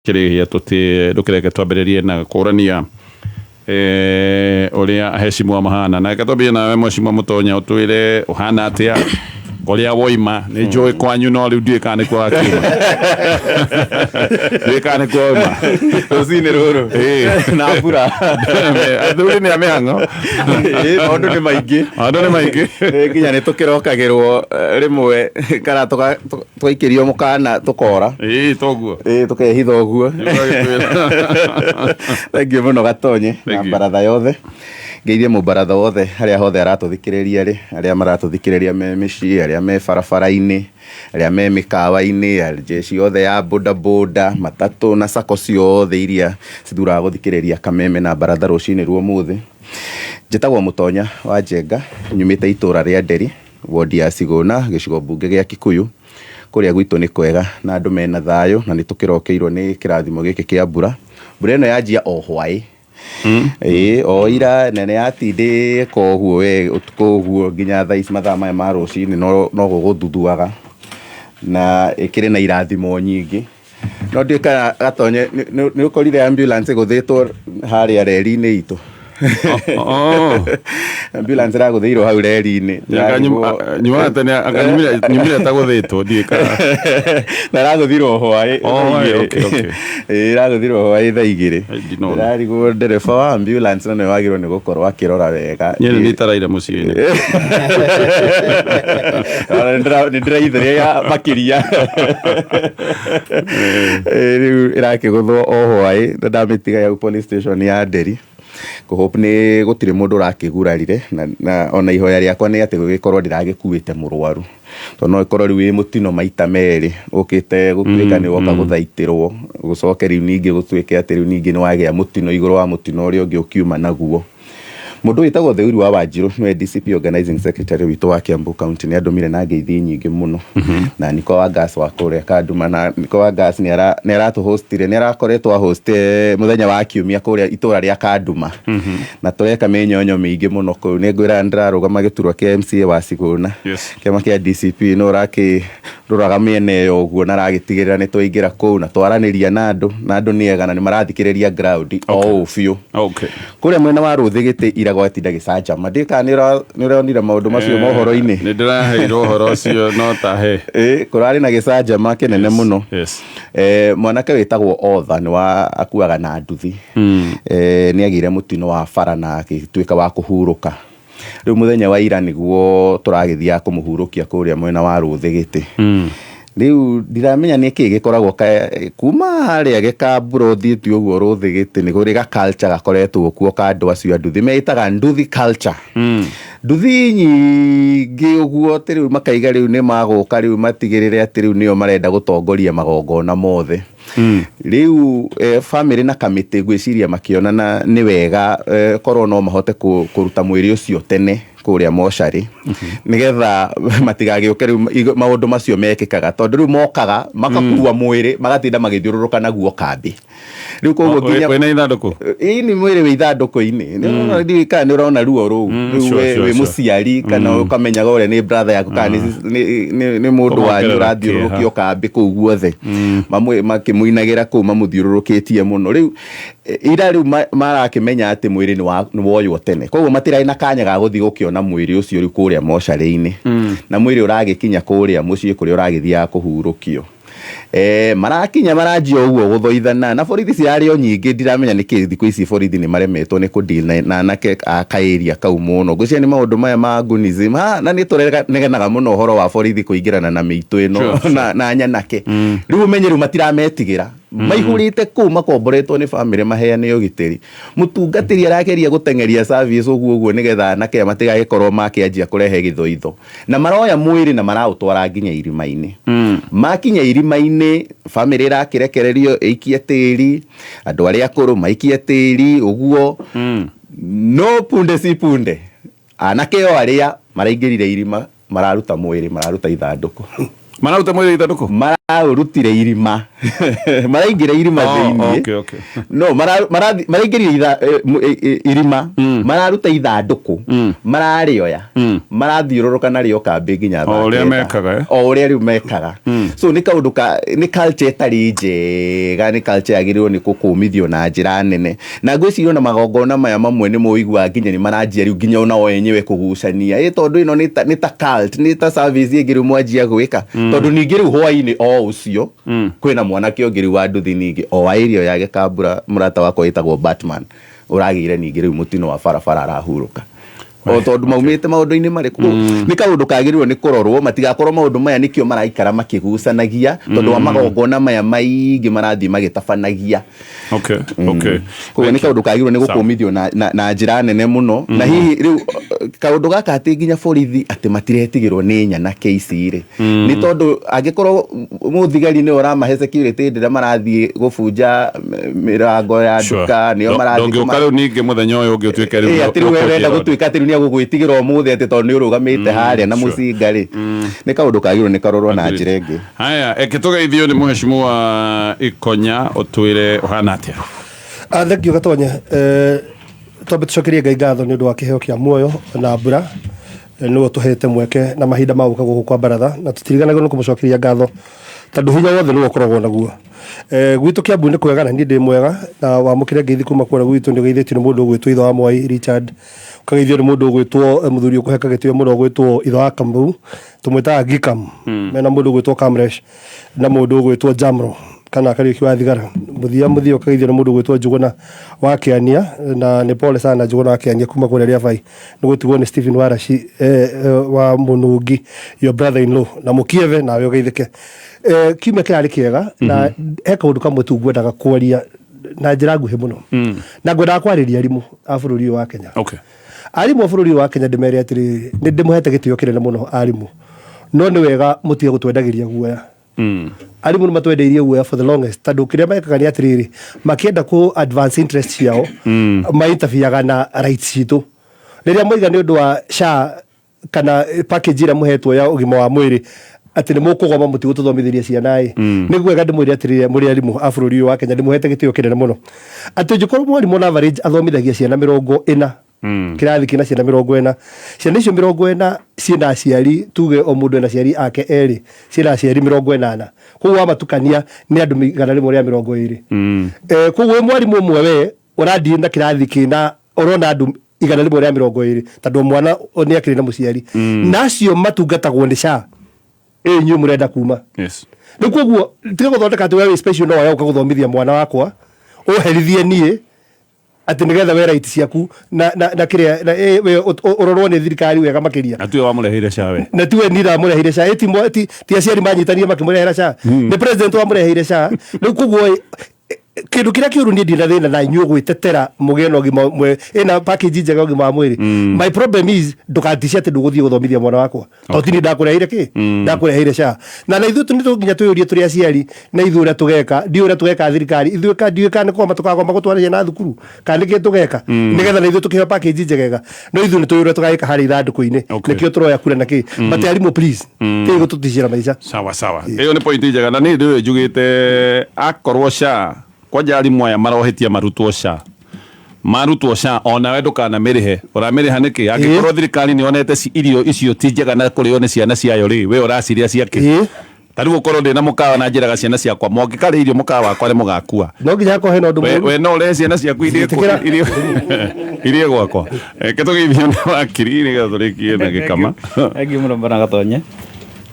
Kĩrĩhia ndũkĩreke twambĩrĩrie na kũrania ũrĩa aheshimwa mahana. Na reke twambĩrĩrie nawe Mheshimiwa Mũtonya, ũtwĩre ũhana atĩa, kũrĩa woima. Nĩ njũĩ kwanyu, no rĩu ndiũĩ kana nĩkuo wakiuma, ndiũĩ kana nĩkuo wauma. Rũcinĩ rũrũ na mbura. Athuri nĩ a mĩhang'o. Ĩĩ, maũndũ nĩ maingĩ. Maũndũ nĩ maingĩ. Ĩĩ, nginya nĩ tũkĩrokagĩrwo rĩmwe kana tũgaikĩrio mũkana tũkora. Ĩĩ, toguo. Ĩĩ, tũkehitha ũguo. Thengiũ mũno Gatonye na Thank you. baratha yothe. Ngeithie mũbaratha wothe harĩa hothe aratũthikĩrĩria rĩ, arĩa maratũthikĩrĩria me mĩciĩ, arĩa me barabara-inĩ, arĩa me mĩkawa-inĩ, jeshi yothe ya boda boda, matatũ na sacco ciothe iria cithuraga gũthikĩrĩria Kameme na baratha rũcinĩ rwa ũmũthĩ. Njĩtagwo Mũtonya wa Njenga, nyumĩte itũra rĩa Nderi, wodi ya Sigũna, gĩcigo mbunge gĩa Kikuyu. Kũrĩa gwitũ nĩ kwega na andũ mena thayũ, na nĩ tũkĩrokeirwo nĩ kĩrathimo gĩkĩ kĩa mbura. Mbura ĩno yanjia o hwaĩ. Ĩĩ, o ira na nĩ yatindĩka ũguo we ũtukũ ũguo nginya thaa ici mathaa maya ma rũcinĩ no gũgũthuthuaga, na ĩkĩrĩ na irathimo nyingĩ. No ndiũĩ kana Gatonye nĩ ũkorire ambulance ĩgũthĩtwo harĩa reri-inĩ itũ? Oh. Ambulance ĩragũthĩirwo hau reri-inĩ. Nyumaga tene, anga nyumire ta gũthĩtwo, ndiũĩ kana. Na ĩragũthirwo hwaĩ Oh, thaa igĩrĩ. okay. Ĩĩ, ĩragũthirwo hwaĩ thaa 2. Ai, ndinona. Ndĩrarigwo ndereba wa ambulance na nĩwe wagĩrĩirwo nĩ gũkorwo akĩrora wega. Niĩ nĩ nitaraire mũciĩ-inĩ. Ona nĩ ndĩraithĩrĩria makĩria. Ĩĩ, rĩu ĩrakĩgũthwo o hwaĩ na ndamĩtiga hau police station ya Nderi. Ngũ hope nĩ gũtirĩ mũndũ ũrakĩgurarire na ona ihoya rĩakwa nĩ atĩ gũgĩkorwo ndĩragĩkuĩte mũrwaru. Tondũ no ĩkorwo rĩu wĩ mũtino maita merĩ ũkĩte gũtuĩka nĩ woka gũthaitĩrwo, gũcoke rĩu ningĩ gũtuĩke atĩ rĩu ningĩ nĩ wagĩa mũtino igũrũ wa mũtino ũrĩa ũngĩ ũkiuma naguo. Mũndũ wĩtagwo Theuri wa Wanjiru nĩwe DCP organizing secretary witũ wa Kiambu County nĩ andũmire na ngeithi nyingĩ mũno. Na Niko wa Gas wa kũrĩa Kanduma, na Niko wa Gas nĩ aratũhostire, nĩ arakoretwo ahoste mũthenya wa kiumia kũrĩa itũra rĩa Kanduma. Na tũreka mĩnyonyo mĩingĩ mũno kũu. Nĩ ngwĩra ndĩrarũgama gĩturwa kĩa MCA wa Sigũna. Kĩama kĩa DCP nĩ ũrakĩroraga mĩena ĩyo ũguo na aragĩtigĩrĩra nĩ twaingĩra kũu na twaranĩria na andũ, na andũ nĩ ega na nĩ marathikĩrĩria ground o ũũ biũ. Kũrĩa mwena wa Rũthĩ gĩtĩ ira gwatinda gĩcanjama. Ndiũĩ kana nĩ ũronire maũndũ macio mohoro-inĩ. Nĩ ndĩraheirwo ũhoro ũcio, no ta he. Ĩĩ, kũrarĩ na gĩcanjama kĩnene mũno. Mwanake wĩtagwo Otha nĩ wa akuaga na nduthi. Nĩ agĩire mũtino wa bara na agĩtuĩka wa kũhurũka. Rĩu mũthenya wa ira nĩguo tũragĩthiaga kũmũhurũkia kũrĩa mwena wa Rũthĩ gĩtĩ. Rĩu ndiramenya nĩ kĩĩ gĩkoragwo kuma harĩa Gĩkambura ũthiĩte ũguo Rũthĩ gĩtĩ, nĩ kũrĩ ga culture gakoretwo kuo ka andũ acio a nduthi, meĩtaga nduthi culture. Nduthi nyingĩ ũguo atĩ rĩu makaiga rĩu nĩ magũka rĩu matigĩrĩre atĩ rĩu nĩo marenda gũtongoria magongona mothe. Rĩu bamĩrĩ na kamĩtĩ ngwĩciria makĩona na nĩ wega korwo no mahote kũruta mwĩrĩ ũcio tene kũrĩa mocarĩ, nĩgetha matigagĩũke rĩu maũndũ macio mekĩkaga, tondũ rĩu mokaga makakua mwĩrĩ magatinda magĩthiũrũrũka naguo kambĩ. Rĩu koguo nginya Wĩna ithandũkũ? Ĩĩ, nĩ mwĩrĩ wĩ ithandũkũ-inĩ. Ndiũĩ kana nĩ ũrona ruo rũu. Rĩu we wĩ mũciari kana ũkamenyaga ũrĩa nĩ brother yaku kana nĩ mũndũ wanyu Kũmongerera ũrathiũrũrũkio kĩeha. kambĩ kũu guothe. Mamwe makĩmũinagĩra kũu mamũthiũrũrũkĩtie mũno. Rĩu ira rĩu marakĩmenya atĩ mwĩrĩ nĩ woywo tene. Koguo matirarĩ na kanya ga gũthiĩ gũkĩona mwĩrĩ ũcio rĩu kũrĩa mocarĩ-inĩ. Na mwĩrĩ ũragĩkinya kũrĩa mũciĩ kũrĩa ũragĩthiaga kũhurũkio. Marakinya maranjia ũguo gũthoithana na borithi cirarĩ o nyingĩ. Ndiramenya nĩkĩ thikũ ici borithi nĩ maremetwo nĩ kũ deal na anake a kaĩria kau mũno. Ngwĩciria nĩ maũndũ maya ma gunism. Ha, na nĩ tũregenaga mũno ũhoro wa borithi kũingĩrana na mĩitũ ĩno na nyanake. Rĩu ũmenye rĩu matirametigĩra. Maihũrĩte kũu makomboretwo nĩ bamĩrĩ maheane ũgitĩri. Mũtungatĩri arageria gũteng'eria service ũguo ũguo nĩgetha anake aya matigagĩkorwo makĩanjia kũrehe gĩthoitho. Na maroya mwĩrĩ na maraũtwara nginya irima-inĩ. Makinya irima-inĩ, bamĩrĩ ĩrakĩrekererio ĩikie tĩri, andũ arĩa akũrũ maikie tĩri ũguo. No punde si punde, anake o arĩa maraingĩrire irima mararuta mwĩrĩ, mararuta ithandũkũ. Mararuta mwĩrĩ ithandũkũ? Maraũrutire irima, maraingĩra irima Oh, thĩiniĩ. okay. No maraingĩrire irima, mararuta ithandũkũ, mararĩoya, marathiũrũrũka narĩo kambĩ nginya thaa O ũrĩa 9. mekaga, eh? O ũrĩa rĩu mekaga. So nĩ kaũndũ ka nĩ culture ĩtarĩ njega, nĩ culture yagĩrĩirwo nĩ kũkũmithio na njĩra nene. Na ngwĩciria ona magongona maya mamwe nĩ mũiguaga nginya nĩ maranjia rĩu nginya ona o enyewe kũgucania, ĩ tondũ ĩno nĩ ta cult, nĩ ta service ĩngĩ rĩu mwanjia gwĩka. Tondũ ningĩ rĩu hwainĩ o ũcio kwĩna mwanake ũngĩ rĩu wa nduthi ningĩ o wa area ya Gĩkambura, mũrata wakwa wĩtagwo Batman, ũragĩire ningĩ rĩu mũtino wa barabara arahurũka o tondũ maumĩte maũndũ-inĩ marĩkũ. Nĩ kaũndũ kagĩrĩirwo nĩ kũrorwo, matigakorwo maũndũ maya nĩkĩo maraikara makĩgucanagia tondũ wa magongona maya maingĩ marathiĩ magĩtabanagia. Koguo nĩ kaũndũ kagĩrĩirwo nĩ gũkũmithio na njĩra nene mũno. Na hihi rĩu kaũndũ gaka atĩ nginya borithi atĩ matiretigĩrwo nĩ nyanake ici rĩ, nĩ tondũ angĩkorwo mũthigari nĩwe ũramahe security hĩndĩ ĩrĩa marathiĩ gũbunja mĩrango ya nduka, nĩo marathiĩ Ndũngĩũka rĩu ningĩ mũthenya ũyũ ũngĩ ũtuĩke rĩu Ĩ, atĩ rĩu we ũrenda nĩũkũnjĩra. gũtuĩka atĩ rĩu nĩegũgwĩtigĩra ũmũthĩ atĩ tondũ nĩ ũrũgamĩte harĩa na mũcinga rĩ, nĩ kaũndũ kagĩrĩirwo nĩ karorwo na njĩra ĩngĩ. Haya, eke tũgeithio nĩ mũheshimiwa Ikonya, ũtwĩre ũhana atĩa? Thank you Gatonye. Twambe tũcokerie Ngai ngatho nĩ ũndũ wa kĩheo kĩa muoyo na mbura, nĩwe ũtũhete mweke na mahinda ma gũka gũkũ kwa baratha, na tũtiriganagĩrwo nĩ kũmũcokeria ngatho tondũ hinya wothe nĩwe ũkoragwo naguo. Gwitũ Kiambu nĩ kwega na niĩ ndĩ mwega, na wamũkĩre ngeithi kuma kũrĩa gwitũ nĩ ũgeithĩtio nĩ mũndũ ũgwĩtwo Ithe wa Mwai Richard, ũkageithio nĩ mũndũ ũgwĩtwo mũthuri ũkũheka gĩtĩo mũno ũgwĩtwo Ithe wa Kamau, tũmwĩtaga Gikam, mena mũndũ ũgwĩtwo Kamresh na mũndũ ũgwĩtwo Jamro kana Kariũki wa Thigara. Mũthia mũthia ũkageithio nĩ mũndũ ũgwĩtwo Njũgũna wa Kĩania, na nĩ pole sana Njũgũna wa Kĩania kuma kũrĩa Rĩabai nĩ gũtigwo nĩ Stephen Waraci wa Mũnungi, your brother in law, na Mũkieve, nawe ũgeithĩke. Kiumia kĩrarĩ kĩega na he kaũndũ kamwe tu ngwendaga kwaria na njĩra nguhĩ mũno, na ngwendaga kwarĩria arimũ a bũrũri ũyũ wa Kenya. Arimũ a bũrũri ũyũ wa Kenya, ndĩmere atĩrĩrĩ, nĩ ndĩmũhete gĩtĩo kĩnene mũno arimũ, no nĩ wega mũtige gũtwendagĩria guoya. Arimũ nĩ matwendeirie guoya for the longest, tondũ kĩrĩa mekaga nĩ atĩrĩrĩ, makĩenda kũ advance interest ciao mainterfereaga na rights citũ. Rĩrĩa moiga nĩ ũndũ wa SHA kana package ĩrĩa mũhetwo ya ũgima wa mwĩrĩ atĩ nĩ mũkũgoma mũtigũtũthomithĩria ciana ĩ, nĩ gwega ndĩmwĩre atĩrĩrĩ, mũrĩ arimũ a bũrũri ũyũ wa Kenya, ndĩmũhete gĩtĩo kĩnene mũno atĩ ũngĩkorwo mwarimũ on average athomithagia ciana 40, kĩrathi kĩna ciana 40, ciana icio 40 ciĩna aciari, tuge o mũndũ ena aciari ake erĩ, ciĩna aciari 80, koguo wamatukania nĩ andũ 120. Koguo wĩ mwarimũ ũmwe we ũrathiĩ na kĩrathi kĩna ũrona andũ 120, tondũ mwana nĩ akĩrĩ na mũciari, na acio matungatagwo nĩ SHA ĩ inyuĩ mũrenda kuma. Rĩu koguo tiga gũthondeka atĩ we wĩ special, no wage gũka gũthomithia mwana wakwa ũherithie niĩ atĩ nĩgetha we right ciaku na kĩrĩa na, we ũrorwo nĩ thirikari wega makĩria. Na tiwe wamũreheire SHA we. Na tiwe ni ndamũreheire SHA, ti aciari manyitanie makĩmũrehera SHA, nĩ president wamũreheire SHA. Rĩu koguo kĩndũ kĩrĩa kĩũru, niĩ ndina thĩna na inyuĩ gwĩtetera mũgĩe na ũgima ĩna package njega ya ũgima wa mwĩrĩ. My problem is ndũgaticie atĩ ndũgũthiĩ gũthomithia mwana wakwa tondũ ti niĩ ndakũreheire kĩ, ndakũreheire SHA. Na ithuĩ nĩ nginya twĩyũrie tũrĩ aciari na ithuĩ ũrĩa tũgeka, ndiũĩ ũrĩa tũgeka thirikari ithuĩ ka ndiũĩ kana nĩ kũgoma tũkagoma gũtwara ciana thukuru kana nĩkĩ tũgeka nĩgetha na ithuĩ tũkĩheo package njegega, no ithuĩ nĩ tũĩ ũrĩa tũgagĩka harĩa ithandũkũ-inĩ. Nĩkĩo tũroya kura na kĩ, but arimũ, please, tĩĩ gũtũticĩra maica. Sawa sawa, ĩyo nĩ point njega, na nĩ ndĩ njugĩte akorwo SHA kwanja arimũ aya marohĩtia marutwo SHA, marutwo SHA onawe ndũkanamĩrĩhe. Ũramĩrĩha nĩkĩ angĩkorwo thirikari nĩ yonete irio icio ti njega na kũrĩo nĩ ciana ciayo rĩ, we ũracirĩa ciakĩ? Ta rĩu ũkorwo ndĩ na mũkawa na njĩraga ciana ciakwa mũngĩkarĩa irio mũkawa wakwa nĩ mũgakua. No nginya hakorwo hena ũndũ mũũru. We no ũrehe ciana ciaku irie Njĩtĩkĩra. Irie gwakwa. Reke tũgeithio nĩ wakiri nĩgetha tũrĩkie na gĩkama. Thengiũ mũno bwana Gatonye,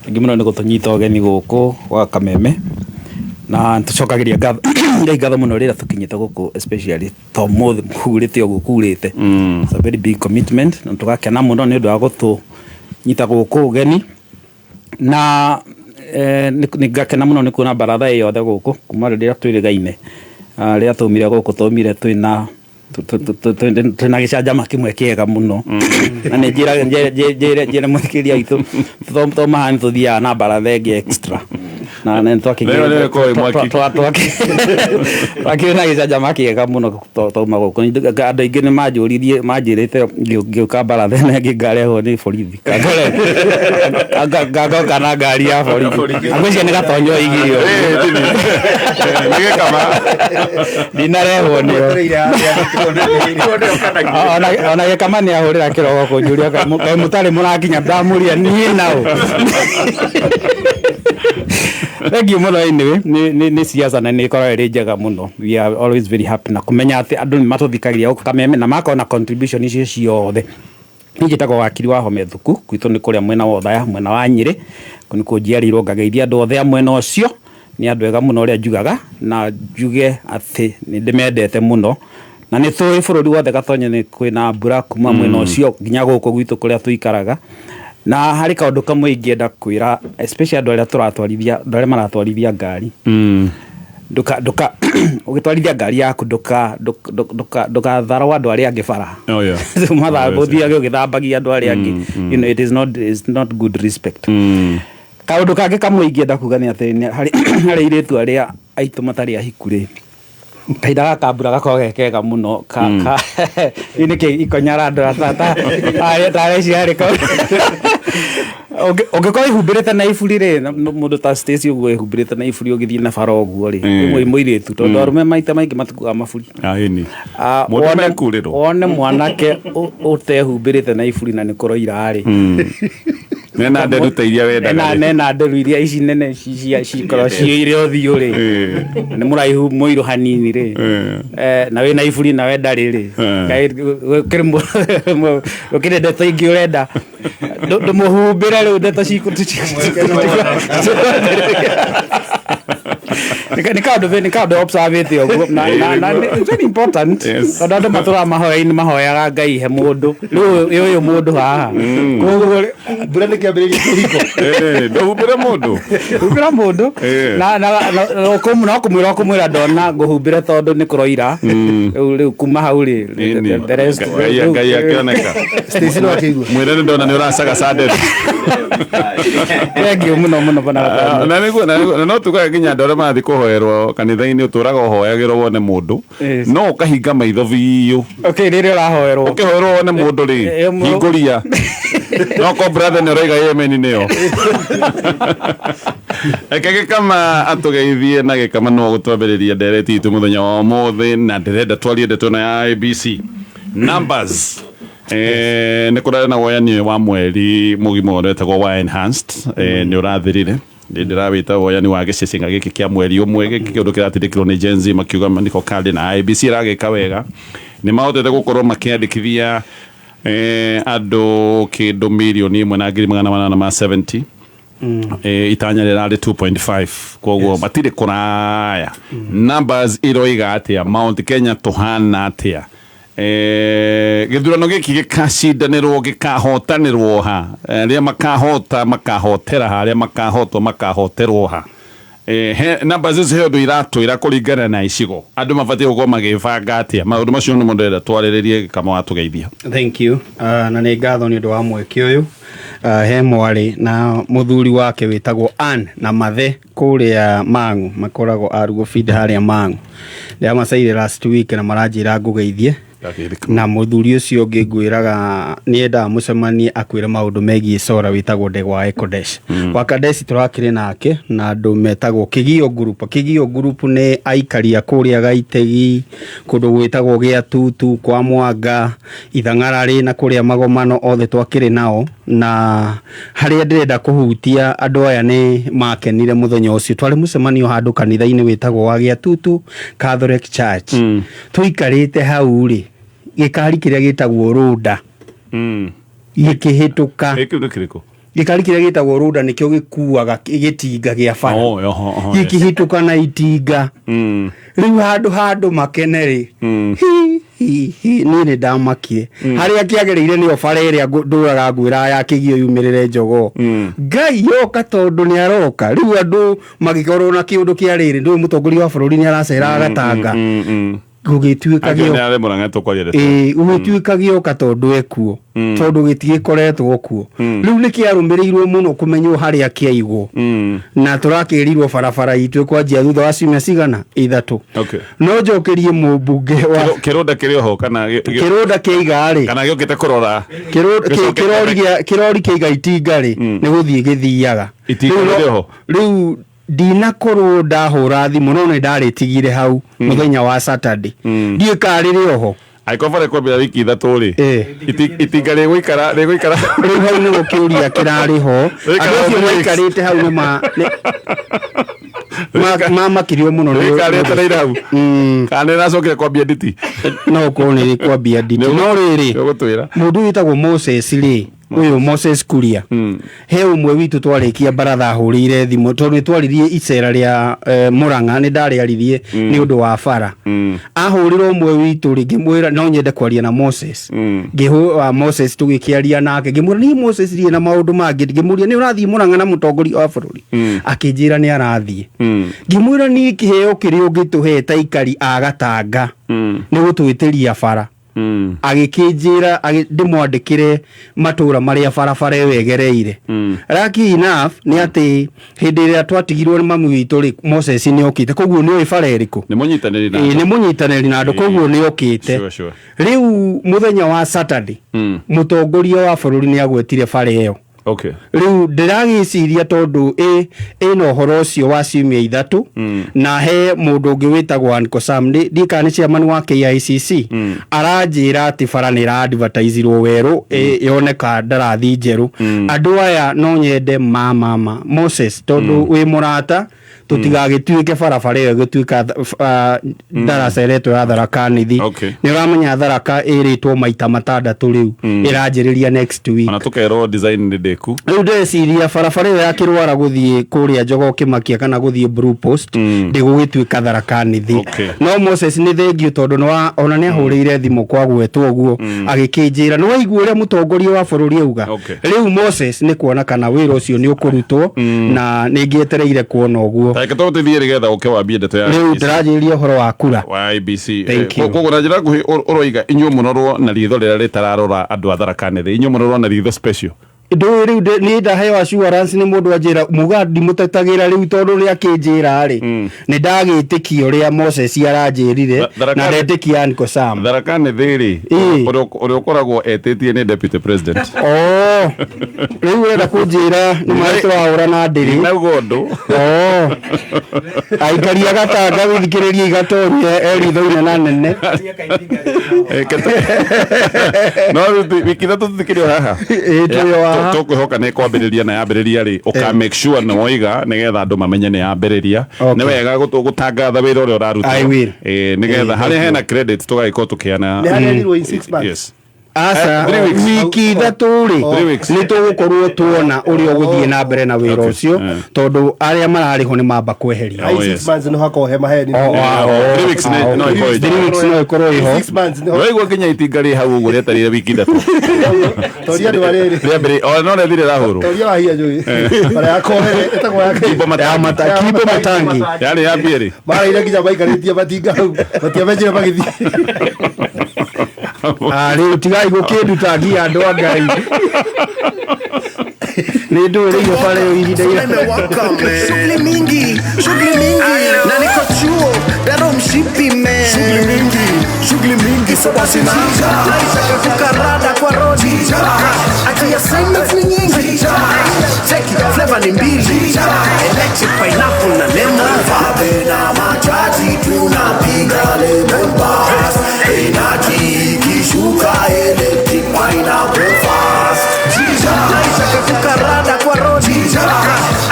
thengiũ mũno nĩ gũtũnyita ũgeni gũkũ gwa Kameme, na tũcokagĩria ngatho Ngai ngatho mũno rĩrĩa tũkinyĩte gũkũ, especially ta ũmũthĩ kurĩte ũguo kurĩte. It's a very big commitment na tũgakena mũno nĩ ũndũ wa gũtũnyita gũkũ ũgeni, na nĩ ngakena mũno nĩ kuona baratha ĩ yothe gũkũ kuma rĩrĩa twĩrĩgaine. Rĩrĩa twaumire gũkũ twaumire twĩna gĩcanjama kĩmwe kĩega mũno, na nĩ njĩre njĩre mũthikĩrĩria witũ twauma haha nĩ tũthiaga na baratha ĩngĩ extra. Na nĩ twakĩgĩa Rĩo rĩo ĩkoragwo ĩ mwaki. twakĩrĩ na gĩcanjama kĩega mũno twauma gũkũ. Andũ aingĩ nĩ manjũririe, manjĩrĩte ngĩũka mbaratha ĩno ĩngĩ ngarehwo nĩ borithi. Ngangoka na ngari ya borithi. Ngwĩciria nĩ Gatonyo oigire ũguo. Nĩ gĩkama. Ndinarehwo nĩo. Ona gĩkama nĩ ahũrĩra kĩroko kũnjũria kaĩ mũtarĩ mũrakinya, ndamũria niĩ naũ. Thank you mũno. Anyway, nĩ siasa na nĩ ĩkoragwo ĩrĩ njega mũno. We are always very happy na kũmenya atĩ andũ nĩ matũthikagĩrĩria gũkũ Kameme na makorwo na contribution icio ciothe. Niĩ njĩtagwo Wakiri wa Home Thuku, gwitũ nĩ kũrĩa mwena wa Othaya, mwena wa Nyĩrĩ, kũu nĩkuo njiarĩirwo, ngageithia andũ othe a mwena ũcio, nĩ andũ ega mũno ũrĩa njugaga, na njuge atĩ nĩ ndĩmendete mũno, na nĩ tũĩ bũrũri wothe Gatonye nĩ kwĩna mbura kuma mwena ũcio nginya gũkũ gwitũ kũrĩa tũikaraga, na harĩ kaũndũ kamwe ingĩenda kwĩra especially andũ arĩa tũratwarithia, andũ arĩa maratwarithia ngari, nduka nduka ũgĩtwarithia ngari yaku nduka nduka ndũgatharwo andũ arĩa angĩ bara. Oh, yeah. Mathamba ũthiage ũgĩthambagia andũ arĩa angĩ, it is not, it's not good respect. Kaũndũ kangĩ kamwe ingĩenda kuga nĩ atĩ nĩ harĩ airĩtu arĩa aitũ matarĩ ahiku rĩ, kahinda gaka mbura gakoragwo ge kega mũno ka ka nĩ nĩkĩ ikonya arandora ta tarĩ ciarĩ kau. Ũngĩkorwo ihumbĩrĩte na iburi rĩ, na mũndũ ta Stacy ũguo ĩhumbĩrĩte na iburi ũgĩthiĩ na bara ũguo rĩ, wĩ mũirĩtu, tondũ arũme maita maingĩ matikuaga maburi. Aĩni. Ah, Mũndũ mekurĩrwo. Wone mwanake ũtehumbĩrĩte na iburi na nĩ kũroira rĩ, Nena nderu ta iria wendaga rĩ. Nena nderu iria ici nene cikorwo ciĩire ũthiũ rĩ, nĩ mũraihu mũirũ hanini rĩ, na wĩna iburi na we ndarĩ rĩ, kaĩ gũkĩrĩ ndeto ingĩ ũrenda ndũmũhumbĩre rĩu ndeto ciku nĩ kaũndũ observĩte ũguo na it's very important, tondũ andũ matũraga mahoya-inĩ, mahoyaga Ngai he mũndũ, rĩu ũyũ mũndũ haha koguo Mbura nĩ kĩambĩrĩria kĩhiko. Ndũhumbĩre mũndũ. Humbĩra mũndũ na no kũmwĩra ndona ngũhumbĩre tondũ nĩ kũroira rĩu kuma hau rĩ, the rest Ngai Ngai akĩoneka. Stacy no akĩigua. Mwĩre nĩ ndona nĩ ũracaga canderu. Thank you mũno mũno bana Gatonyo. Na nĩguo na no tugaga nginya andũ arĩa marathiĩ kũhoerwo kanitha-inĩ, ũtũraga ũhoyagĩrwo wone mũndũ, no ũkahinga maitho biũ. Okay, rĩrĩa ũrahoerwo. Ũkĩhoerwo wone mũndũ rĩ, hingũria no ko brother nĩ ũraiga amen nĩyo. Reke Gĩkama atũgeithie, na Gĩkama no gũtwambĩrĩria ndereti itũ mũthenya wa ũmũthĩ, na ndĩrenda twarie ndeto ĩno ya IEBC numbers. Nĩ kũrarĩ na woyani wa mweri mũgima ũrĩa wetagwo wa enhanced, nĩ ũrathirire. Ndĩrawĩta woyani wa gĩcicinga gĩkĩ kĩa mweri ũmwe, gĩkĩ kĩũndũ kĩratindĩkirwo nĩ Gen Z makiuga nĩko kandi na IEBC ĩragĩka wega, nĩ mahotete gũkorwo makĩandĩkithia andũ kĩndũ 1,870,000. Itanya rĩrarĩ 2.5, koguo matirĩ kũraya. Numbers iroiga atĩa? Mount Kenya tũhana atĩa? Gĩthurano gĩkĩ gĩkacindanĩrwo, gĩkahotanĩrwo ha? Arĩa makahota makahotera ha? Arĩa makahotwo makahoterwo ha? He numbers icio he ũndũ iratwĩra kũringana na icigo? Andũ mabatiĩ gũkorwo magĩbanga atĩa? Maũndũ macio nĩmo ndĩrenda twarĩrĩrie. Gĩkama watũgeithia. Thank you. Na nĩ ngatho nĩ ũndũ wa mweke ũyũ. He mwarĩ na mũthuri wake wĩtagwo Ann na Mathe kũrĩa Mang'u, makoragwo Arugo Feed harĩa Mang'u. Ndĩramacaire last week na maranjĩra ngũgeithie, na mũthuri ũcio ũngĩ ngwĩraga nĩ endaga mũcemanie akwĩre maũndũ megiĩ sora, wĩtagwo Ndegwa wa Ekodesh. Wa Kadesh tũrakĩrĩ nake na andũ metagwo Kĩgio Group. Kĩgio Group nĩ aikaria kũrĩa Gaitegi, kũndũ gwĩtagwo Gĩatutu, kwa Mwanga, Ithang'ararĩ na kũrĩa Magomano, othe twakĩrĩ nao. Na harĩa ndĩrenda kũhutia, andũ aya nĩ makenire mũthenya ũcio twarĩ mũcemanio handũ kanitha-inĩ wĩtagwo wa Gĩatutu Catholic Church. Tũikarĩte hau rĩ, gĩkari kĩrĩa gĩtagwo rũnda gĩkĩhĩtũka. Kĩu nĩ kĩrĩkũ? Gĩkari kĩrĩa gĩtagwo rũnda nĩkĩo gĩkuaga gĩtinga gĩa bara. Oh, oho, oho, yes. Gĩkĩhĩtũka na itinga. Rĩu handũ makene rĩ, hi hi hi, niĩ nĩ ndamakire. Harĩa kĩagĩrĩire nĩyo bara ĩrĩa ndũraga ngwĩra ya Kĩgio yumĩrĩre njogoo. Ngai yoka tondũ nĩ aroka. Rĩu andũ magĩkorwo na kĩũndũ kĩa rĩrĩ, ndũĩ mũtongoria wa bũrũri nĩ araceraga Gatanga. Gũgĩtuĩka Angĩo gĩo nĩ arĩ Mũrang'a tũkwaria ndeto. Ĩĩ, gũgĩtuĩka gĩoka tondũ ekuo, tondũ gĩtigĩkoretwo kuo. Rĩu nĩ kĩarũmĩrĩirwo mũno kũmenywo harĩa kĩaigwo, na tũrakĩrirwo barabara itũ ĩkwanjia thutha wa ciumia cigana 3. No njokerie mũmbunge wa Kĩrũnda kĩrĩ oho kana kĩrũnda kĩiga rĩ, kana gĩũkĩte kũrora? Gĩcoke kĩrori kĩiga itinga rĩ, nĩ gũthiĩ gĩthiaga. Itinga Rĩu rĩrĩ oho? Rĩu ndinakorwo ndahũra thimũ, no nĩ ndarĩtigire hau mũthenya wa Saturday, ndiũĩ kana rĩrĩ oho. Angĩkorwo bara ĩkwambĩrĩria wiki 3 rĩ, Ĩĩ. Itinga rĩgũikara rĩgũikara Rĩu hau nĩho kĩũria kĩrarĩ ho. Rĩikara Andũ acio three weeks. maikarĩte hau nĩ mamakirio mũno Rĩikara rĩetereire hau kana nĩ rĩracokire kwambia nditi? No ũkorwo nĩ rĩkwambia nditi, no rĩrĩ, Nĩũgũtwĩra. Mũndũ wĩtagwo Moses rĩ, ũyũ Moses Kuria, he ũmwe witũ twarĩkia baratha ahũrĩire thimũ, tondũ nĩ twaririe icera rĩa Mũrang'a, nĩ ndarĩaririe nĩ ũndũ wa bara. Ahũrĩra ũmwe witũ rĩ, ngĩmwĩra no nyende kwaria na Moses. Ngĩhũra Moses, tũgĩkĩaria nake, ngĩmwĩra niĩ Moses ndirĩ na maũndũ mangĩ, ngĩmũria nĩ ũrathiĩ Mũrang'a na mũtongoria wa bũrũri? Akĩnjĩra nĩ arathiĩ. Ngĩmwĩra niĩ kĩheo kĩrĩa ũngĩtũhe ta aikari a Gatanga nĩ gũtwĩtĩria bara. Agĩkĩnjĩra ndĩmwandĩkĩre matũra marĩa barabara ĩyo ĩgereire. Lucky enough nĩ atĩ hĩndĩ ĩrĩa twatigirwo nĩ mami witũ rĩ, Moses nĩ okĩte, koguo nĩ oĩ bara ĩrĩkũ. Nĩ mũnyitanĩri na Ĩĩ, andũ. nĩ mũnyitanĩri na andũ, koguo nĩ okĩte. Rĩu mũthenya wa Saturday, mũtongoria wa bũrũri nĩ agwetire bara ĩyo. Rĩu ndĩragĩciria tondũ ĩna ũhoro ũcio wa ciumia 3, na he mũndũ ũngĩ wĩtagwo Uncle Sam, ndiĩ kana nĩ chairman wa KICC, aranjĩra atĩ bara nĩ ĩra-advertise-irwo werũ, yoneka ndarathi njerũ. Andũ aya no nyende mama Moses, tondũ wĩ mũrata, tũtigagĩtuĩke barabara ĩyo ĩgĩtuĩka ndaraca ĩretwo ya Tharaka Nithi. Nĩ ũramenya Tharaka ĩrĩtwo maita 6 rĩu, ĩranjĩrĩria next week. Ona tũkerwo design nĩ ndĩku. Rĩu ndĩreciria barabara ĩyo ya Kĩrwara gũthiĩ kũrĩa Jogoo Kĩmakia kana gũthiĩ Blue Post ndĩgũgĩtuĩka Tharaka Nithi. No Moses nĩ thengiũ, tondũ ona nĩ ahũrĩire thimũ kwa gwetwo ũguo, agĩkĩnjĩra nĩ waigua ũrĩa mũtongoria wa bũrũri auga. Rĩu Moses nĩ kuona kana wĩra ũcio nĩ ũkũrutwo, na nĩ ngĩetereire kuona ũguo. Ta reke tũgũteithie nĩgetha ũke wambie ndeto ya Rĩu IEBC. ndĩranjĩrĩria ũhoro wa kura. Wa IEBC. Thank you. Koguo na njĩra nguhĩ ũroiga inyuĩ mũrorwo na ritho rĩrĩa rĩtararora andũ a Tharaka Nithi, inyuĩ mũrorwo na ritho special. Ndũĩ rĩu niĩ ndaheo assurance nĩ mũndũ anjĩra muga ndimũtetagĩra rĩu, tondũ ũrĩa akĩnjĩra rĩ, nĩ ndagĩtĩkia ũrĩa Moses aranjĩrire, na ndetĩkia Uncle Sam. Tharaka Nithi rĩ, ũrĩa ũkoragwo etĩtie nĩ deputy president. Oh, rĩu ũrenda kũnjĩra nĩ maĩ tũrahũra na ndĩrĩ. Nauga ũndũ. Oh, aikari a Gatanga gũthikĩrĩria igatonye e ritho inene nene. No rĩu wiki 3 tũtikĩrĩ o haha. Ĩĩ, twĩ o haha. Tũkwĩhoka nĩ kwambĩrĩria na yambĩrĩria rĩ, ũka make sure nĩ woiga nĩgetha andũ mamenye nĩ yambĩrĩria. Nĩ wega gũtangatha wĩra ũrĩa ũrarutwo. I will. Nĩgetha Ĩĩ, harĩa thank you. hena credit tũgagĩkorwo tũkĩheana. Nĩ harĩa ĩrirwo in 6 months. Yes. Aca, 3 weeks. wiki 3 rĩ, 3 weeks. nĩ tũgũkorwo tuona ũrĩa ũgũthiĩ na mbere na wĩra ũcio, tondũ arĩa mararĩho nĩ mamba kweherio. Ai, 6 months nĩ hakorwo he maheni. Oh, oh, oh. 3 weeks no ĩkorwo ĩ 3 weeks no ĩkorwo ĩho. 6 months nĩ ho. Waigua nginya itinga rĩ hau ũguo rĩetereire wiki 3. Toria andũ arĩrĩ. Rĩambĩrĩria, o no rĩathire rĩrahũrwo. Toria wahia njũĩ. Bara ya Kohere, ĩtagwo ya kĩ? Kimbo Matangi. Ya Kimbo Matangi. Yarĩ ya mbia rĩ? Maraire nginya maikarĩtie matinga hau. Matiamenyire magĩthiĩ. Rĩu tigai gũkĩnduta nginya andũ a Ngai. Nĩ ndũĩrĩire bara ĩyo ihinda iraya. Shughuli mingi, shughuli mingi, na niko chuo daro mshipi man. Shughuli mingi, shughuli mingi, so basi kukarada kwa rodi, ati assignments ni nyingi, cheki flavor ni mbili, electric pineapple na lemon. Fabe na machaji tunapiga lemon bars, energy ikishuka electric pineapple fast. Kukarada kwa rodi,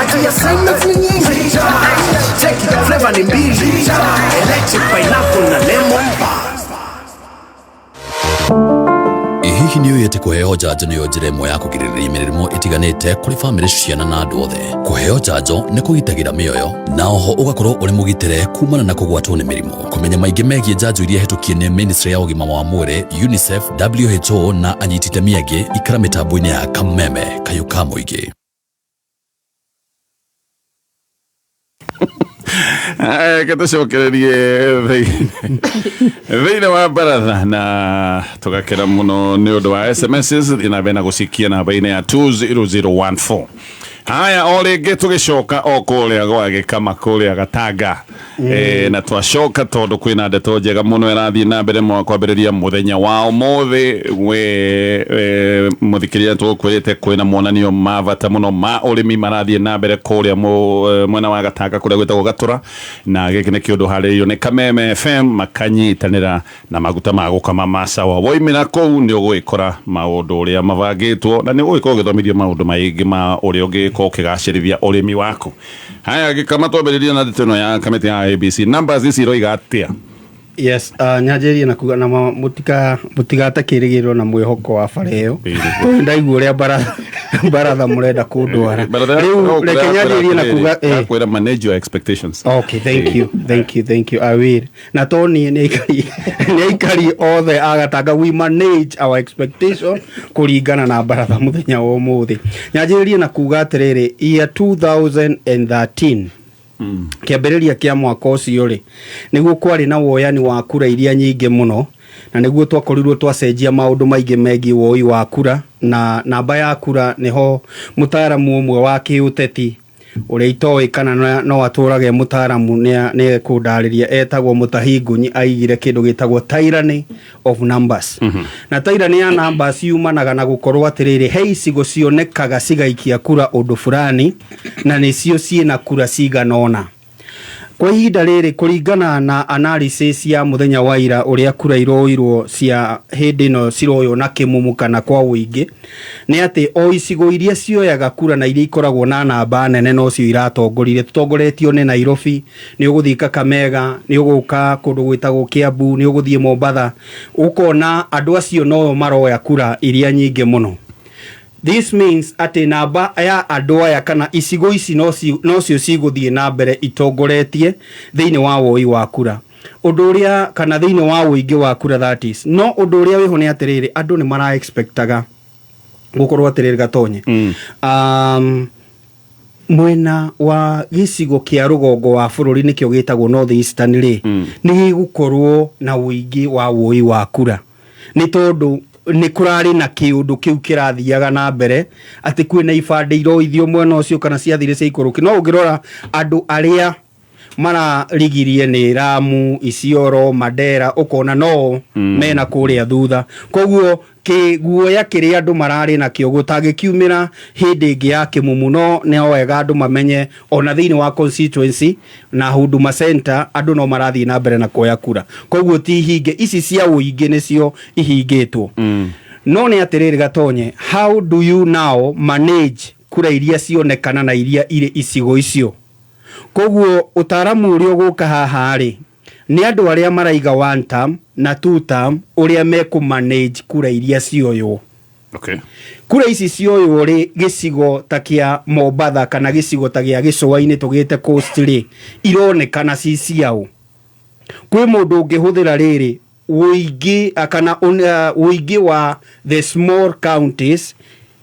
ati assignments ni nyingi, cheki flavor ni mbili, electric pineapple na lemon bars. Hihi nĩ ũĩ atĩ kũheo njanjo nĩyo njĩra ĩmwe ya kũgirĩrĩria mĩrimũ ĩtiganĩte kũrĩ bamĩrĩ, ciana na andũ othe? Kũheo njanjo nĩ kũgitagĩra mĩoyo na oho ũgakorwo ũrĩ mũgitĩre kumana na kũgwatwo nĩ mĩrimũ. Kũmenya maingĩ megiĩ njanjo iria hetũkie nĩ Ministry ya ũgima wa mwĩrĩ, UNICEF, WHO na anyiti itemi angĩ, ikara mĩtambo-inĩ ya Kameme Kayũ ka Mũingĩ. Reke tũcokererie thĩinĩ wa baratha na tũgakena mũno nĩ ũndũ wa SMSs. Thiĩ na mbere na gũcikia namba-inĩ ya 20014. Haya, o rĩngĩ tũgĩcoka o kũrĩa gwa Gĩkama, kũrĩa Gatanga. Na twacoka tondũ kwĩna ndeto njega mũno ĩrathiĩ na mbere kwambĩrĩria mũthenya wa ũmũthĩ. We mũthikĩrĩria, tũgũkwĩrĩte kwĩna monanio ma bata mũno ma ũrĩmi marathiĩ na mbere kũrĩa mwena wa Gatanga, kũrĩa gwĩtagwo Gatũra, na gĩkĩ nĩ kĩũndũ harĩrĩirio nĩ Kameme FM makanyitanĩra na maguta ma gũkama ma Sawa. Woimĩra kũu nĩ ũgũgĩkora maũndũ ũrĩa mabangĩtwo na nĩ ũgũgĩkorwo ũgĩthomithio maũndũ maingĩ ma ũrĩa ũngĩgĩkorwo ũkĩgacĩrithia ũrĩmi waku. Haya, Gĩkama, twambĩrĩria na ndeto ĩno ya kamĩtĩ ya IEBC. Numbers ici iroiga atĩa? Yes, nyanjĩrĩrie na kuga na mũtika mũtigate kĩrĩgĩrĩro na mwĩhoko wa bara ĩyo, tondũ ndaigua ũrĩa baratha mũrenda kũndwara rĩu. Reke nyanjĩrĩrie na kuga Kwĩra manage your expectations. Okay, thank you, thank you, thank you. I will. Na to niĩ, nĩ aikari othe a Gatanga, we manage our expectation kũringana na baratha mũthenya wa ũmũthĩ. Nyanjĩrĩrie na kuga atĩrĩrĩ, year 2013, kĩambĩrĩria kĩa mwaka ũcio rĩ, nĩguo kwarĩ na woyani wa kura iria nyingĩ mũno, na nĩguo twakorirwo twacenjia maũndũ maingĩ megiĩ woi wa kura na namba ya kura. Nĩho mũtaaramu ũmwe wa kĩũteti ũrĩa itoĩ kana no atũrage mũtaaramu nĩ ekũndarĩria, etagwo Mũtahi Ngunyi, aigire kĩndũ gĩtagwo tyranny of numbers. Na tyranny ya numbers yumanaga na gũkorwo atĩrĩrĩ, he icigo cionekaga cigaikia kura ũndũ fulani na nĩcio ciĩna kura cigana ũna kwa ihinda rĩrĩ. Kũringana na analysis ya mũthenya wa ira, ũrĩa kura iroirwo cia hĩndĩ ĩno ciroywo na kĩmumu kana kwa ũingĩ, nĩ atĩ o icigo iria cioyaga kura na iria ikoragwo na namba nene nocio iratongoririe. Tũtongoretio nĩ Nairobi, nĩ ũgũthiĩ Kakamega, nĩ ũgũka kũndũ gwĩtagwo Kiambu, nĩ ũgũthiĩ Mombatha, ũkona andũ acio no maroya kura iria nyingĩ mũno. This means atĩ namba ya andũ aya kana icigo ici nocio cigũthiĩ na mbere itongoretie thĩinĩ wa woi wa kura, ũndũ ũrĩa kana thĩinĩ wa ũingĩ wa kura, that is. No ũndũ ũrĩa wĩho nĩ atĩrĩrĩ, andũ nĩ mara expectaga gũkorwo atĩrĩrĩ, Gatonye, mwena wa gĩcigo kĩa rũgongo wa bũrũri, nĩkĩo gĩtagwo North Eastern rĩ, nĩ gĩgũkorwo na ũingĩ wa woi wa kura, nĩ tondũ nĩ kũrarĩ na kĩũndũ kĩu kĩrathiaga na mbere atĩ kwĩna ibandĩ iroithio mwena ũcio kana ciathire cia ikũrũki. No ũngĩrora andũ arĩa mararigirie nĩ Lamu, Isiolo, Mandera, ũkona no mena kũrĩa thutha. Koguo kĩguoya kĩrĩa andũ mararĩ nakĩo gũtangĩkiumĩra hĩndĩ ĩngĩ ya kĩmumu. No nĩ wega andũ mamenye ona thĩinĩ wa constituency na Huduma Center andũ no marathiĩ na mbere na kuoya kura, koguo ti hinge. Ici cia ũingĩ nĩcio ihingĩtwo. No nĩ atĩrĩrĩ, Gatonye, how do you now manage kura iria cionekana na iria irĩ icigo icio? Koguo ũtaaramu ũrĩa ũgũka haha rĩ, nĩ andũ arĩa maraiga one term na two term, ũrĩa mekũ manage kura iria cioywo. Kura ici cioywo rĩ, gĩcigo ta kĩa Mombatha kana gĩcigo ta gĩa gĩcũa-inĩ tũgĩte coast rĩ, ironekana ci ciao. Kwĩ mũndũ ũngĩhũthĩra rĩrĩ ũingĩ kana ũingĩ wa the small counties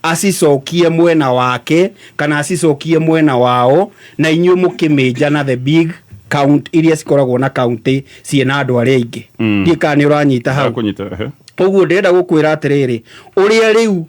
acicokie mwena wake kana acicokie mwena wao, na inyuĩ mũkĩmĩnja na the big count iria cikoragwo na county ciĩna andũ arĩa aingĩ. Ndiĩ kana nĩ ũranyita hau. Ndakũnyita, ehe. Ũguo ndĩrenda gũkwĩra atĩrĩrĩ, ũrĩa rĩu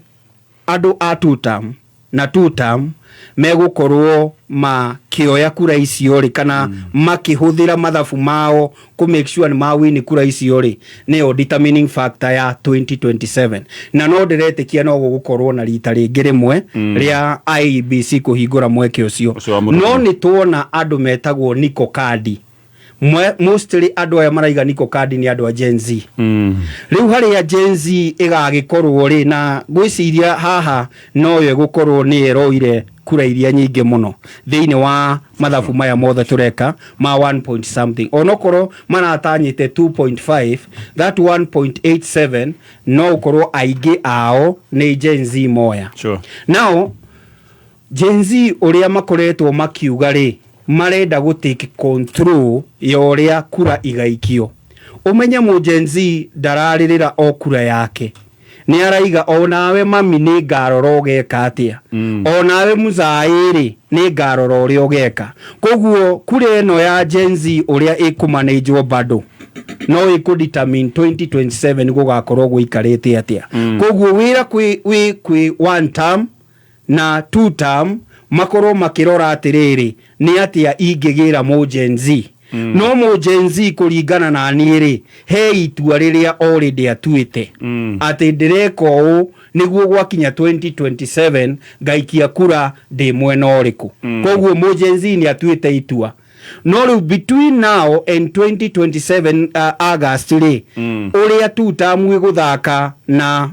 andũ a two term na two term megũkorwo makĩoya kura icio rĩ, kana makĩhũthĩra mathabu mao kũ make sure nĩ mawini kura icio rĩ, nĩyo determining factor ya 2027. Na no ndĩretĩkia no gũgũkorwo na rita rĩngĩ rĩmwe rĩa IEBC kũhingũra mweke ũcio. Ũcio wa mũndũ No nĩ tuona andũ metagwo niko kadi. Mostly andũ aya maraiga niko kadi nĩ andũ a Gen Z. Rĩu harĩa Gen Z ĩgagĩkorwo rĩ, na ngwĩciria haha noyo ĩgũkorwo nĩ ĩroire kura iria nyingĩ mũno thĩinĩ wa mathabu maya mothe tũreka ma 1 point something, onokorwo maratanyĩte 2.5, that 1.87 no ũkorwo aingĩ ao nĩ Gen Z moya. Now Gen Z ũrĩa makoretwo makiuga rĩ, marenda gũ take control ya ũrĩa kura igaikio. Ũmenye mũ Gen Z ndararĩrĩra o kura yake. Nĩ araiga onawe mami nĩ ngarora ũgeka atĩa, onawe muzaĩ rĩ nĩ ngarora ũrĩa ũgeka. Koguo kura ĩno ya Gen Z ũrĩa ĩkũmanĩnjwo bado no ĩkũ determine 2027 gũgakorwo gũikarĩte atĩa. Koguo wĩra kwĩ wĩ kwĩ one term na two term makorwo makĩrora atĩrĩrĩ, nĩ atĩa ingĩgĩra mũ Gen Z. No mũ Gen Z kũringana na niĩ rĩ, he itua rĩrĩa already atuĩte atĩ ndĩreka ũũ nĩguo gwakinya 2027 ngaikia kura ndĩ mwena ũrĩkũ. Koguo mũ Gen Z nĩ atuĩte itua, no rĩu between now and 2027 August rĩ, ũrĩa two term ĩgũthaka na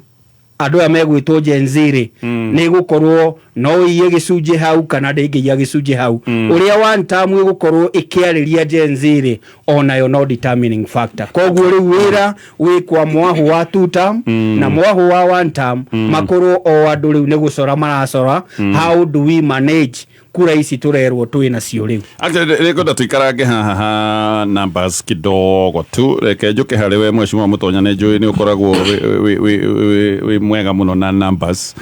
andũ aya megwĩtwo Gen Z rĩ, nĩ gũkorwo no ĩiye gĩcunjĩ hau kana ndĩngĩiya gĩcunjĩ hau. Ũrĩa one term ĩgũkorwo ĩkĩarĩria Gen Z rĩ, onayo no determining factor. Koguo rĩu wĩra wĩ kwa mwahũ wa two term na mwahũ wa one term, makorwo o andũ rĩu nĩ gũcora maracora how do we manage kura ici tũrerwo twĩ nacio rĩu. Actually, rĩngwenda tuikarange haha ha numbers kidogo tu. Reke njũke harĩ we, Mheshimiwa Mũtonya. Nĩ njũĩ nĩ ũkoragwo wĩ mwega mũno na numbers.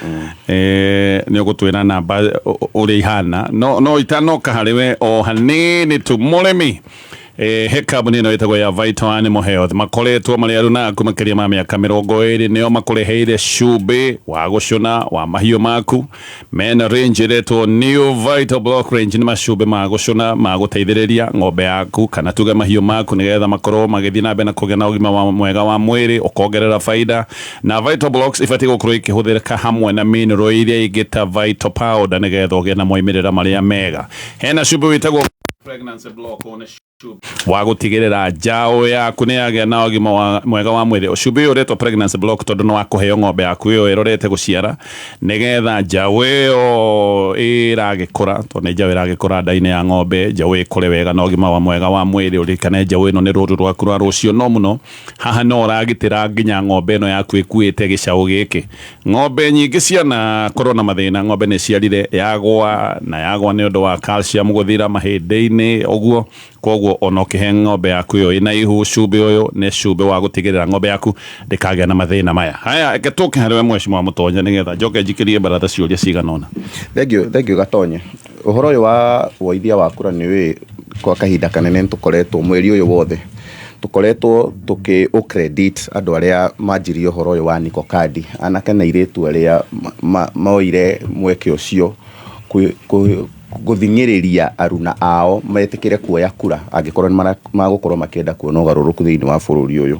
Nĩ ũgũtwĩra namba ũrĩa ihana, no itanoka harĩ we o hanini tu, mũrĩmi, he kambuni ĩno ĩtagwo ya Vital Animal Health. Makoretwo marĩ aruna aku makĩria ma mĩaka 20. Nĩo makũreheire cumbĩ wa gũcũna wa mahiũ maku. Mena range ĩretwo New Vital Block Range. Nĩ macumbĩ ma gũcũna ma gũteithĩrĩria ng'ombe yaku kana tuge mahiũ maku, nĩgetha makorwo magĩthiĩ na mbere na kũgĩa na ũgima mwega wa mwĩrĩ, ũkongerera faida. Na Vital Blocks ibatiĩ gũkorwo ikĩhũthĩka hamwe na mineral iria ingĩ ta Vital Powder, nĩgetha ũgĩe na moimĩrĩra marĩa mega. Hena cumbĩ wĩtagwo Pregnancy Block. Ũyũ nĩ wa gũtigĩrĩra njaũ yaku nĩ yagĩa na ũgima mwega wa mwĩrĩ. Cumbĩ ũyũ ũretwo Pregnancy Block tondũ nĩ wa kũheo ng'ombe yaku ĩyo ĩrorete gũciara, nĩgetha njaũ ĩyo ĩragĩkũra, tondũ nĩ njaũ ĩragĩkũra nda-inĩ ya ng'ombe, njaũ ĩkũre wega na ũgima wa mwega wa mwĩrĩ. Ũririkane njaũ ĩno nĩ rũru rwaku rwa rũciũ. No mũno haha no ũragitĩra nginya ng'ombe ĩno yaku ĩkuĩte gĩcaũ gĩkĩ. Ng'ombe nyingĩ cianakorwo na mathĩna, ng'ombe nĩ ciarire yagwa, na yagwa nĩ ũndũ wa calcium gũthira mahĩndĩ-inĩ ũguo. Koguo ona ũkĩhe ng'ombe yaku ĩyo ĩna ihu cumbĩ ũyũ, nĩ cumbĩ wa gũtigĩrĩra ng'ombe yaku ndĩkagĩa na mathĩna maya. Haya, reke tũke harĩ we, Mheshimiwa Mũtonya, nĩgetha njoke njikĩrie baratha ciũria cigana ũna. Thank you, thank you, Gatonye. Ũhoro ũyũ wa woithia wa kura, nĩ ũĩ kwa kahinda kanene nĩtũkoretwo, mweri ũyũ wothe tũkoretwo tũkĩ credit andũ arĩa manjirie ũhoro ũyũ wa Niko Kadi, anake na airĩtu arĩa moire mweke ũcio gũthing'ĩrĩria aruna ao metĩkĩre kuoya kura angĩkorwo nĩ magũkorwo makĩenda kuona ũgarũrũku thĩinĩ wa bũrũri ũyũ.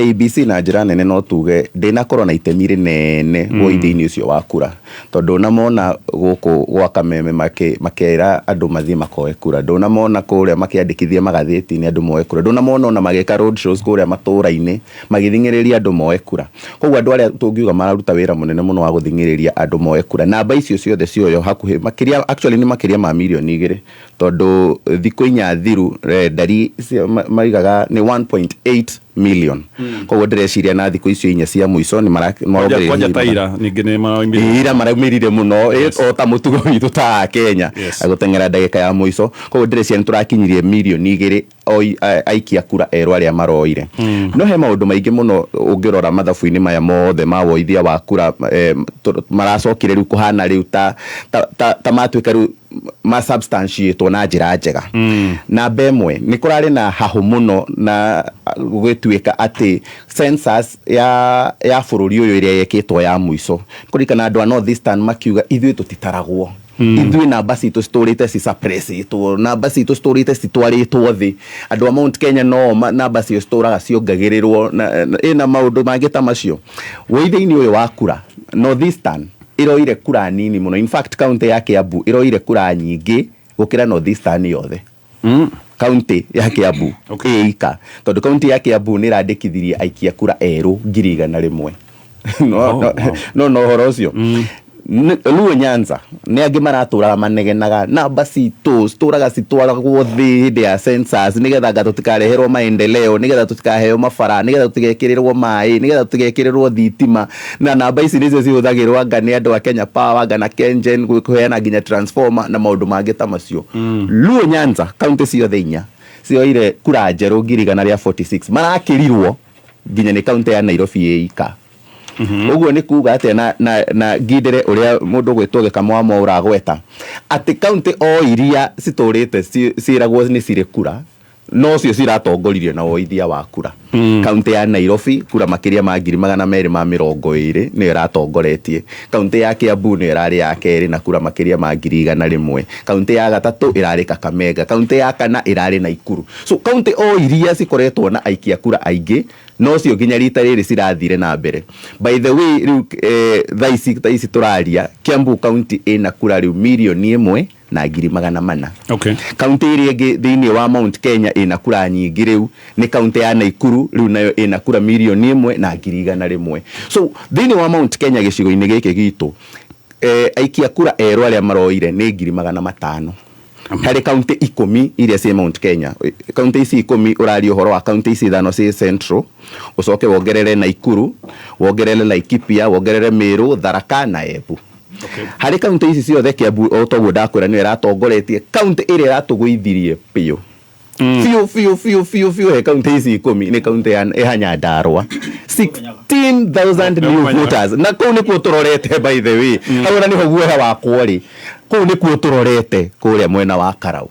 IEBC na njĩra nene no tuge ndĩnakorwo na itemi rĩnene woithia-inĩ ũcio wa kura, tondũ ndũnamona gũkũ gwa Kameme makera andũ mathiĩ makoe kura, ndũnamona kũrĩa makĩandĩkithia magathĩti-inĩ andũ moe kura, ndũnamona ona magĩka road shows kũrĩa matũra-inĩ magĩthing'ĩrĩria andũ moe kura. Koguo andũ arĩa tũngiuga mararuta wĩra mũnene mũno wa gũthing'ĩrĩria andũ moe kura, namba icio ciothe cioyo hakuhĩ makĩria, actually nĩ makĩria ma mirioni 2, tondũ thikũ 4 thiru ndari maigaga nĩ 1.8 million. Koguo ndĩreciria na thikũ icio 4 cia mũico nĩ marongereire Kwanja hihi taira ningĩ nĩ maraumĩrire. Ira maraumĩrire mũno, o ta mũtugo witũ ta a Kenya gũteng'era ndagĩka ya mũico. Koguo ndĩreciria nĩ tũrakinyirie mirioni 2 aikia kura erũ arĩa maroire. No he maũndũ maingĩ mũno ũngĩrora mathabu-inĩ maya mothe ma woithia wa kura, maracokire rĩu kũhana rĩu ta matuĩka rĩu ma substantiatwo na njĩra njega. Namba ĩmwe, nĩ kũrarĩ na hahũ mũno na gũgĩtuĩka atĩ census ya bũrũri ũyũ ĩrĩa yekĩtwo ya mũico, kũririkana andũ a North Eastern makiuga ithuĩ tũtitaragwo, ithuĩ namba citũ citũrĩte cicaprecĩtwo, namba citũ citũrĩte citwarĩtwo thĩ. Andũ a Mount Kenya no namba cio citũraga ciongagĩrĩrwo ĩna maũndũ mangĩ ta macio. Wũithia-inĩ ũyũ wa kura, North Eastern ĩroire kura nini mũno. In fact, county ya Kiambu ĩroire kura nyingĩ gũkĩra North Eastern yothe, county ya Kiambu ĩika, tondũ county ya Kiambu nĩ ĩrandĩkithirie aikia kura erũ 100,000. No, Oh, no, wow. no ũhoro ũcio. Luo Nyanza nĩ angĩ maratũraga manegenaga namba citũ citũraga citwaragwo thĩ hĩndĩ ya census, nĩgetha anga tũtikareherwo maendeleo, nĩgetha tũtikaheo mabara, nĩgetha tũtigekĩrĩrwo maĩ, nĩgetha tũtigekĩrĩrwo thitima, na namba ici nĩcio cihũthagĩrwo anga nĩ andũ a Kenya Power, anga na KenGen kũheana nginya transformer na maũndũ mangĩ ta macio. Luo Nyanza kaunti ciothe inya cioire kura njerũ 146,000, marakĩrirwo nginya nĩ kaunti ya Nairobi ĩika. Ũguo nĩ kuga atĩa? Na ngindĩre ũrĩa mũndũ gwĩtwo Gĩkamwamwa ũragweta atĩ kaunti o iria citũrĩte ciĩragwo nĩ cirĩ kura nocio ciratongoririe na woithia wa kura. Kaunti ya Nairobi kura makĩria ma 220,000 nĩyo ĩratongoretie. Kaunti ya Kiambu nĩyo ĩrarĩ ya kerĩ na kura makĩria ma 100,000. Kaunti ya gatatũ ĩrarĩ Kakamega. Kaunti ya kana ĩrarĩ Naikuru. So kaunti o iria cikoretwo na aikia kura aingĩ nocio nginya rita rĩrĩ cirathire na mbere. By the way, rĩu thaa ici tũraria, Kiambu County ĩna kura rĩu 1,400,000. Kaunti ĩrĩa ĩngĩ thĩinĩ wa Mount Kenya ĩna kura nyingĩ rĩu nĩ kaunti ya Naikuru, rĩu nayo ĩna kura 1,100,000. So thĩinĩ wa Mount Kenya, gĩcigo-inĩ gĩkĩ gitũ, aikia kura erũ arĩa maroire nĩ 500,000 harĩ kaunti 10 iria ciĩ Mount Kenya. Kaunti ici 10, ũraria ũhoro wa kaunti ici ithano ciĩ Central, ũcoke wongerere Naikuru, wongerere Laikipia, wongerere Meru, Tharaka na Embu. Harĩ kaunti ici ciothe, Kiambu, o toguo ndakwĩra, nĩyo ĩratongoretie. Kaunti ĩrĩa ĩratũgũithirie biũ biũ biũ biũ biũ biũ he kaunti ici 10 nĩ kaunti ya Nyandarua, 16,000 new voters. Na kũu nĩkuo tũrorete, by the way. Hau ona nĩho guoya wakwa rĩ, kũu nĩkuo tũrorete, kũrĩa mwena wa Karau.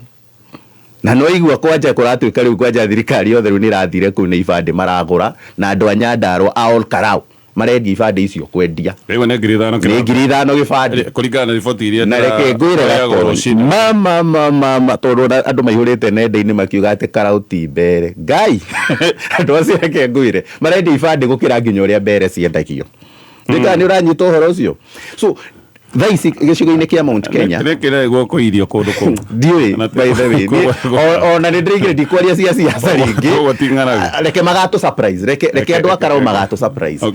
Na no igua kwanja kũratuĩka rĩu kwanja thirikari yothe rĩu nĩ ĩrathire kũu, nĩ ibandĩ maragũra, na andũ a Nyandarua a Ol Karau marendia ibandĩ icio kwendia. Rĩu nĩ 5,000? Nĩ 5,000 gĩbandĩ. Kũringana na riboti iria Na reke ngwĩre tũheagwo Gatonyi, rũcinĩ. Mama mama mama, tondũ ona andũ maihũrĩte nenda-inĩ makiuga atĩ Karau ti mbere ngai. Andũ acio, reke ngwĩre, marendia ibandĩ gũkĩra nginya ũrĩa mbere ciendagio. Ndĩkaga nĩ ũranyita ũhoro ũcio. So thaa ici gĩcigo-inĩ kĩa Mount Kenya Nĩkĩrĩ guoko irio kũndũ kũu? Ndiũĩ. By the way, ona nĩ ndĩraigire ndikwaria cia siasa rĩngĩ. Koguo ti ng'aragu. Reke magatũ surprise, reke andũ a Karau magatũ surprise.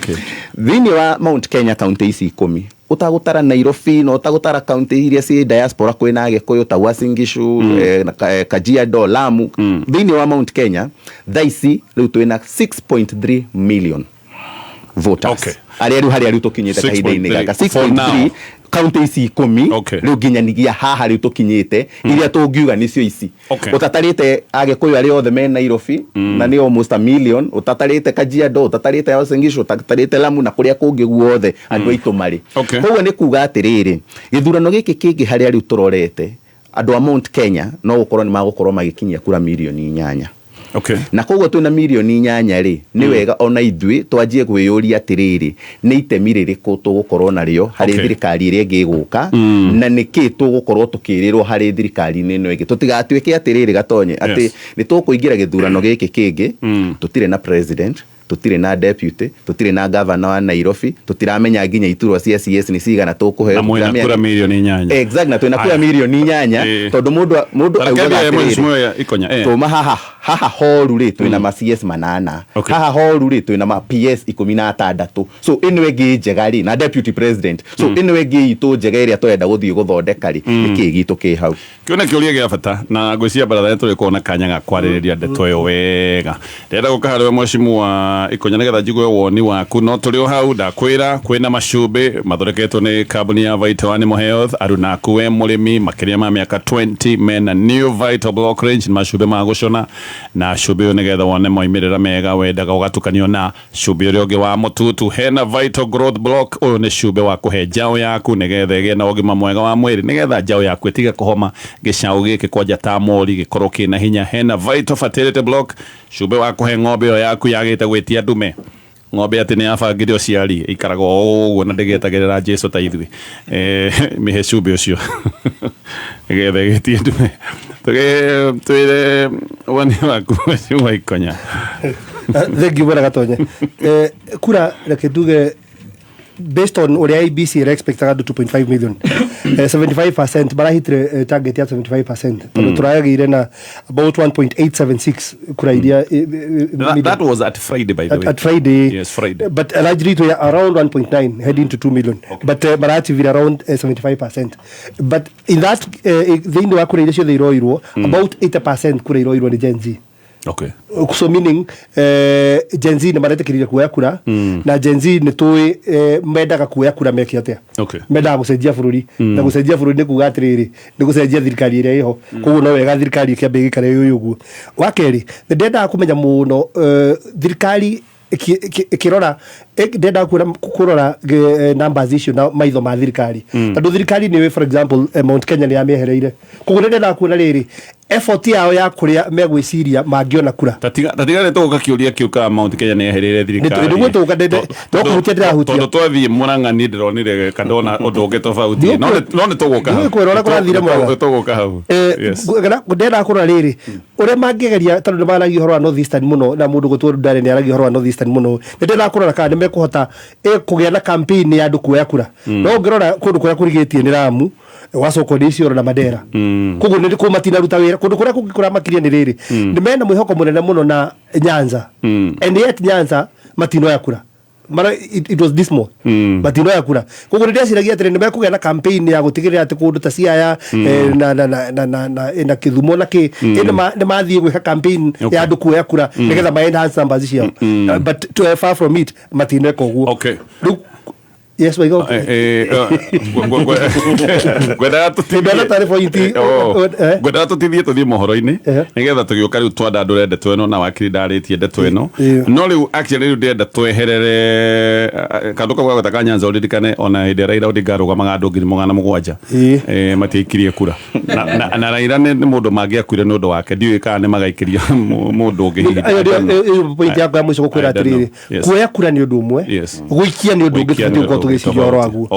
Thĩinĩ wa Mount Kenya, kaunti ici 10, ũtagũtara Nairobi na ũtagũtara kaunti iria ciĩ diaspora, kwĩna Agĩkũyũ ta Uasin Gishu, na Kajiado, Lamu, thĩinĩ wa Mount Kenya thaa ici rĩu twĩna 6.3 million voters arĩa rĩu harĩa rĩu tũkinyĩte kahinda-inĩ gaka. 6.3 for now. 6.3 kaunti ici 10. Rĩu nginyanigia haha rĩu tũkinyĩte iria tũngiuga nĩcio ici, ũtatarĩte Agĩkũyũ arĩa othe me Nairobi, na nĩ almost a million, ũtatarĩte Kajiado, ũtatarĩte Uasin Gishu, ũtatarĩte Lamu na kũrĩa kũngĩ guothe andũ aitũ marĩ. Koguo nĩ kuga atĩrĩrĩ, gĩthurano gĩkĩ kĩngĩ harĩa rĩu tũrorete, andũ a Mount Kenya no gũkorwo nĩ magũkorwo magĩkinyia kura 8 mirioni. Na koguo twĩna 8 mirioni rĩ, nĩ wega ona ithuĩ twanjie kwĩyũria atĩrĩrĩ, nĩ itemi rĩrĩkũ tũgũkorwo narĩo harĩ thirikari ĩrĩa ĩngĩ ĩgũka, na nĩkĩ tũgũkorwo tũkĩrĩrwo harĩ thirikari-inĩ ĩno ĩngĩ, tũtigatuĩke atĩrĩrĩ, Gatonye, atĩ nĩ tũkũingĩra gĩthurano gĩkĩ kĩngĩ tũtirĩ na president, tũtirĩ na deputy, tũtirĩ na governor wa Nairobi, tũtiramenya nginya iturwa cia CS nĩ cigana tũkũheo. Na mwĩna kura 8 mirioni. Exact, na twĩna kura Aya. 8 mirioni, tondũ mũndũ Tareke augaga mbere atĩrĩrĩ, Mheshimiwa Ikonya, tũma haha horu rĩ, twĩna ma CS 8, haha horu rĩ, twĩna ma PS 16. So ĩno ĩngĩ njega rĩ, na deputy president, so ĩno ĩngĩ itũ njega ĩrĩa tũrenda gũthiĩ gũthondeka rĩ, nĩkĩ gitũ kĩ hau? Kĩu nĩ kĩũria gĩa bata, na ngwĩciria baratha nĩ tũrĩkorwo na kanya ga kwarĩrĩria ndeto ĩyo wega. Ndĩrenda gũka harĩ we Mheshimiwa Ikonya nĩgetha njigue woni waku, no tũrĩ o hau ndakwĩra kwĩna macumbĩ mathondeketwo nĩ kambuni ya Vital Animal Health. Arunaku we mũrĩmi makĩria ma mĩaka 20 mena new Vital Block Range, nĩ macumbĩ ma gũcũna, na cumbĩ ũyũ nĩgetha wone moimĩrĩra mega wendaga ũgatukanio na cumbĩ ũrĩa ũngĩ wa mũtutu. Hena Vital Growth Block, ũyũ nĩ cumbĩ wa kũhe njaũ yaku nĩgetha ĩgĩe na ũgima mwega wa mwĩrĩ, nĩgetha njaũ yaku ĩtige kũhoma, gĩcaũ gĩkĩ kwanja ta mori gĩkorwo kĩna hinya. Hena Vital Fertility Block, cumbĩ wa kũhe ng'ombe ĩyo yaku yagĩte gwĩtia ndume, ng'ombe atĩ nĩ yabangire ũciari, ĩikaraga o ũguo na ndĩgetagĩrĩra Jesu ta ithuĩ. Mĩhe cumbĩ ũcio nĩgetha ĩgĩtie ndume. Twĩre woni waku, Mheshimiwa Ikonya. Thank you, bwana Gatonye. Kura, reke tuge, based on ũrĩa IEBC ĩra expectaga andũ 2.5 million, 75% barahitire target ya 75%, tondũ tũragĩire na about 1.876 kura iria That, that was at Friday, by the way. At Friday. Yes, Friday. But largely to around 1.9, heading to 2 million. But barachievire around 75%. But in that, thĩinĩ wa kura iria ciothe iroirwo, about 80% kura iroirwo nĩ Gen Z. So meaning Gen Z nĩ maretĩkĩrire kuoya kura, na Gen Z nĩ tũĩ mendaga kuoya kura meke atĩa? Mendaga gũcenjia bũrũri, na gũcenjia bũrũri nĩ kuga atĩrĩrĩ, nĩ gũcenjia thirikari ĩrĩa ĩho. Koguo no wega thirikari ĩkĩambe ĩgĩikare ĩ ũguo. Wa kerĩ, nĩ ndendaga kũmenya mũno, thirikari ĩkĩrora Ndĩrenda kuona kũrora numbers icio na maitho ma thirikari, tondũ thirikari nĩ, for example, Mount Kenya nĩ yamĩehereire. Koguo nĩ ndĩrenda kuona rĩrĩ effort yao ya kũrĩa megwĩciria mangĩona kura. Tatiga nĩ tũgũka kĩũria kĩu ka Mount Kenya nĩ ehereire thirikari. Nĩguo tũgũka, no kũhutia ndĩrahutia. Tondũ twathiĩ Murang'a niĩ ndĩronire kandona ũndũ ũngĩ tofauti, no nĩ tũgũka hau. Ndiũĩ kwĩra ũrĩa kũrathire Murang'a. Nĩ tũgũka hau. Yes. Ndĩrenda kũrora rĩrĩ ũrĩa mangĩgeria, tondũ nĩ maragia ũhoro wa North Eastern mũno, na mũndũ gũtwo Ndare nĩ aragia ũhoro wa North Eastern mũno. Nĩ ndĩrenda kũrora kana nĩ mekũhota kũgĩa na campaign ya andũ kuoya kura. No ũngĩrora kũndũ kũrĩa kũrigĩtie nĩ Lamu, gwacokwo nĩ Isiolo na Mandera. Koguo nĩ kũu matinaruta wĩra. Kũndũ kũrĩa kũngĩ kũramakirie nĩ rĩrĩ, nĩ mena mwĩhoko mũnene mũno na Nyanza, and yet Nyanza matinoya kura. Mara it was dismal. Matinoya kura. Koguo nĩ ndĩreciragia atĩrĩ, nĩ mekũgĩa na campaign ya gũtigĩrĩra atĩ kũndũ ta Siaya, na Kĩthumo na kĩ nĩ mathiĩ gwĩka campaign ya andũ kuoya kura nĩgetha ma enhance numbers ciao. But far from it, matineka ũguo. Rĩu, yes, waiga. Ngwendaga tũtithie. Ndona tarĩ point, Ngwendaga tũtithie tũthiĩ mohoro-inĩ nĩgetha tũgĩũka rĩu twandandũre ndeto ĩno, na wakiri ndarĩtie ndeto ĩno. No rĩu actually rĩu ndĩrenda tweherere kandũ kau gagweta ka Nyanza. Ũririkane ona hĩndĩ ĩrĩa Raila Odinga arũgamaga andũ 700,000 matiaikirie kura, na Raila nĩ mũndũ mangĩakuire nĩ ũndũ wake. Ndiũĩ kana nĩ magaikĩria mũndũ ũngĩ hihi. Ĩyo nĩyo ĩyo point yakwa ya mũico, gũkwĩra I don't know. atĩrĩrĩ, kuoya kura nĩ ũndũ ũmwe, gũikia nĩ ũndũ ũngĩ. Gũikia Tũbatiĩ nĩ gũkorwo ũndũ tũgĩciria ũhoro waguo.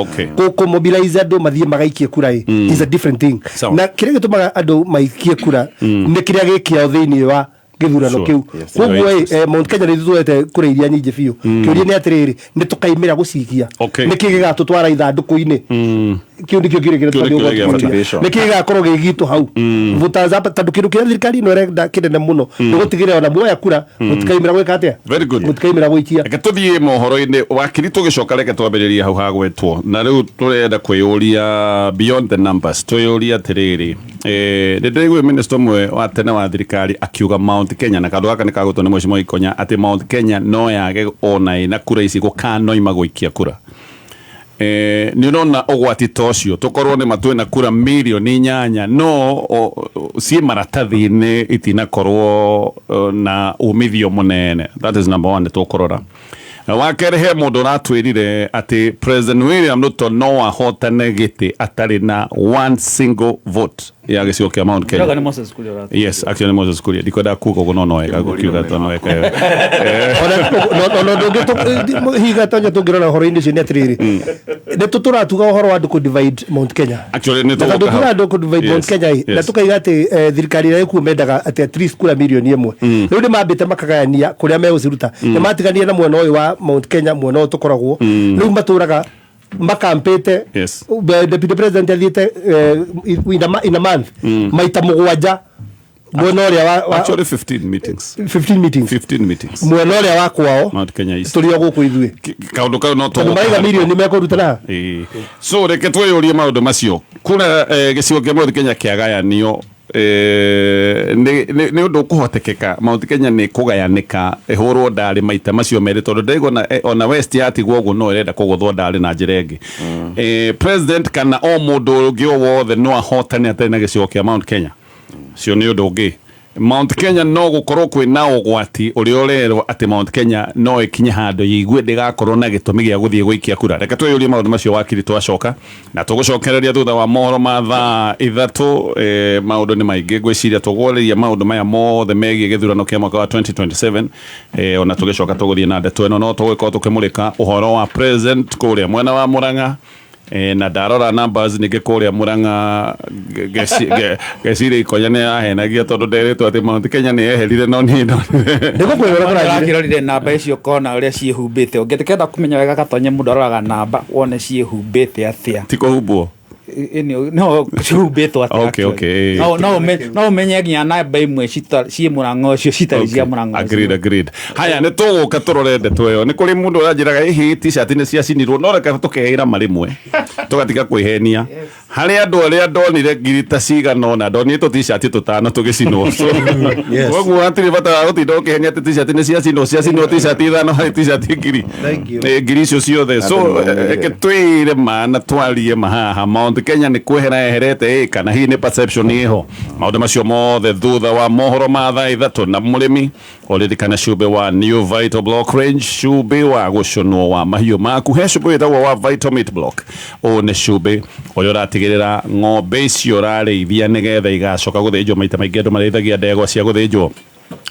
Kũmobilize andũ mathiĩ magaikie kura ĩ is a different thing. Sawa. Na kĩrĩa gĩtũmaga andũ maikie kura nĩ kĩrĩa gĩ kĩao thĩinĩ wa gĩthurano kĩu. Koguo Your ĩ, interest. Mount Kenya nĩ tuoete kura iria nyingĩ biũ. Kĩũria nĩ atĩrĩrĩ, nĩ tũkaimĩra gũcikia? Nĩ kĩ gĩgatũtwara ithandũkũ-inĩ? Kĩu nĩkĩo kĩũria kĩrĩa Kĩu tũbatiĩ nĩkĩo gũkorwo gĩa bata. tũkĩũria. Motivation. Nĩ kĩ gĩgakorwo gĩ gitũ hau voters apa? Tondũ kĩndũ kĩrĩa thirikari ĩno ĩrenda kĩnene mũno nĩ gũtigĩrĩra ona muoya kura mũtikaimĩra gwĩka atĩa? Very good. Mũtikaimĩra gũikia. Reke tũthiĩ mohoro-inĩ, wakiri. Tũgĩcoka reke twambĩrĩrie hau hagwetwo. Na rĩu tũrenda kwĩyũria beyond the numbers, twĩyũrie atĩrĩrĩ, nĩ ndĩraigua minister ũmwe wa tene wa thirikari akiuga Mount Kenya, na kandũ gaka nĩ kagwetwo nĩ Mheshimiwa Ikonya, atĩ Mount Kenya no yage ona ĩna kura ici gũkanoima gũikia kura. Nĩ ũrona ũgwati ta ũcio, tũkorwo nĩ ma twĩna kura mirioni 8 no ciĩ maratathi-inĩ itinakorwo na umithio mũnene? That is number one. Nĩ tũkũrora. Wa kerĩ, he mũndũ ũratwĩrire atĩ President William Ruto no ahotane gĩtĩ atarĩ na one single vote ya gĩcigo kĩa Mount Kenya. Ndĩrauga nĩ Moses Kuria ũratwĩrire. Yes, actually Moses Kuria. Ndikwendaga kuga ũguo, no wega gũkiuga to no wega. Ona ũndũ ũngĩ higa tonya tũngĩrora ũhoro-inĩ ũcio nĩ atĩrĩrĩ, nĩ tũratuga ũhoro wa andũ kũ divide Mount Kenya. Actually nĩ Na tondũ tũgũka tuga hau. andũ kũ divide Mount Kenya ĩ, na tũkaiga atĩ thirikari ĩrĩa ĩkuo mendaga atĩ at least kura mirioni 1. Rĩu nĩ mambĩte makagayania kũrĩa megũciruta. Nĩ matiganire na mwena ũyũ wa Mount Kenya, mwena ũyũ tũkoragwo rĩu matũraga makampĩte. Deputy President athiĩte in a month maita mũgwanja mwena ũrĩa wa Actually 15 meetings. 15 meetings. 15 meetings. Mwena ũrĩa wa kwao. Mount Kenya East. Tũrĩ o gũkũ ithuĩ. Kaũndũ kau no Tondũ tũgũka maraiga hau. mirioni mekũruta na Ĩĩ. So reke twĩyũrie maũndũ macio. Kura gĩcigo kĩa Mount Kenya kĩagayanio, nĩ ũndũ ũkũhotekeka Mount Kenya nĩ kũgayanĩka ĩhũrwo ndarĩ maita macio merĩ? Tondũ ndĩraigua ona West yatigwo ũguo no ĩrenda kũgũthwo ndarĩ na njĩra ĩngĩ. President kana o mũndũ ũngĩ o wothe no ahotane atarĩ na gĩcigo kĩa Mount Kenya? Cio nĩ ũndũ ũngĩ. Mount Kenya no gũkorwo kwĩna ũgwati ũrĩa ũrerwo atĩ Mount Kenya no ĩkinye handũ yĩigue ndĩgakorwo na gĩtũmi gĩa gũthiĩ gũikia kura. Reke twĩyũrie maũndũ macio, wakiri, twacoka na tũgũcokereria thutha wa mohoro ma thaa 3. Maũndũ nĩ maingĩ, ngwĩciria tũgwarĩria maũndũ maya mothe megiĩ gĩthurano kĩa mwaka wa 2027. Ona tũgĩcoka tũgũthiĩ na ndeto ĩno, no tũgũkorwo tũkĩmũrĩka ũhoro wa president kũrĩa mwena wa Murang'a. Na ndarora numbers ningĩ kũrĩa Murang'a, ngeciria Ikonya nĩ yahenagia, tondũ nderĩtwo atĩ Mount Kenya nĩ yeherire, no niĩ ndonire Nĩguo kwĩrora kũrathire. Ũrakĩrorire namba icio ũkona ũrĩa ciĩhumbĩte. Ũngĩkenda kũmenya wega, Gatonye, mũndũ aroraga namba wone ciĩhumbĩte atĩa. Ti kũhumbwo. No cihumbĩtwo atĩa actually. No ũmenye nginya namba imwe ciĩ Mũrang'a ũcio citarĩ cia Mũrang'a ũcio. Agreed. Haya, nĩ tũgũka tũrore ndeto ĩyo. Nĩ kũrĩ mũndũ ũranjĩraga ĩhĩ t-shirt nĩ ciacinirwo, no reke tũkeĩra marĩmwe tũgatiga kwĩhenia. Harĩ andũ arĩa ndonire ngiri ta cigana ũna, ndonire tũ t-shirt tũtano tũgĩcinwo. So, koguo hatirĩ bata wa gũtinda ũkĩhenia atĩ t-shirt nĩ ciacinwo, ciacinwo t-shirt ithano harĩ t-shirt ngiri. Thank you. Ngiri icio ciothe. So, Andũ nĩ reke twĩre ma na twarie ma haha. Mount Kenya nĩ kwehera yeherete ĩ, kana hihi nĩ perception ĩho. Maũndũ macio mothe thutha wa mohoro ma thaa 3 na mũrĩmi ũririkane cumbĩ wa New Vital Block Range, cumbĩ wa gũcũnwo wa mahiũ maku. He cumbĩ wĩtagwo wa Vital Meat Block. Ũyũ nĩ cumbĩ ũrĩa ũratigĩrĩra ng'ombe icio ũrarĩithia nĩgetha igacoka gũthĩnjwo. Maita maingĩ andũ marĩithagia ndegwa cia gũthĩnjwo,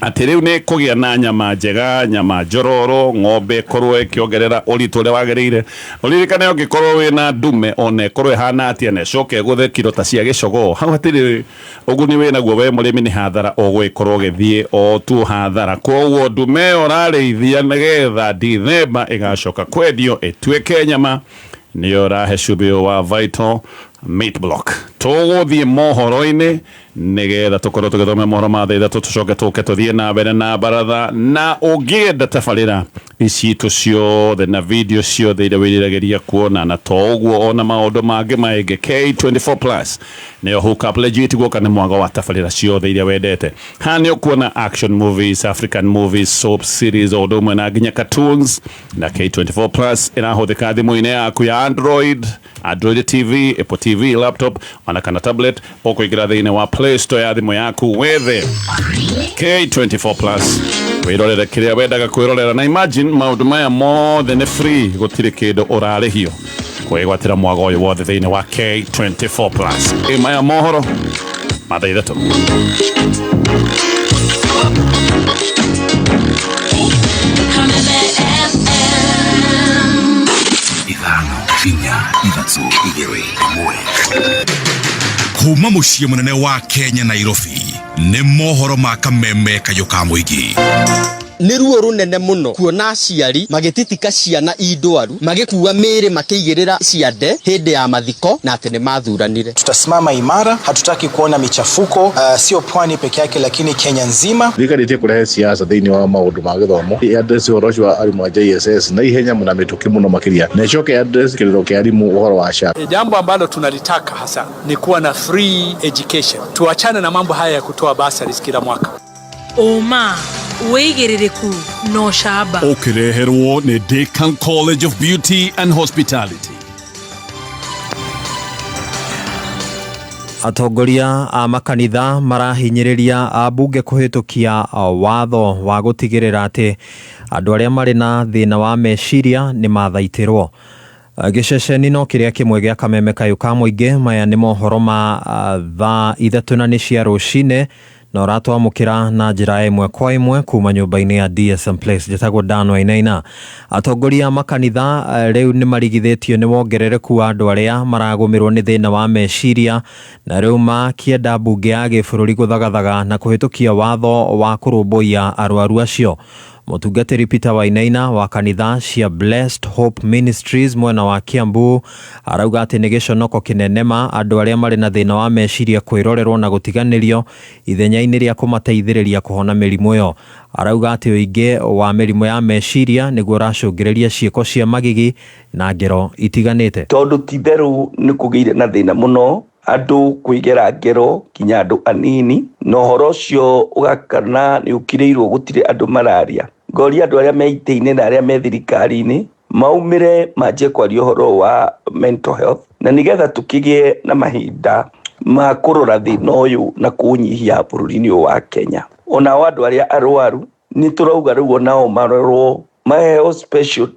atĩ rĩu nĩ kũgĩa na nyama njega, nyama njororo, ng'ombe ĩkorwo ĩkĩongerera ũritũ ũrĩa wagĩrĩire. Ũririkane ũngĩkorwo wĩna ndume ona ĩkorwo ĩhana atĩa na ĩcoke ĩgũthe kiro ta cia gĩcogoo, hau hatirĩ ũguni wĩnaguo we mũrĩmi, nĩ hathara ũgũgĩkorwo ũgĩthiĩ o tu hathara. Koguo ndume ĩyo ũrarĩithia nĩgetha Dithemba ĩgacoka kwendio ĩtuĩke nyama, nĩyo ũrahe cumbĩ ũyũ wa Vital Meat Block. Tũgũthiĩ mohoro-inĩ nĩgetha tũkorwo tũgĩthoma mohoro ma thaa 3, tũcoke tũke tũthiĩ na mbere na baratha. Na ũngĩenda tabarĩra icitũ ciothe na video ciothe iria wĩriragĩria kuona, na to ũguo ona maũndũ mangĩ maingĩ, K24 Plus nĩyo hook up legit guoka nĩ mwago wa tabarĩra ciothe iria wendete. Haha nĩ ũkuona action movies, African movies, soap series, o ũndũ ũmwe na nginya cartoons. Na K24 Plus ĩrahũthĩka thimũ-inĩ yaku ya Android, Android TV, Apple TV, laptop ona kana tablet. Ũkũingĩra thĩinĩ wa Play Store ya thimũ yaku, wethe K24 Plus, wĩrorere kĩrĩa wendaga kwĩrorera. Na imagine maũndũ maya mothe nĩ free, gũtirĩ kĩndũ ũrarĩhio kwĩgwatĩra mwago ũyũ wothe thĩinĩ wa K24 Plus. Ĩ maya mohoro ma thaa 3. Kameme FM. 5 4 3 2 1. Kuma mũciĩ mũnene wa Kenya Nairobi, nĩ mohoro ma Kameme kayũ ka mũingĩ. Nĩ ruo rũnene mũno kuona aciari magĩtitika ciana indwaru, magĩkua mĩĩrĩ makĩigĩrĩra ciande hĩndĩ ya mathiko, na atĩ nĩ mathuranire. Tutasimama imara, hatutaki kuona michafuko, sio pwani peke yake lakini Kenya nzima. Thirikari ĩtie kũrehe siasa thĩinĩ wa maũndũ ma gĩthomo, ĩ-address ũhoro ũcio wa arimũ a JSS na ihenya na mĩtũkĩ mũno makĩria, na ĩcoke address kĩrĩro kĩa arimũ ũhoro wa SHA. Jambo ambalo tunalitaka hasa ni kuwa na free education. Tuachane na mambo haya ya kutoa bursaries kila mwaka. Ũma, wĩigĩrĩrĩku na ũcamba. Ũkĩreherwo nĩ Decan College of Beauty and Hospitality. Atongoria a makanitha marahinyĩrĩria ambunge kũhĩtũkia watho wa gũtigĩrĩra atĩ andũ arĩa marĩ na thĩna wa meciria nĩ mathaitĩrwo. Gĩceceni no kĩrĩa kĩmwe gĩa Kameme kayũ ka mũingĩ. Maya nĩ mohoro ma thaa 3 na nĩ cia rũcinĩ, na ũratwamũkĩra na njĩra ĩmwe kwa ĩmwe kuma nyũmba-inĩ ya DSM Place. Njĩtagwo Dan Wainaina. Atongoria a makanitha rĩu nĩ marigithĩtio nĩ wongerereku wa andũ arĩa maragũmĩrwo nĩ thĩna wa meciria, na rĩu makĩenda mbunge ya gĩbũrũri gũthagathaga na kũhĩtũkia watho wa kũrũmbũiya arwaru acio. Mũtungatĩri Peter Wainaina wa kanitha cia Blessed Hope Ministries mwena wa Kiambu arauga atĩ nĩ gĩconoko kĩnene ma andũ arĩa marĩ na thĩna wa meciria kwĩrorerwo na gũtiganĩrio ithenya-inĩ rĩa kũmateithĩrĩria kũhona mĩrimũ ĩyo. Arauga atĩ ũingĩ wa mĩrimũ ya meciria nĩguo ũracũngĩrĩria ciĩko cia magigi na ngero itiganĩte. Tondũ ti therũ nĩ kũgĩire na thĩna mũno, andũ kwĩgera ngero kinya andũ anini, na ũhoro ũcio ũgakana nĩ ũkirĩirwo gũtirĩ andũ mararia. Ngoria andũ arĩa me itĩ-inĩ na arĩa me thirikari-inĩ maumĩre manjie kwaria ũhoro wa mental health, na nĩgetha tũkĩgĩe na mahinda ma kũrora thĩna ũyũ na kũũnyihia bũrũri-inĩ ũyũ wa Kenya. Onao andũ arĩa arwaru nĩ tũrauga rĩu onao marorwo maheo special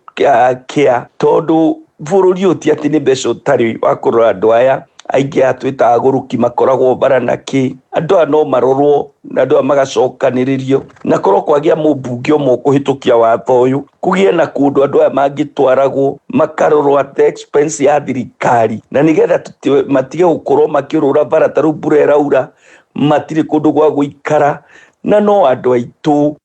care, tondũ bũrũri ũyũ ti atĩ nĩ mbeca ũtarĩ wa kũrora andũ aya. Aingĩ aya twĩtaga agũrũki makoragwo bara na kĩ. Andũ aya no marorwo na andũ aya magacokanĩrĩrio, na korwo kwagĩa mũmbunge ũmwe ũkũhĩtũkia watho ũyũ, kũgĩe na kũndũ andũ aya mangĩtwaragwo makarorwo at the expense ya thirikari, na nĩgetha matige gũkorwo makĩũrũra bara ta rĩu mbura ĩraura, matirĩ kũndũ gwa gũikara, na no andũ aitũ.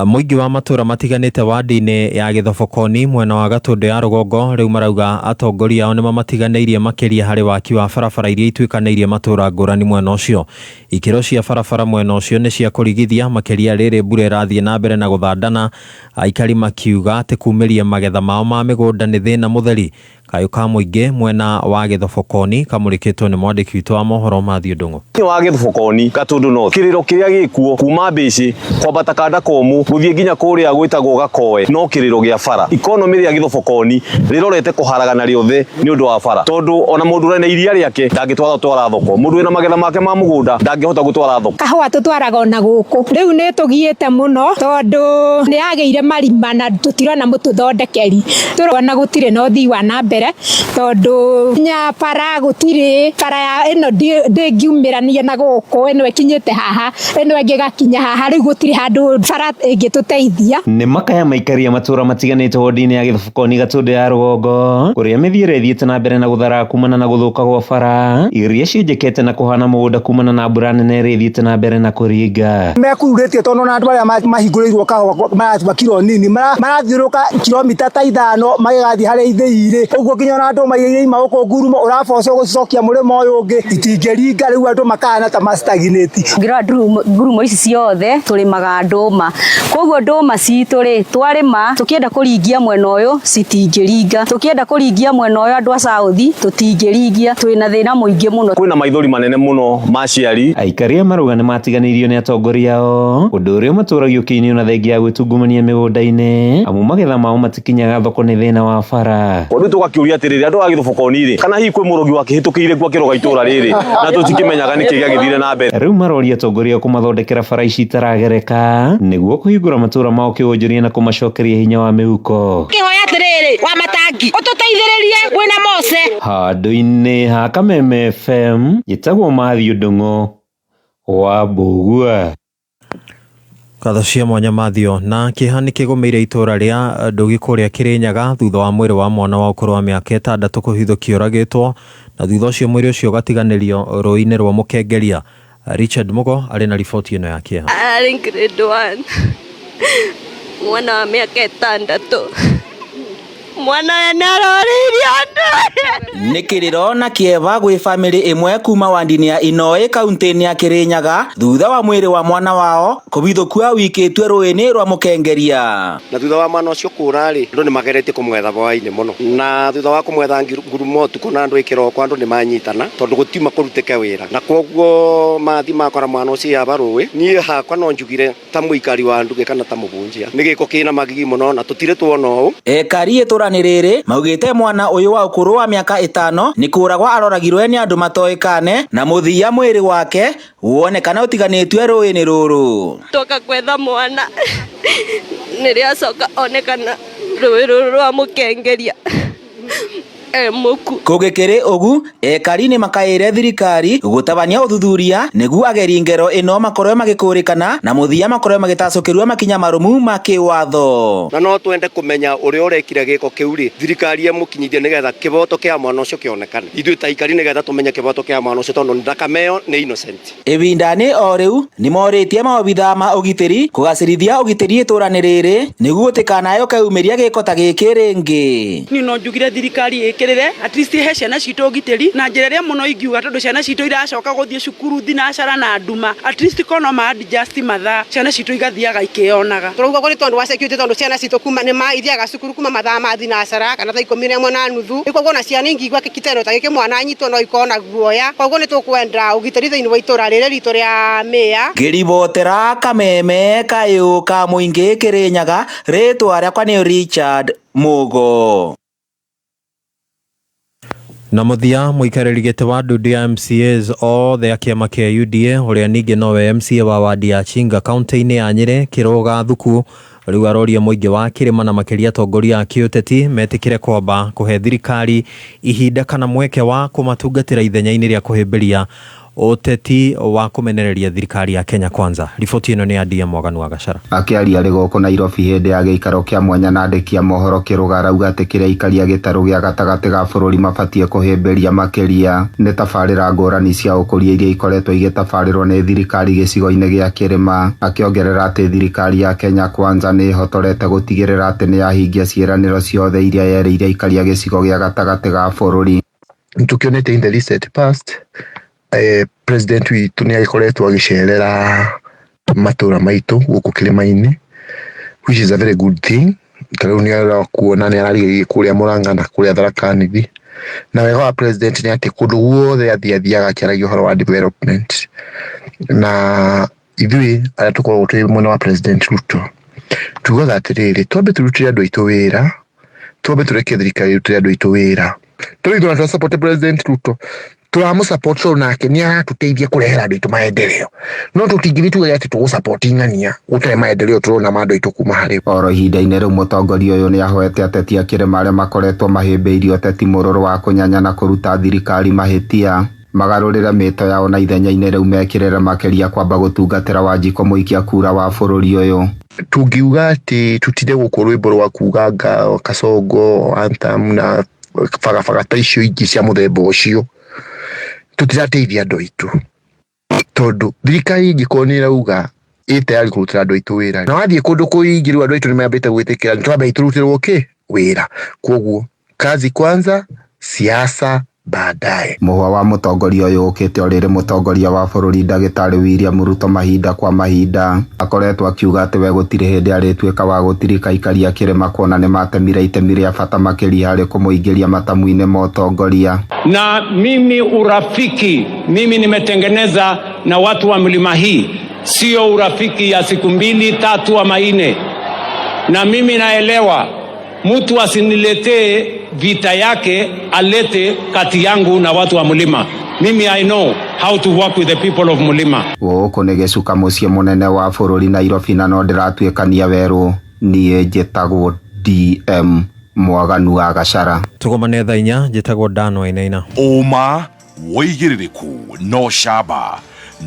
Mũingĩ wa matũra matiganĩte wadi-inĩ ya Gĩthobokoni mwena wa Gatũndũ ya rũgongo rĩu marauga atongoria ao nĩmamatiganĩirie makĩria harĩ waki wa barabara iria ituĩkanĩirie matũra ngũrani mwena ũcio. Ikĩro cia barabara mwena ũcio nĩ cia kũrigithia makĩria rĩrĩ mbura ĩrathiĩ na mbere na gũthandana, aikari makiuga atĩ kumĩria magetha mao ma mĩgũnda nĩ thĩna mũtheri. Kayũ ka mũingĩ mwena wa Gĩthobokoni kamũrĩkĩtwo nĩ mwandĩki witũ wa mohoro Matthew Ndung'u. Thĩinĩ wa Gĩthobokoni, Gatũndũ North, kĩrĩro kĩrĩa gĩkuo kuma Mbĩcĩ kwambata kanda komũ gũthiĩ nginya kũrĩa gwĩtagwo Gakoe no kĩrĩro gĩa bara. Ikonomĩ rĩa Gĩthobokoni rĩrorete kũharagana rĩothe nĩ ũndũ wa bara tondũ ona mũndũ ũrĩ na iria rĩake ndangĩtwara twara thoko, mũndũ wĩna magetha make ma mũgũnda ndangĩhota gũtwara thoko. Kahũa tũtwaraga ona gũkũ rĩu nĩ tũgiĩte mũno tondũ nĩ yagĩire marima na tũtirona mũtũthondekeri. Tũrona gũtirĩ na ũthii wa na mbere tondũ nya bara gũtirĩ, bara ya ĩno ndĩngiumĩrania na gũkũ, ĩno ĩkinyĩte haha, ĩno ĩngĩ ĩgakinya haha, rĩu gũtirĩ handũ bara ĩngĩtũteithia. Nĩ makaya maikaria matũra matiganĩte wodi-inĩ ya Gĩthobokoni Gatũndũ ya rũgongo kũrĩa mĩthiĩre ĩthiĩte na mbere na gũthara kumana na gũthũka gwa bara iria cienjekete na kũhana mũgũnda kumana na mbura nene ĩrĩa ĩthiĩte na mbere na kũringa. Mekururĩtie tondũ ona andũ arĩa mahingũrĩirwo kahũa maratua kiro nini, marathiũrũrũka kilomita ta ithano magĩgathiĩ harĩa ithĩi irĩ, ũguo nginya ona andũ maigĩire ima gũkũ ngurumo ũraboco gũcicokia mũrĩmo ũyũ ũngĩ itingĩringa, rĩu andũ makahana ta mastaginĩti. Ngĩrora ngurumo ici ciothe tũrĩmaga ndũma, koguo ndũma citũ rĩ twarĩma tũkĩenda kũringia mwena ũyũ citingĩringa, tũkĩenda kũringia mwena ũyũ andũ a South tũtingĩringia, twĩna thĩna mũingĩ mũno. Kwĩna maithori manene mũno ma aciari. Aikari a marauga nĩmatiganĩirio nĩ atongoria ao, ũndũ ũrĩa ũmatũragia ũkĩinio na thengia ya gwĩtungumania mĩgũnda-inĩ amu magetha mao matikinyaga thoko nĩ thĩna wa bara. Rĩu tũgakĩũria atĩrĩrĩ, andũ a Gĩthobokoni rĩ, kana hihi kwĩ mũrogi wakĩhĩtũkĩire kuo akĩroga itũra rĩrĩ na tũtikĩmenyaga nĩkĩ gĩagĩthire na mbere. Rĩu maroria atongoria kũmathondekera bara ici itaragereka nĩguo kũhingũra matũra mao kĩwonjoria na kũmacokeria hinya wa mĩhuko. Ngĩhoya atĩrĩrĩ wa matangi ũtũteithĩrĩrie wĩna Mose. Handũ-inĩ ha Kameme FM njĩtagwo Matthew Ndung'u wa Mbũgua. Ngatho cia mwanya Mathio. Na kĩeha nĩ kĩgũmĩire itũra rĩa Ndũgi kũrĩa Kĩrĩnyaga thutha wa mwĩrĩ wa mwana wa ũkũrũ wa mĩaka 6 kũhithũkio ũragĩtwo na thutha ũcio mwĩrĩ ũcio ũgatiganĩrio rũĩ-inĩ rwa Mũkengeria. Richard Mugo arĩ na riboti ĩno ya kĩeha. Arĩ grade 1, mwana wa mĩaka 6. Mwana ũyũ nĩ arorĩirio andũ. Nĩ kĩrĩro na kĩeva gwĩ bamĩrĩ ĩmwe kuma wandi-inĩ ya Inoĩ kaunti-inĩ ya Kĩrĩnyaga thutha wa mwĩrĩ wa mwana wao kũbithũkua wikĩtue rũĩ-inĩ rwa Mũkengeria. Na thutha wa mwana ũcio kũra rĩ, andũ nĩ mageretie kũmwetha hwaĩ-inĩ mũno, na thutha wa kũmwetha ngurumo ũtukũ na andũ ĩkĩroko andũ nĩ manyitana tondũ gũtiuma kũrutĩke wĩra, na kwoguo mathi makora mwana ũcio yaba rũĩ. Niĩ hakwa no njugire ta mũikari wa Nduge kana ta mũhunjia, nĩ gĩko kĩna magigi mũno na tũtirĩ tuona ũũ. Ekari itũra-inĩ rĩrĩ maugĩte mwana ũyũ wa ũkũrũ wa mĩaka 5 nĩ kũragwo aroragirwe nĩ andũ matoĩkane na mũthia mwĩrĩ wake wonekana ũtiganĩtue rũĩ-inĩ rũrũ. Twoka gwetha mwana nĩrĩo acoka onekana rũĩ rũrũ rwa Mũkengeria mũku. Kũngĩkĩrĩ ũgu, ekari nĩ makaĩre thirikari gũtabania ũthuthuria nĩguo ageri ngero ĩno makorwe magĩkũrĩkana na mũthia makorwe magĩtacũkĩrwo makinya marũmu ma kĩwatho. Na no twende kũmenya ũrĩa ũrekire gĩko kĩu rĩ, thirikari ĩmũkinyithie nĩgetha kĩboto kĩa mwana ũcio kĩonekane. Ithuĩ ta aikari nĩgetha tũmenye kĩboto kĩa mwana ũcio tondũ thakame ĩyo nĩ innocent. Ĩbinda-inĩ o rĩu nĩmorĩtie maobithaa ma ũgitĩri kũgacĩrithia ũgitĩri itũra-inĩ rĩrĩ nĩguo gũtikanae ũkeyumĩria gĩko ta gĩkĩ rĩngĩ. Niĩ no njugire thirikari ĩkĩrĩre at least ĩhe ciana citũ ũgitĩri na njĩra ĩrĩa mũno ingiuga tondũ ciana citũ iracoka gũthiĩ cukuru thinacara na nduma, at least kono ma adjust mathaa ciana citũ igathiaga ikĩonaga. Tũrauga ũguo nĩ tondũ wa security tondũ ciana citũ kuma nĩ ma ithiaga cukuru kuma mathaa ma thinacara kana thaa 11:30. Rĩu koguo ona ciana ingĩigua gĩtendo ta gĩkĩ mwana anyitwo no ikorwo na guoya, koguo nĩ tũkwenda ũgitĩri thĩinĩ wa itũra rĩrĩ ritũ rĩa Mĩya. Ngĩribotera Kameme kayũ ka mũingĩ Kĩrĩnyaga, rĩtwa rĩakwa nĩ Richard Mugo. Na mũthia mũikarĩri gĩtĩ wa ndundu ya MCAs othe a kĩama kĩa UDA ũrĩa ningĩ nowe MCA wa wadi ya Chinga kaunti-inĩ ya Nyĩrĩ Kĩrũga Thuku rĩu aroria mũingĩ wa kĩrĩma na makĩria atongoria a kĩũteti metĩkĩre kwamba kũhe thirikari ihinda kana mweke wa kũmatungatĩra ithenya-inĩ rĩa kũhĩmbĩria Ũteti wa kũmenereria thirikari ya Kenya Kwanza. Riboti ĩno nĩ ya DM Mwaganu wa Gachara. Akĩaria arĩ gũkũ Nairobi hĩndĩ ya gĩikaro kĩa mwanya na andĩki a mohoro Kĩrũga arauga atĩ kĩrĩa aikari a gĩtarũ gĩa gatagatĩ ga bũrũri mabatiĩ kũhĩmbĩria makĩria nĩ tabarĩra ngũrani cia ũkũria iria ikoretwo igĩtabarĩrwo nĩ thirikari gĩcigo-inĩ gĩa kĩrĩma. Akĩongerera atĩ thirikari ya Kenya Kwanza nĩ ĩhotorete gũtigĩrĩra atĩ nĩ yahingia ciĩranĩro ciothe iria yerĩire aikari a gĩcigo gĩa gatagatĩ ga bũrũri. Nĩtũkĩonete in the recent past president witũ nĩ agĩkoretwo agĩcerera matũra maitũ gũkũ kĩrĩma-inĩ, which is a very good thing. Ta rĩu nĩ ũrakuona nĩ ararigĩrĩirie kũrĩa Mũrang'a na kũrĩa Tharaka Nithi. Na wega wa president nĩ atĩ kũndũ guothe athiĩ athiaga akĩaragia ũhoro wa development. Na ithuĩ arĩa tũkoragwo twĩ mwena wa President Ruto tugaga atĩrĩrĩ, twambe tũrutĩre andũ aitũ wĩra, twambe tũreke thirikari ĩrutĩre andũ aitũ wĩra. Tondũ ithuĩ ona tũra President Ruto, tũramũ support tondũ nake nĩ aratũteithia kũrehera andũ aitũ maendeleo, no tũtingĩthiĩ tuge atĩ tũgũ support ng'ania gũtarĩ maendeleo tũrona ma andũ aitũ kuma harĩ. Oro ihinda-inĩ rĩu mũtongoria ũyũ nĩ ahoete ateti a kĩrĩma arĩa makoretwo mahĩmbĩirie ũteti mũrũrũ wa kũnyanya na kũruta thirikari mahĩtia magarũrĩre mĩto yao na ithenya-inĩ rĩu mekĩrĩre makĩria kwamba gũtungatĩra Wanjikũ mũikia kura wa bũrũri ũyũ. Tungiuga atĩ tutinde gũkũ rwĩmbo rwa kuga nga Kasongo anthem na bagabaga ta icio ingĩ cia mũthemba ũcio, tũtirateithia andũ aitũ, tondũ thirikari ĩngĩkorwo nĩ ĩrauga ĩ tayari kũrutĩra andũ aitũ wĩra, na wathiĩ kũndũ kũingĩ rĩu andũ aitũ nĩ mambĩte gwĩtĩkĩra nĩ twambe tũrutĩrwo kĩ wĩra. Koguo kazi kwanza, siasa baadaye. Mũhwa wa mũtongoria ũyũ ũkĩte o rĩrĩ mũtongoria wa bũrũri ndagĩtarĩ William Ruto mahinda kwa mahinda akoretwo akiuga atĩ we gũtirĩ hĩndĩ arĩtuĩka wa gũtirika aikari a kĩrĩma kuona nĩ matemire itemi rĩa bata makĩria harĩ kũmũingĩria matamu-inĩ ma ũtongoria. Na mimi urafiki mimi nimetengeneza na watu wa mlima hii sio urafiki ya siku mbili tatu ama nne, na mimi naelewa mtu asiniletee vita yake alete kati yangu na watu wa mlima. Mimi I know how to work with the people of mlima. Gũkũ nĩ gĩcuka mũciĩ mũnene wa bũrũri Nairobi na no ndĩratuĩkania werũ. Niĩ njĩtagwo DM Mwaganu wa Gachara. Tũgomane thaa 4. Njĩtagwo Dan Wainaina. Ũma wĩigĩrĩrĩku no camba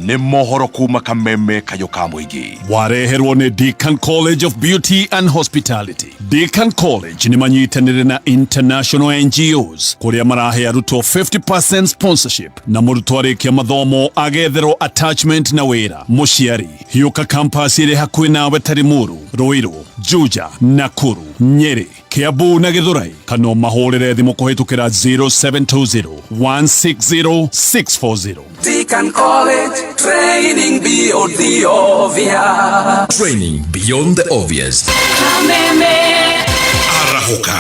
nĩ mohoro kuma kameme kayũ ka mũingĩ. Wareherwo nĩ Deakin College of Beauty and Hospitality. Deakin College nĩ manyitanĩre na international NGOs kũrĩa marahe arutwo 50% sponsorship na mũrutwo arĩkia mathomo agetherwo attachment na wĩra. Mũciari hiũka campus ĩrĩ hakuhĩ nawe ta Limuru, Ruiru, Juja, Nakuru, Nyeri, Kiambu na Githurai, kana ũmahũrĩre thimũ kũhĩtũkĩra 0720 160 640. Deakin College, training beyond the obvious. Training beyond the obvious. Kameme. Arahũka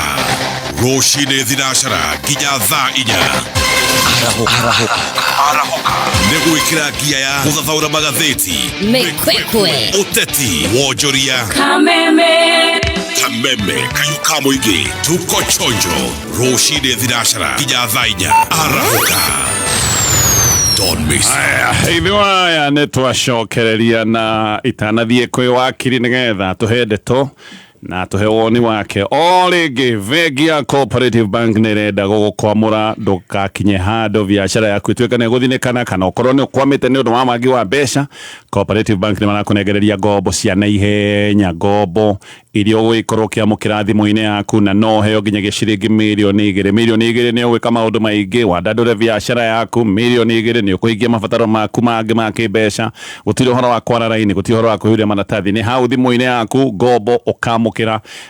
rũcinĩ thinacara nginya thaa 4. Arahũka nĩ gwĩkĩra ngia ya gũthathaũra magathĩti, Mĩkwekwe. ũteti, wonjoria. Kameme. Kameme kayũ ka mũingĩ, tuko chonjo rũcinĩ thinacara nginya thaa 4. Arahũka, don't miss. Aya, ithuĩ aya nĩ twacokereria na itanathiĩ kwĩ wakiri nĩgetha tũhe ndeto na tũhe woni wake. O rĩngĩ bengi ya Cooperative Bank nĩ ĩrenda gũgũkwamũra ndũgakinye handũ biacara yaku ĩtuĩke nĩ ĩgũthinĩkana, kana ũkorwo nĩ ũkwamĩte nĩ ũndũ wa wagi wa mbeca. Cooperative Bank nĩ marakũnengereria ngombo cia naihenya, ngombo iria ũgũgĩkorwo ũkĩamũkĩra thimũ-inĩ yaku, na no ũheo nginyagia ciringi mirioni 2. Mirioni 2 nĩ ũgwĩka maũndũ maingĩ, wandandũre biacara yaku. Mirioni 2 nĩ ũkũhingia mabataro maku mangĩ ma kĩmbeca. Gũtirĩ ũhoro wa kwara raini, gũtirĩ ũhoro wa kũihũria maratathi, nĩ hau thimũ-inĩ yaku ngombo ũkamũkĩra.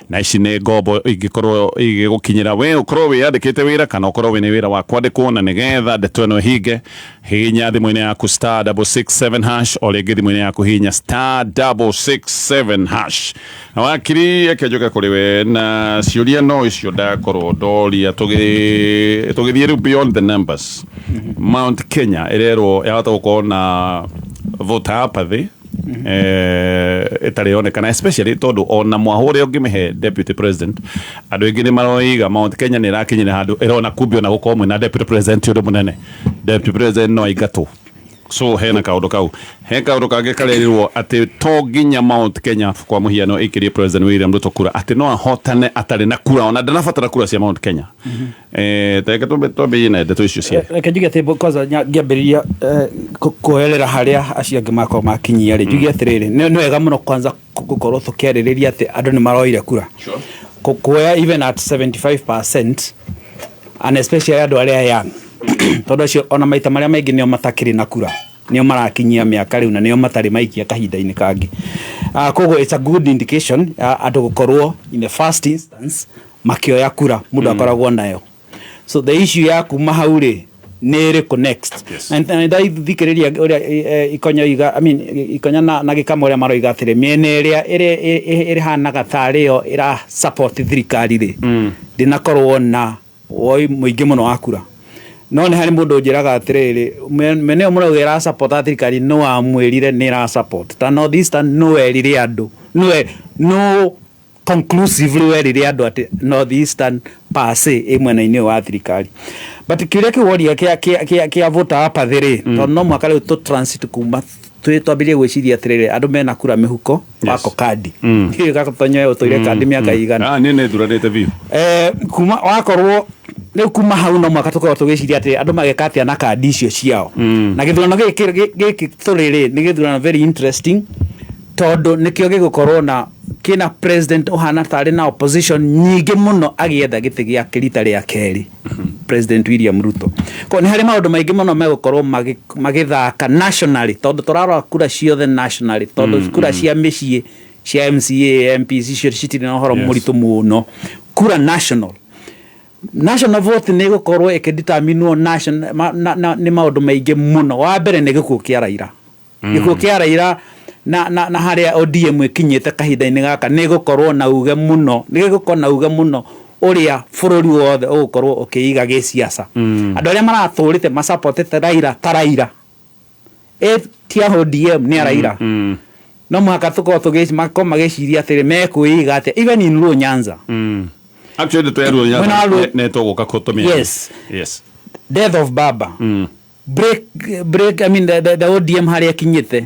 Na ici nĩ ngombo ingĩkorwo igĩgũkinyĩra we ũkorwo wĩyandĩkĩte wĩra kana ũkorwo wĩna wĩra wa kwandĩkwo. Na nĩgetha ndeto ĩno ĩhinge, hihinya thimũ-inĩ yaku *667#, o rĩngĩ thimũ-inĩ yaku hihinya *667#. Na wakiri, reke njoke kũrĩ we na ciũria no icio ndakorwo ndoria tũgĩthiĩ rĩu beyond the numbers. Mount Kenya ĩrerwo yahota gũkorwo na voter apathy ĩtarĩ yonekana, especially tondũ ona mwaho ũrĩa ũngĩmĩhe deputy president, andũ aingĩ nĩ maroiga Mount Kenya nĩ ĩrakinyĩra handũ ĩrona kumbe ona gũkorwo mwĩna deputy president ti ũndũ mũnene, deputy president no aingatwo. So hena kaundu kau, he kaundu kangĩ karerirwo atĩ to nginya Mount Kenya kwa mũhiano ĩkĩrie President William Ruto kura, atĩ no ahotane atarĩ na kura, ona ndanabatara kura cia Mount Kenya. Tareke twambĩrĩrie na ndeto icio cia Reke njuge atĩ kwanza ngĩambĩrĩria kuoerera harĩa acio angĩ makorwo makinyia rĩ, njuge atĩrĩrĩ, nĩ wega mũno kwanza gũkorwo tũkĩarĩrĩria atĩ andũ nĩ maroire kura. Kuoya even at 75% and especially andũ arĩa young, tondũ acio ona maita marĩa maingĩ nĩo matakĩrĩ na kura, nĩo marakinyia mĩaka rĩu na nĩo matarĩ maikia kahinda-inĩ kangĩ. Koguo it's a good indication andũ gũkorwo in the first instance makĩoya kura mũndũ akoragwo nayo. So the issue ya kuma hau rĩ nĩ ĩrĩkũ next? Na ndathikĩrĩria ũrĩa Ikonya oiga, I mean, Ikonya na Gĩkama ũrĩa maroiga atĩrĩ, mĩena ĩrĩa ĩrĩhanaga tarĩ yo ĩra support thirikari rĩ, ndĩnakorwo na woi mũingĩ mũno wa kura. No nĩ harĩ mũndũ ũnjĩraga atĩrĩrĩ, mĩena ĩyo mũrauga ĩra support thirikari, no amwĩrire nĩ ĩra support ta North Eastern, no erire andũ, no conclusively werire andũ atĩ North Eastern per se ĩ mwena-inĩ ũyũ wa thirikari. But kĩũria kĩu woria kĩa voter apathy rĩ, tondũ no mũhaka rĩu tũ transit kuma twambĩrĩrie gwĩciria atĩrĩrĩ, andũ mena kura mĩhuko, wako kandi. Ndiũĩ gatonya ũtũire kandi mĩaka ĩigana. Ah, niĩ nĩ thuranĩte biũ. Kuma wakorwo rĩu kuma hau no mũhaka tũkorwo tũgĩciria atĩ andũ mageka atĩa na kandi icio ciao. Na gĩthurano gĩkĩ tũrĩ rĩ, nĩ gĩthurano very interesting, tondũ nĩkĩo gĩgũkorwo na kĩna president ũhana tarĩ na opposition nyingĩ mũno agĩetha gĩtĩ gĩake rita rĩa kerĩ, President William Ruto. Koguo nĩ harĩ maũndũ maingĩ mũno megũkorwo magĩthaka nationally, tondũ tũrarora kura ciothe nationally, tondũ kura cia mĩciĩ cia MCA, MPs icio citirĩ na ũhoro mũritũ mũno. Kura national, national vote nĩ ĩgũkorwo ĩkĩdeterminwo national nĩ maũndũ maingĩ mũno. Wa mbere nĩ gĩkuũ kĩa Raila. Gĩkuũ kĩa Raila na harĩa ODM ĩkinyĩte kahinda-inĩ gaka nĩ ĩgũkorwo na uge mũno, nĩ ĩgũkorwo na uge mũno ũrĩa bũrũri wothe ũgũkorwo ũkĩiga gĩciaca. Andũ arĩa maratũrĩte masupportete Raila ta Raila, ti a ODM, nĩ a Raila. No mũhaka tũkorwo makorwo magĩciria atĩrĩ, mekwĩiga atĩa even in Luo Nyanza. Actually, ndeto ya Luo Nyanza Mwena wa Luo- nĩ tũgũka kũtũmia. Yes. Death of Baba. Break, I mean, the ODM harĩa ĩkinyĩte.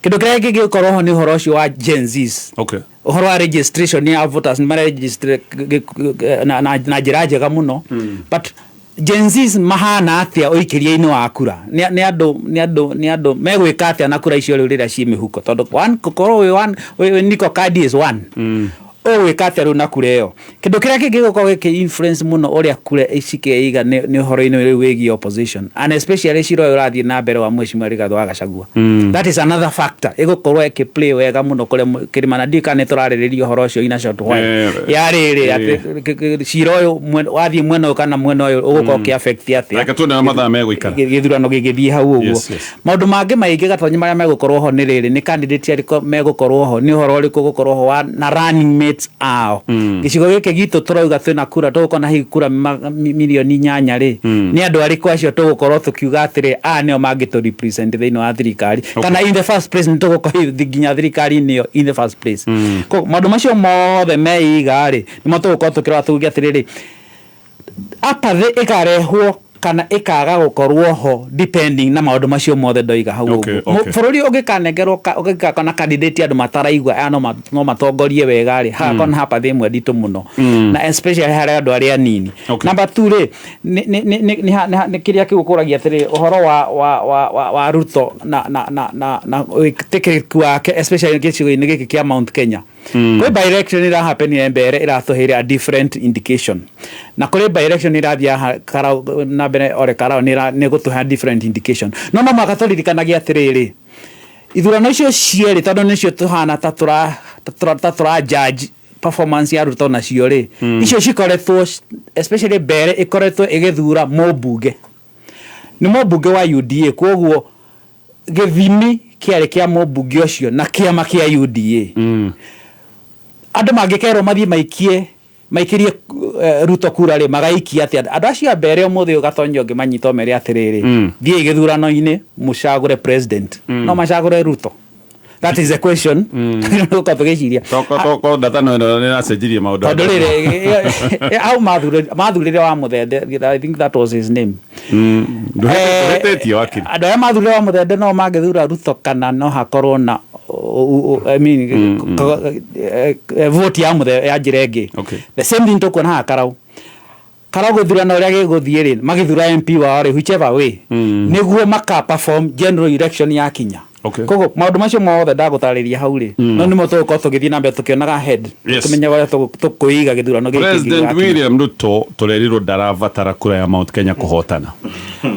Kĩndũ kĩrĩa kĩngĩkorwo ho nĩ ũhoro ũcio wa Gen Zs. Ũhoro wa registration ya voters, nĩ maregister na njĩra njega mũno. But Gen Zs mahana atĩa ũikĩria-inĩ wa kura? Nĩ andũ megwĩka atĩa na kura icio rĩu rĩrĩa ciĩ mĩhuko? Tondũ one, gũkorwo wĩ one, wĩ niko card is one. Ũgwĩka atĩa rĩu na kura ĩyo? Kĩndũ kĩrĩa kĩngĩ gũkorwo gĩkĩ influence mũno ũrĩa kura cikeiga nĩ ũhoro-inĩ rĩu wĩgiĩ opposition, and especially cira ũyũ ũrathiĩ na mbere wa Mheshimiwa Rigathĩ wa Gachagua. That is another factor ĩgũkorwo ĩkĩ-play wega mũno kũrĩa kĩrĩma, na ndiũĩ kana nĩ tũrarĩrĩria ũhoro ũcio in a short while. Ya rĩrĩ, atĩ cira ũyũ wathiĩ mwena ũyũ kana mwena ũyũ ũgũkorwo ũkĩ-affect atĩa. Reke tuone na mathaa megũikara. Gĩthurano gĩgĩthiĩ hau ũguo. Yes. Maũndũ mangĩ maingĩ Gatonyi marĩa megũkorwo ho nĩ rĩrĩ, nĩ candidate arĩkũ megũkorwo ho, nĩ ũhoro ũrĩkũ ũgũkorwo ho na running mates ao. Gĩcigo gĩkĩ gitũ tũrauga twĩna kura, tũgũkorwo na hihi kura 8 million rĩ, nĩ andũ arĩkũ acio tũgũkorwo tũkiuga atĩrĩ, aya nĩo mangĩtũ represent thĩinĩ wa thirikari, kana in the first place nĩ tũgũkorwo nginya thirikari-inĩ ĩyo in the first place. Koguo maũndũ macio mothe meiga rĩ, nĩmo tũgũkorwo tũkĩrora tuge atĩrĩrĩ, apathy ĩkarehwo kana ĩkaga gũkorwo ho depending na maũndũ macio mothe ndoiga hau ũguo. Bũrũri ũngĩkanengerwo ũngĩgakorwo na candidate andũ mataraigua aya no matongorie wega rĩ, hagakorwo na apathy ĩmwe nditũ mũno. Na especially harĩ andũ arĩa anini. Number 2 rĩ, nĩ kĩrĩa kĩu ũkũragia atĩrĩ, ũhoro wa Ruto na wĩtĩkĩrĩku wake especially gĩcigo-inĩ gĩkĩ kĩa Mount Kenya. Kwĩ by election ĩra happen ya mbere ĩratũheire a different indication, na kũrĩ by election ĩrathiĩ haha na mbere ore Karau nĩ gũtũhe a different indication. No mũhaka tũririkanagie atĩrĩrĩ, ithurano icio cierĩ, tondũ nĩcio tũhana ta tũra judge performance ya Ruto nacio rĩ, icio cikoretwo especially mbere ĩkoretwo ĩgĩthura mũmbunge, nĩ mũmbunge wa UDA, koguo gĩthimi kĩarĩ kĩa mũmbunge ũcio na kĩama kĩa UDA. Andũ mangĩkerwo mathiĩ maikĩrie Ruto kura rĩ, magaikia atĩa? Andũ acio a mbere ũmũthĩ ũgatonya ũngĩmanyita ũmere atĩrĩrĩ, thiĩi gĩthurano-inĩ mũcagũre president, no macagũre Ruto? That is a question tũgũkorwo tũgĩciria. Toko data no ĩno nĩ ĩracenjirie maũndũ. Tondũ rĩrĩ, hau mathurire wa Mũthende, I think that was his name. Ndũhĩtĩtie wakiri. Andũ arĩa mathurire wa Mũthende no mangĩthura Ruto kana no hakorwo na I mean, vote ya Mũthende ya njĩra ĩngĩ. The same thing tũkuona haha Karau. Karau gĩthurano ũrĩa gĩgũthiĩ rĩ, magĩthura MP wao rĩ, whichever way, nĩguo maka perform general election yakinya. Koguo maũndũ macio mothe ndagũtarĩria hau rĩ, no nĩmo tũgũkorwo tũgĩthiĩ na mbere tũkĩonaga head, tũkĩmenyaga ũrĩa tũkwĩiga gĩthurano gĩkĩ President gĩgakinya. William Ruto tũrerirwo ndarabatara kura ya Mount Kenya kũhotana.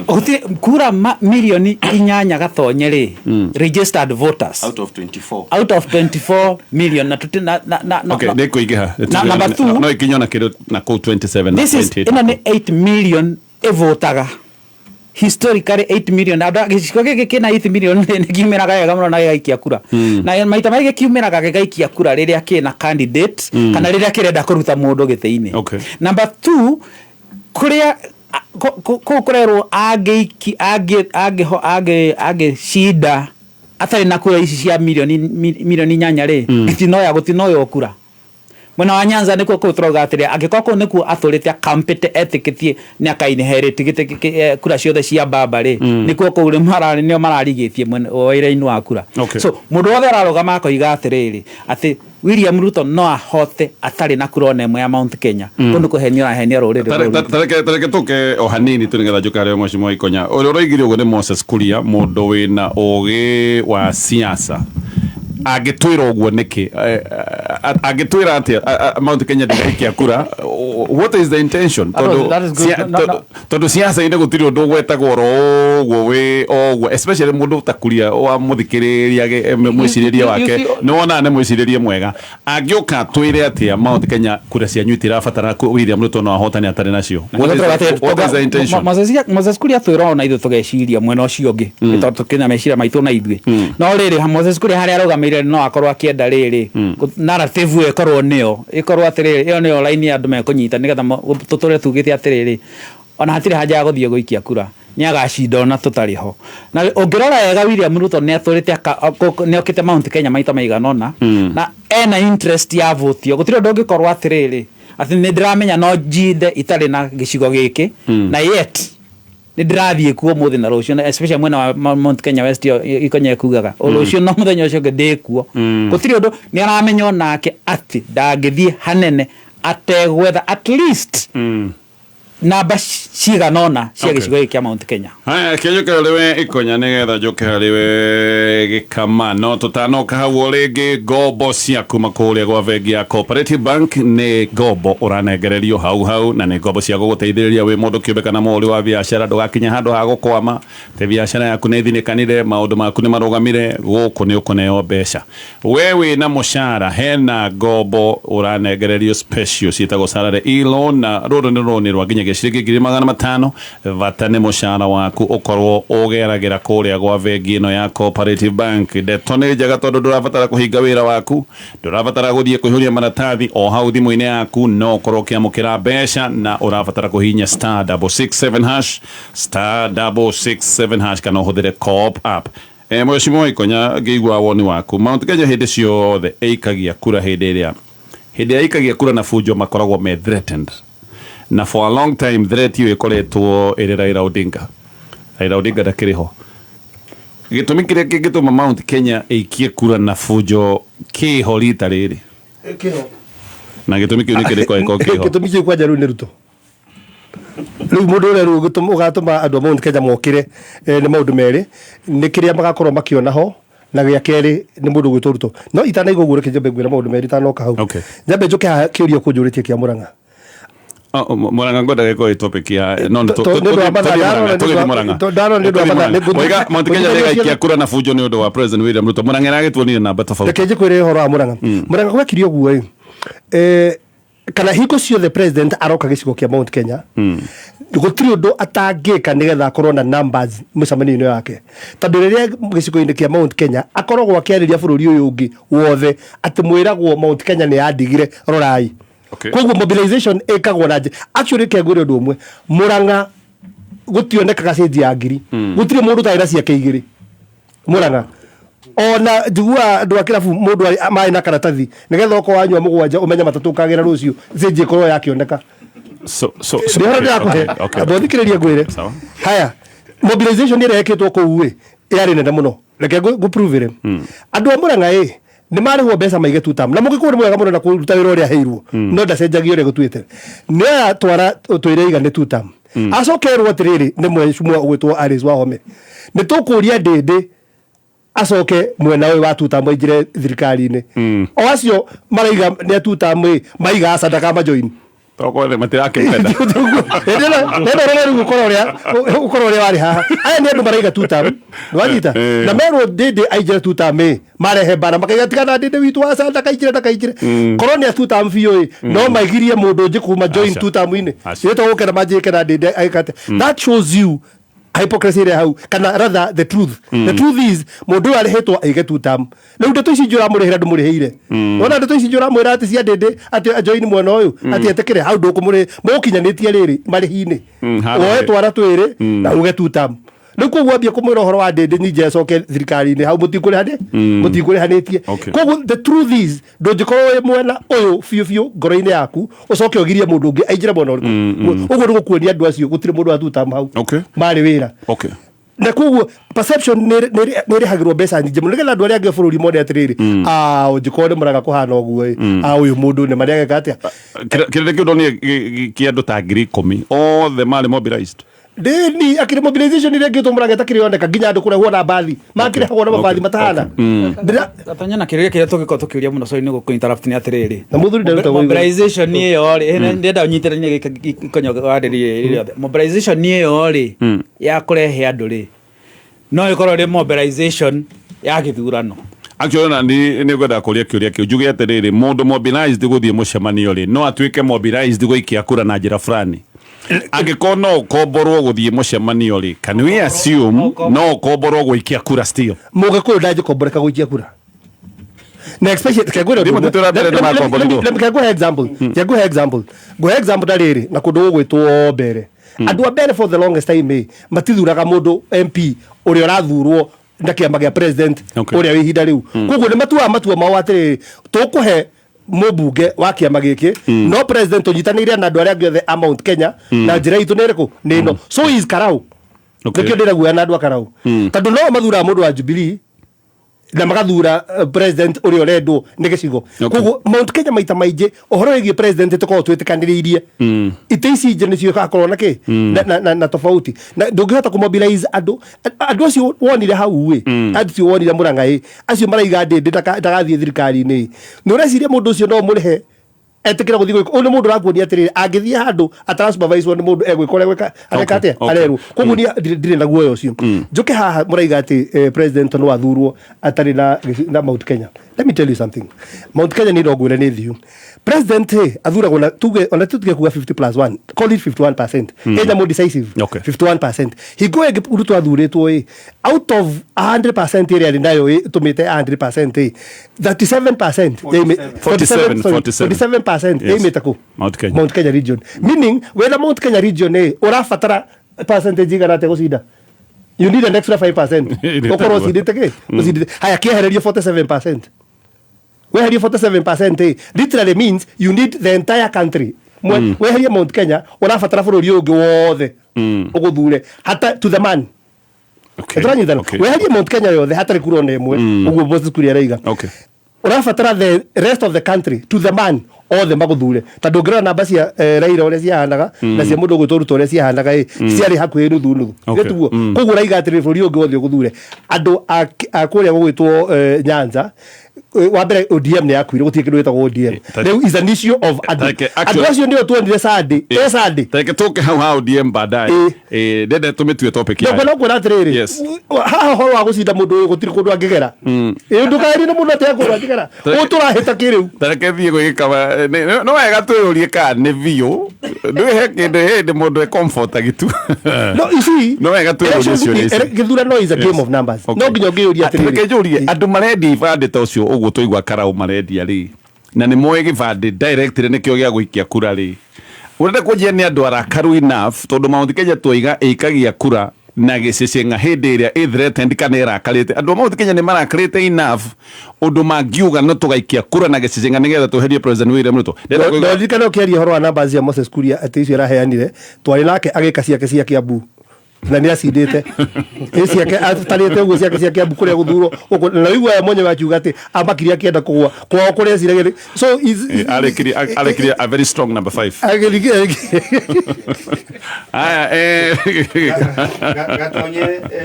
Gũtirĩ kura milioni 8 gatonye rĩ, registered voters out of 24. Out of 24 million na tuti na Okay, nĩ kũingĩha. Na number two, no ikinywo na kĩndũ na kũu 27 na this is 28. ĩno nĩ 8 million ĩvotaga historically. 8 million andũ, gĩcigo gĩkĩ kĩna 8 million nĩ kiumĩraga wega mũno na gĩgaikia kura, na maita maingĩ kiumĩraga gĩgaikia kura rĩrĩa kĩna candidate kana rĩrĩa kĩrenda kũruta mũndũ gĩtĩ-inĩ. Number two, kũrĩa kũu kũrerwo angĩiki angĩ angĩho angĩ angĩcinda atarĩ na kura ici cia milioni 8 rĩ, gĩtinoya gũtinoywo kura mwena wa Nyanza. Nĩkuo kũu tũrauga atĩrĩ, angĩkorwo kũu nĩkuo atũrĩte akampĩte etĩkĩtie nĩ akainherit gĩtĩ kura ciothe cia baba rĩ, nĩkuo kũu rĩ nĩo mararigĩtie mwena wĩra-inĩ wa kura. So mũndũ wothe ararũgama akoiga atĩrĩrĩ, atĩ William Ruto no ahote atarĩ na kura ona ĩmwe ya Mount Kenya, kũu nĩ kũhenia ũrahenia rũrĩrĩ rũrũ. Tareke tũke o hanini tu nĩgetha njũke harĩa Mheshimiwa Ikonya. Ũrĩa ũroigire ũguo nĩ Moses Kuria, mũndũ wĩna ũgĩ wa siasa. Angĩtwĩra ũguo nĩkĩ? Angĩtwĩra atĩa Mount Kenya ndĩgaikia kura? What is the intention? That is good. No, no. Tondũ siasa-inĩ gũtirĩ ũndũ ũgwetagwo oro ũguo wĩ o ũguo, especially mũndũ ta Kuria wa mũthikĩrĩria mwĩcirĩrie wake nĩ wonaga nĩ mwĩcirĩrie mwega. Angĩũka twĩre atĩa Mount Kenya kura cianyu itirabatara, William Ruto no ahotane atarĩ nacio? What is the intention? Moses Kuria twĩra ona ithuĩ tũgeciria mwena ũcio ũngĩ, tondũ tũkĩna meciria maitũ na ithuĩ. No rĩrĩ, Moses Kuria harĩa arũgamĩrĩire no akorwo akĩenda rĩrĩ narrative ĩyo ĩkorwo nĩyo ĩkorwo atĩrĩrĩ, ĩyo nĩyo line ya andũ mekũnyita, nĩgetha tũtũre tugĩte atĩrĩrĩ, ona hatirĩ haja ya gũthiĩ gũikia kura, nĩ agacinda ona tũtarĩ ho. Na ũngĩrora wega, William Ruto nĩ atũrĩte nĩ okĩte Mount Kenya maita maigana ũna, na ena interest ya vote ĩyo. Gũtirĩ ũndũ ũngĩkorwo atĩrĩrĩ, atĩ nĩ ndĩramenya no njinde itarĩ na gĩcigo gĩkĩ, na yet nĩ ndĩrathiĩ kuo mũthĩ na rũciũ, na especially mwena wa Mount Kenya West ĩyo Ikonya ekugaga o rũciũ no mũthenya ũcio ũngĩ ndĩ kuo. Gũtirĩ ũndũ, nĩ aramenya onake atĩ ndangĩthiĩ hanene ategwetha at least namba cigana ũna cia gĩcigo gĩkĩ kĩa Mount Kenya. Haya, kĩnjũke harĩ we Ikonya nĩgetha njũke harĩ we Gĩkama, no tũtanoka hau o rĩngĩ, ngombo ciaku makũrĩa gwa bengi ya Cooperative Bank nĩ ngombo ũranengererio hau hau, na nĩ ngombo cia gũgũteithĩrĩria wĩ mũndũ kĩũmbe kana mũhũri wa biacara, ndũgakinye handũ ha gũkwama te biacara yaku nĩ ĩthinĩkanire, maũndũ maku nĩ marũgamire. Gũkũ nĩ ũkũneo mbeca we wĩna mũcara. Hena ngombo ũranengererio special ciĩtagwo salary e-loan, na rũrũ nĩ rũni rwa nginyagia ciringi 500,000. Bata nĩ mũcara waku ũkorwo ũgeragĩra kũrĩa gwa bengi ĩno ya Cooperative Bank. Ndeto nĩ njega tondũ ndũrabatara kũhinga wĩra waku, ndũrabatara gũthiĩ kũihũria maratathi, o hau thimũ-inĩ yaku no ũkorwo ũkĩamũkĩra mbeca, na ũrabatara kũhihinya *667#, *667# kana ũhũthĩre Co-op app. Mheshimiwa Ikonya, ngĩigua woni waku, Mount Kenya hĩndĩ ciothe ĩikagia kura hĩndĩ ĩrĩa ĩikagia kura na bunjo makoragwo me threatened, na for a long time threat ĩyo ĩkoretwo ĩrĩ Raila Odinga. Raila Odinga ndakĩrĩ ho. Gĩtũmi kĩrĩa kĩngĩtũma Mount Kenya ĩikie kura na bunjo kĩho rita rĩrĩ, Kĩho. Na gĩtũmi kĩu nĩ kĩrĩkũ angĩkorwo kĩho? Gĩtũmi kĩu kwanja rĩu nĩ Ruto. Rĩu mũndũ ũrĩa rĩu ũgatũma andũ a Mount Kenya mokĩre, nĩ maũndũ merĩ: nĩ kĩrĩa magakorwo makĩona ho, na gĩa kerĩ nĩ mũndũ ũgwĩtwo Ruto. No itanaigua ũguo, reke njambe ngwĩra maũndũ merĩ itanoka hau. Nyambe njũke haha kĩũria kũnjũrĩtie kĩa Mũrang'a. Mũrang'a ngwendaga ĩkorwo ĩ topic ya no Nĩ ũndũ wa mathaa, ndarora nĩ ũndũ tũgĩthiĩ wa- Mũrang'a. Ndarora nĩ ũndũ wa mathaa, Oiga Mount Kenya ndĩgaikia kura na bunjo nĩ ũndũ wa President William Ruto. Mũrang'a ĩragĩtuonire namba tofauti. Reke njĩkwĩre ũhoro wa Mũrang'a. Mũrang'a gwekire ũguo ĩ, kana hingo ciothe president aroka gĩcigo kĩa Mount Kenya, gũtirĩ ũndũ atangĩka nĩgetha akorwo na numbers mũcemanio-inĩ wake, tondũ rĩrĩa gĩcigo-inĩ kĩa Mount Kenya akoragwo akĩarĩria bũrũri ũyũ ũngĩ wothe atĩ mwĩragwo Mount Kenya nĩ yandigire rorai. Koguo mobilization ĩkagwo na njĩra, actually reke ngwĩre ũndũ ũmwe, Mũrang'a gũtionekaga cenji ya ngiri. Gũtirĩ mũndũ ũtarĩ na ciake igĩrĩ Mũrang'a. Ona njiguaga andũ a kĩrabu mũndũ marĩ na karatathi nĩgetha okorwo wanyua mũgwanja ũmenye matatũ ũkagĩra rũciũ, cenji ĩkorwo yakĩoneka. So so so Nĩ ũhoro ndĩrakũhe. okay. Amba ũthikĩrĩrie ngwĩre. Sawa. Haya, mobilization ĩrĩa yekĩtwo kũu ĩ yarĩ nene mũno. Reke ngũpruvĩre. Andũ a Murang'a ĩ nĩ marĩhwo mbeca maige tutam na mũgĩkũyũ nĩ mwega mũno na kũruta wĩra ũrĩa aheirwo no ndacenjagia ũrĩa gũtuĩte. Nĩ aya twara twĩre iga nĩ tutam. Acoke erwo atĩrĩrĩ nĩ mwecumwa ũgwĩtwo Alice Wahome. Nĩ tũkũria Ndĩndĩ acoke mwena ũyũ wa tutam aingĩre thirikari-inĩ. O acio maraiga nĩ a tutam ĩ maiga aca ndakamajoin. Tokorwo nĩ matirakĩmwenda. Nenda ũrore rĩu ũkorwo ũrĩa ũkorwo ũrĩa warĩ haha aya nĩ andũ maraiga tutam nĩwanyita Eh. na merwo ndĩndĩ aingĩre tutam ĩ marehe mbara makaiga tigana ndĩndĩ witũ aca ndakaingĩre ndakaingĩre korwo nĩ atutam biũ ĩ no maigirie mũndũ ũngĩ kuma join Aca. tutam-inĩ Aca. ithuĩ tũgũkena manjĩke na ndĩndĩ agĩka atĩa that shows you hypocrisy ĩrĩa hau kana rather the truth the truth is mũndũ ũyũ arĩhĩtwo aige tutam rĩu ndeto ici ingĩ ũramũrĩhĩra ndũmũrĩhĩire wona ndeto ici ingĩ ũramwĩra atĩ cia ndĩndĩ atĩ ajoin mwena ũyũ atĩ etĩkĩre hau ndũkũmũrĩhe mũgũkinyanĩtie rĩrĩ marĩhi-inĩ harĩa. woe twara twĩrĩ na uge tutam rĩu koguo ambie kũmwĩra ũhoro wa ndĩndĩ ningĩ acoke thirikari-inĩ hau mũtikũrĩhane mũtikũrĩhanĩtie Okay. koguo the truth is ndũngĩkorwo wĩ mwena ũyũ biũ biũ ngoro-inĩ yaku ũcoke ũgirie mũndũ ũngĩ aingĩre mwena ũrĩkũ ũguo nĩ gũkuonia andũ acio gũtirĩ mũndũ wa tutam hau Okay. marĩ wĩra Okay. na koguo perception nĩ ĩrĩhagĩrwo mbeca nyingĩ mũno nĩgetha andũ arĩa angĩ a bũrũri mone atĩrĩrĩ ah ũngĩkorwo nĩ mũraga kũhana ũguo ĩ ah ũyũ mũndũ nĩ marĩa ageka atĩa Kĩrĩa kĩu ndonire kĩa andũ ta 10,000 othe marĩ mobilized. ndĩni akĩrĩ mobilization ĩrĩa ĩngĩtwo mũraga ĩtakĩrĩ yoneka nginya andũ kũrehwo na mbathi makĩrehagwo na mabathi matahana Ndĩra- Gatonya na kĩũria kĩrĩa tũngĩkorwo tũkĩũria mũno sorry nĩ gũkũ interrupt nĩ atĩrĩrĩ Na mũthuri ndarutaga ũiguano. mobilization ĩyo rĩ ndĩrenda ũnyitĩranie gĩkonyo warĩrie rĩothe mobilization ĩyo rĩ ya kũrehe andũ rĩ no ĩkorwo ĩrĩ mobilization ya gĩthurano Actually ona ni nĩ ngwenda kũria kĩũria kĩu njuge atĩrĩrĩ mũndũ mobilized gũthiĩ mũcemanio rĩ no atuĩke mobilized gũikia kura na njĩra fulani angĩkorwo no ũkomborwo gũthiĩ mũcemanio rĩ can we assume no ũkomborwo gũikia kura still mũgĩkũyũ ndangĩkomboreka gũikia kura na especially reke ngwĩre ũndũ Ndimũ ũmwe. tũtũra mbere Let- let- nĩmakomborirwo. let- let- reke ngũhe example reke ngũhe example ngũhe example na rĩrĩ na kũndũ gũgwĩtwo mbere andũ a mbere for the longest time ĩ matithuraga mũndũ MP ũrĩa ũrathurwo na kĩama gĩa president Okay. ũrĩa wĩ ihinda rĩu koguo nĩ matuaga matua mao atĩrĩrĩ tũkũhe mũmbunge wa kĩama gĩkĩ no president ũnyitanĩire na andũ arĩa angĩ othe a Mount Kenya na njĩra itũ nĩ ĩrĩkũ nĩ ĩno so he is karau Okay. nĩkĩo ndĩraguoya na andũ a karau tondũ no mathuraga mũndũ wa Jubilee na magathura president ũrĩa ũrendwo nĩ gĩcigo Okay. koguo Mount Kenya maita maingĩ ũhoro wĩgiĩ president tũkoragwo twĩtĩkanĩrĩirie itĩ ici ingĩ nĩcio ĩgakorwo na kĩ na, na, na, na tofauti na ndũngĩhota kũmobilize andũ andũ acio wonire hau ĩ acio wonire Murang'a ĩ acio maraiga ndĩndĩ ndagathiĩ thirikari-inĩ ĩ nĩ ũreciria mũndũ ũcio no mũrĩhe etĩkĩra gũthiĩ gwĩka ũyũ nĩ mũndũ ũrakuonia atĩrĩrĩ angĩthiĩ handũ atara-supervise-wo nĩ mũndũ egwĩka ũrĩa gwĩka areka atĩa okay. arerwo koguo niĩ ndirĩ na guoya ũcio njũke haha mũraiga atĩ president no athurwo atarĩ na na Mount Kenya let me tell you something Mount Kenya nĩ ndongwĩre nĩ thiu president ĩ athuragwo na tuge ona tutige kuga 50 plus 1 call it 51% ĩ nyamũ decisive Okay. 51% hingo ĩngĩ Ruto athurĩtwo ĩ out of 100% ĩrĩa arĩ nayo ĩ tũmĩte 100% ĩ 37% 47, 47. 47% Yes. ĩimĩte kũ Mount Kenya. Mount Kenya region meaning wena Mount Kenya region ĩ ũrabatara percentage igana atĩa gũcinda you need an extra 5% Ĩrĩ ũkorwo taguo. ũcindĩte kĩ ũcindĩte haya kĩehererio 47% weherie 47% ĩ literally means you need the entire country weherie Mount Kenya ũrabatara bũrũri ũyũ ũngĩ wothe ũgũthure hata to the man Okay. tũranyitana Okay. weherie Mount Kenya yothe hatarĩ kura ona ĩmwe ũguo Moses Kuria araiga Okay. ũrabatara the rest of the country to the man othe magũthure tondũ ũngĩrora namba cia Raila ũrĩa ciahanaga na cia mũndũ ũgwĩtwo Ruto ũrĩa ciahanaga ĩ ciarĩ hakuhĩ nuthu nuthu Okay. gĩtuguo koguo ũraiga atĩrĩ bũrũri ũngĩ wothe ũgũthure andũ a kũrĩa gũgwĩtwo Nyanza wa mbere ODM nĩ yakuire gũtirĩ kĩndũ gĩtagwo ODM rĩu is an issue of andũ Take andũ acio nĩo tuonire Sunday ĩ Sunday Tareke tũke hau ha ODM baadaye ndende tũmĩtue topic yayo. no kwĩra atĩrĩrĩ Yes. haha ũhoro wa gũcinda mũndũ ũyũ gũtirĩ kũndũ angĩgera ĩ ndũkaerie nĩ mũndũ atĩ kũndũ angĩgera Tareke- ũũ tũrahĩta kĩrĩu Tareke thiĩ gwĩka no wega twĩyũrie kana nĩ biũ ndwĩhe kĩndũ hĩndĩ mũndũ e comfort agitu no ici no wega twĩyũrie elections ciũria ici gĩthurano is a game Yes. of numbers Okay. no nginya ũngĩyũria Reke atĩrĩrĩ njũrie andũ marendia ibandĩ ta ũcio ũguo twaigua karau marendia rĩ na nĩ moĩ gĩbandĩ directly nĩkĩo gĩa gũikia kura rĩ ũrenda kũnjia nĩ andũ arakaru enough tondũ Mount Kenya twaiga ĩikagia kura na gĩcĩcĩng'a hĩndĩ ĩrĩa ĩ threatened kana ĩrakarĩte. Andũ a Mount Kenya nĩ marakarĩte enough ũndũ mangiuga no tũgaikia kura na gĩcĩcĩng'a nĩgetha tweherie President William Ruto. Ndĩrenda kũigua- Ndirikana ũkĩaria ũhoro wa numbers cia Moses Kuria atĩ icio araheanire, twarĩ nake agĩka ciake cia Kiambu na nĩ acindĩte. Ĩ ciake atarĩte ũguo ciake cia Kiambu kũrĩa gũthurwo gũkũ, na ũigua we mwenyewe akiuga atĩ amakire akĩenda kũgũa kwao kũrĩa eciragia so Arĩkirie a very strong number 5. Aya, Gatonye,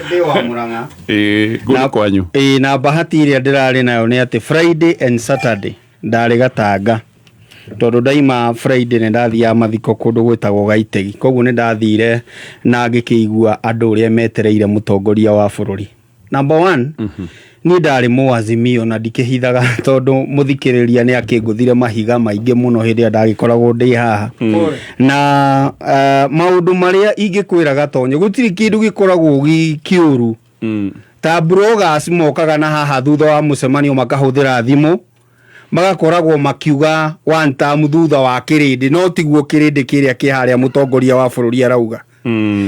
ndĩ wa Murang'a. Ngũrĩ kwanyu. Ĩĩ, na bahati ĩrĩa ndĩrarĩ nayo nĩ atĩ Friday and Saturday ndarĩ Gatanga, tondũ ndaima Friday nĩ ndathiaga mathiko kũndũ gwĩtagwo Gaitegi, koguo nĩ ndathire na ngĩkĩigua andũ ũrĩa metereire mũtongoria wa bũrũri. Number one, niĩ ndarĩ mũazimio na ndikĩhithaga tondũ mũthikĩrĩria nĩ akĩngũthire mahiga maingĩ mũno hĩndĩ ĩrĩa ndagĩkoragwo ndĩ haha. Na maũndũ marĩa ingĩkwĩra Gatonye, gũtirĩ kĩndũ gĩkoragwo gĩ kĩũru ta bloggers mokaga na haha thutha wa mũcemanio makahũthĩra thimũ, magakoragwo makiuga one term thutha wa kĩrĩndĩ, no tiguo kĩrĩndĩ kĩrĩa kĩ harĩa mũtongoria wa bũrũri arauga.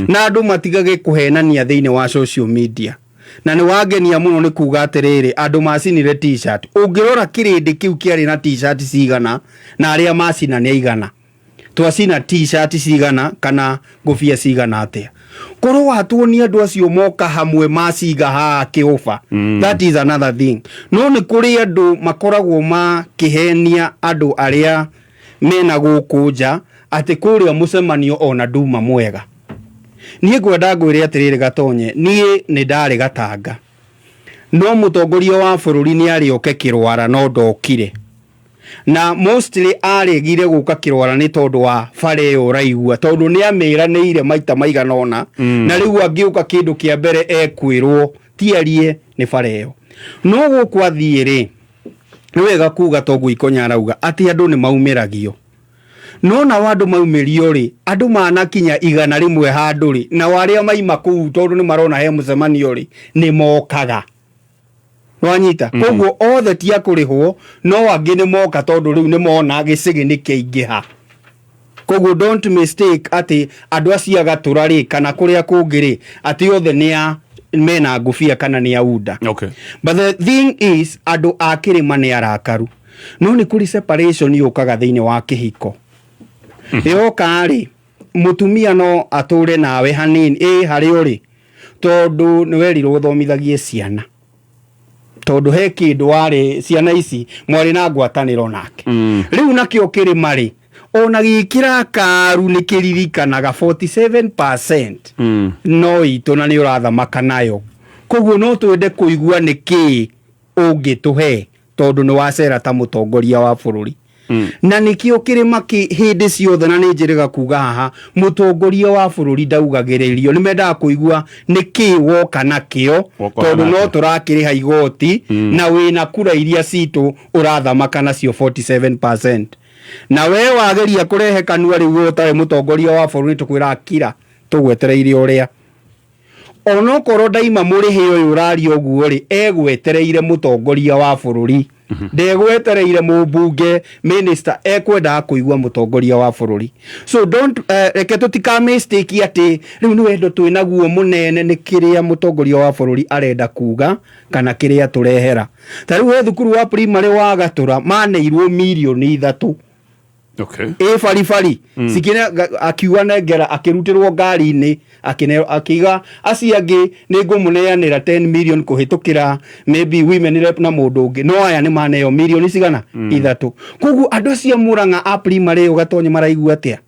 Na andũ matigage kũhenania thĩinĩ wa social media. Na nĩ wangenia mũno nĩ kuga atĩrĩrĩ, andũ macinire t-shirt. Ũngĩrora kĩrĩndĩ kĩu kĩarĩ na t-shirt cigana na arĩa macina nĩ aigana. Twacina t-shirt cigana kana ngũbia cigana atĩa. Korwo watuonia andũ acio moka hamwe maciga haha kĩũba, that is another thing. No nĩ kũrĩ andũ makoragwo makĩhenia andũ arĩa mena gũkũ nja atĩ kũrĩa mũcemanio ona nduma mwega. Niĩ ngwenda ngwĩre atĩrĩrĩ Gatonye, niĩ nĩ ndarĩ Gatanga, no mũtongoria wa bũrũri nĩ arĩ oke Kĩrwara no ndokire. Na mostly aregire gũka Kĩrwara nĩ tondũ wa bara ĩyo ũraigua, tondũ nĩ amĩranĩire maita maigana ũna. Na rĩu angĩũka kĩndũ kĩa mbere ekwĩrwo ti arie nĩ bara ĩyo. No gũkũ athiĩ rĩ, nĩ wega kuga toguo Ikonya arauga atĩ andũ nĩ maumĩragio. No nao andũ maumĩrio rĩ, andũ manakinya 100 handũ rĩ, nao arĩa maima kũu tondũ nĩ marona he mũcemanio rĩ, nĩ mokaga. Nwanyita? Koguo othe ti a kũrĩhwo, no angĩ nĩ moka tondũ rĩu nĩ mona gĩcĩgĩ nĩ kĩaingĩha. Koguo don't mistake atĩ andũ acio a Gatũra rĩ, kana kũrĩa kũngĩ rĩ, atĩ othe nĩ a mena ngũbia kana nĩ a UDA. But the thing is, andũ a kĩrĩma nĩ arakaru. No nĩ kũrĩ separation yũkaga thĩinĩ wa kĩhiko. Yoka rĩ, mũtumia no atũre nawe hanini, ĩ harĩa ũrĩ, tondũ nĩ werirwo ũthomithagie ciana. Tondũ he kĩndũ warĩ ciana ici mwarĩ na ngwatanĩro nake. Rĩu nakĩo kĩrĩma rĩ, ona gĩkĩrakaru nĩ kĩririkanaga 47% no itũ na nĩ ũrathamaka nayo. Koguo no twende kũigua nĩ kĩĩ ũngĩtũhe tondũ nĩ wacera ta mũtongoria wa bũrũri. Na nĩkĩo kĩrĩma kĩ hĩndĩ ciothe, na nĩ njĩrĩga kuga haha, mũtongoria wa bũrũri ndaugagĩrĩrio. Nĩ mendaga kũigua nĩ kĩĩ woka nakĩo, Woka tondũ no nakĩo. tũrakĩrĩha igoti na wĩna kura iria citũ ũrathamaka nacio 47%. Na we wageria kũrehe kanua rĩu ũtarĩ mũtongoria wa bũrũri, tũkwĩra kira, tũgwetereire ũrĩa. Onokorwo ndaima mũrĩhĩ ũyũ ũraria ũguo rĩ, egwetereire mũtongoria wa bũrũri. Ndegwetereire mũmbunge, minister, ekwendaga kũigua mũtongoria wa bũrũri. So don't, reke tũtika mistake atĩ rĩu nĩ wendo twĩnaguo mũnene nĩ kĩrĩa mũtongoria wa bũrũri arenda kuga kana kĩrĩa tũrehera. Ta rĩu he thukuru wa primary wa Gatũra maneirwo mirioni 3. Ĩ baribari. Cikĩne, akiuga nengera, akĩrutĩrwo ngari-inĩ, akiuga acio angĩ nĩ ngũmũneanĩra 10 million kũhĩtũkĩra maybe women rep na mũndũ ũngĩ, no aya nĩ maneo mirioni cigana? 3. Koguo andũ acio a Murang'a a primary ĩyo Gatonye maraigua atĩa?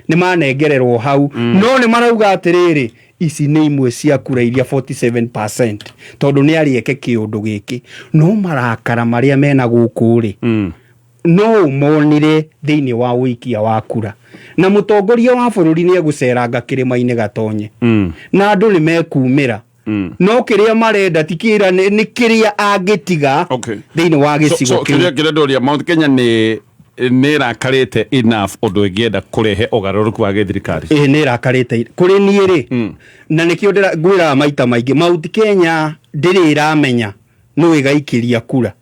Nĩ manengererwo hau. No nĩ marauga atĩrĩrĩ, ici nĩ imwe cia kura iria 47% tondũ nĩ arĩeke kĩũndũ gĩkĩ. No marakara marĩa mena gũkũ rĩ, no ũmonire thĩinĩ wa ũikia wa kura. Na mũtongoria wa bũrũri nĩ egũceranga kĩrĩma-inĩ Gatonye. Na andũ nĩ mekumĩra. No kĩrĩa marenda ti kĩra, nĩ kĩrĩa angĩtiga thĩinĩ wa gĩcigo kĩu. Kĩrĩa ndoria, Mount Kenya nĩ ĩrakarĩte enough ũndũ ĩngĩenda kũrehe ũgarũrũku wa gĩthirikari? Ĩĩ, nĩ ĩrakarĩte kũrĩ niĩ rĩ, na nĩkĩo ngwĩraga maita maingĩ, Mount Kenya ndĩrĩ ĩramenya nũ ĩgaikĩria kura.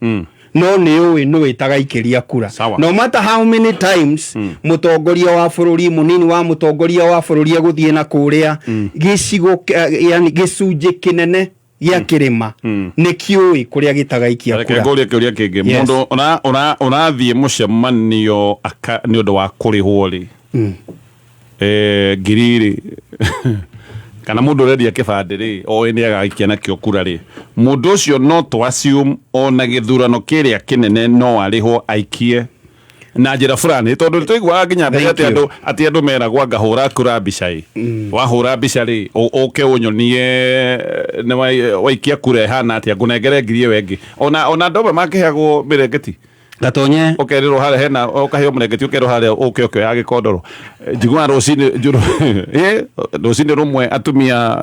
No nĩ ũĩ nũ ĩtagaikĩria kura no matter how many times mũtongoria wa bũrũri, mũnini wa mũtongoria wa bũrũri egũthiĩ na kũrĩa gĩcigo yani gĩcunjĩ kĩnene gĩa kĩrĩma nĩ kĩũĩ kũrĩa gĩtagaikia Reke kura. ngũrie kĩũria kĩngĩ. Yes. Mũndũ ũrathiĩ mũcemanio nĩ ũndũ wa kũrĩhwo rĩ, ngiri rĩ, kana mũndũ ũrendia kĩbandĩ rĩ, oĩ nĩ agaikia nakĩo kura rĩ, mũndũ ũcio no tũ assume ona gĩthurano kĩrĩa kĩnene no arĩhwo aikie na njĩra fulani, tondũ nĩtũiguaga nginya mbere Thank atĩ you. andũ atĩ andũ meragwo anga hũra kura mbica ĩ, wahũra mbica rĩ, ũke ũnyonie nĩ waikia kura ĩhana atĩa, ngũnengere ngiri ĩyo ĩngĩ. Ona andũ amwe makĩheagwo mĩrengeti Gatonye. Ũkerĩrwo harĩa hena ũkaheo mũrengeti, ũkerwo harĩa ũke ũkĩoya gĩkondoro. Njiguaga rũcinĩ rũcinĩ rũmwe atumia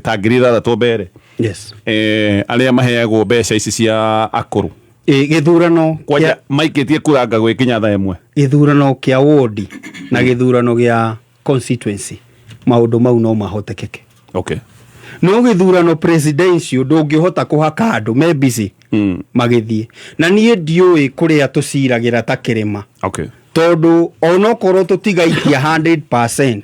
ta 6,000 mbere. Yes. Arĩa maheagwo mbeca ici cia akũrũ. Gĩthurano kwanja maikĩtie kura nga gwĩkinya thaa ĩmwe. Gĩthurano kĩa wodi na gĩthurano gĩa constituency, maũndũ mau no mahotekeke. Okay. No gĩthurano presidential ndũngĩhota kũhaka andũ me busy magĩthiĩ, na niĩ ndiũĩ kũrĩa tũciragĩra ta kĩrĩma. Okay. Tondũ onokorwo tũtigaikia 100%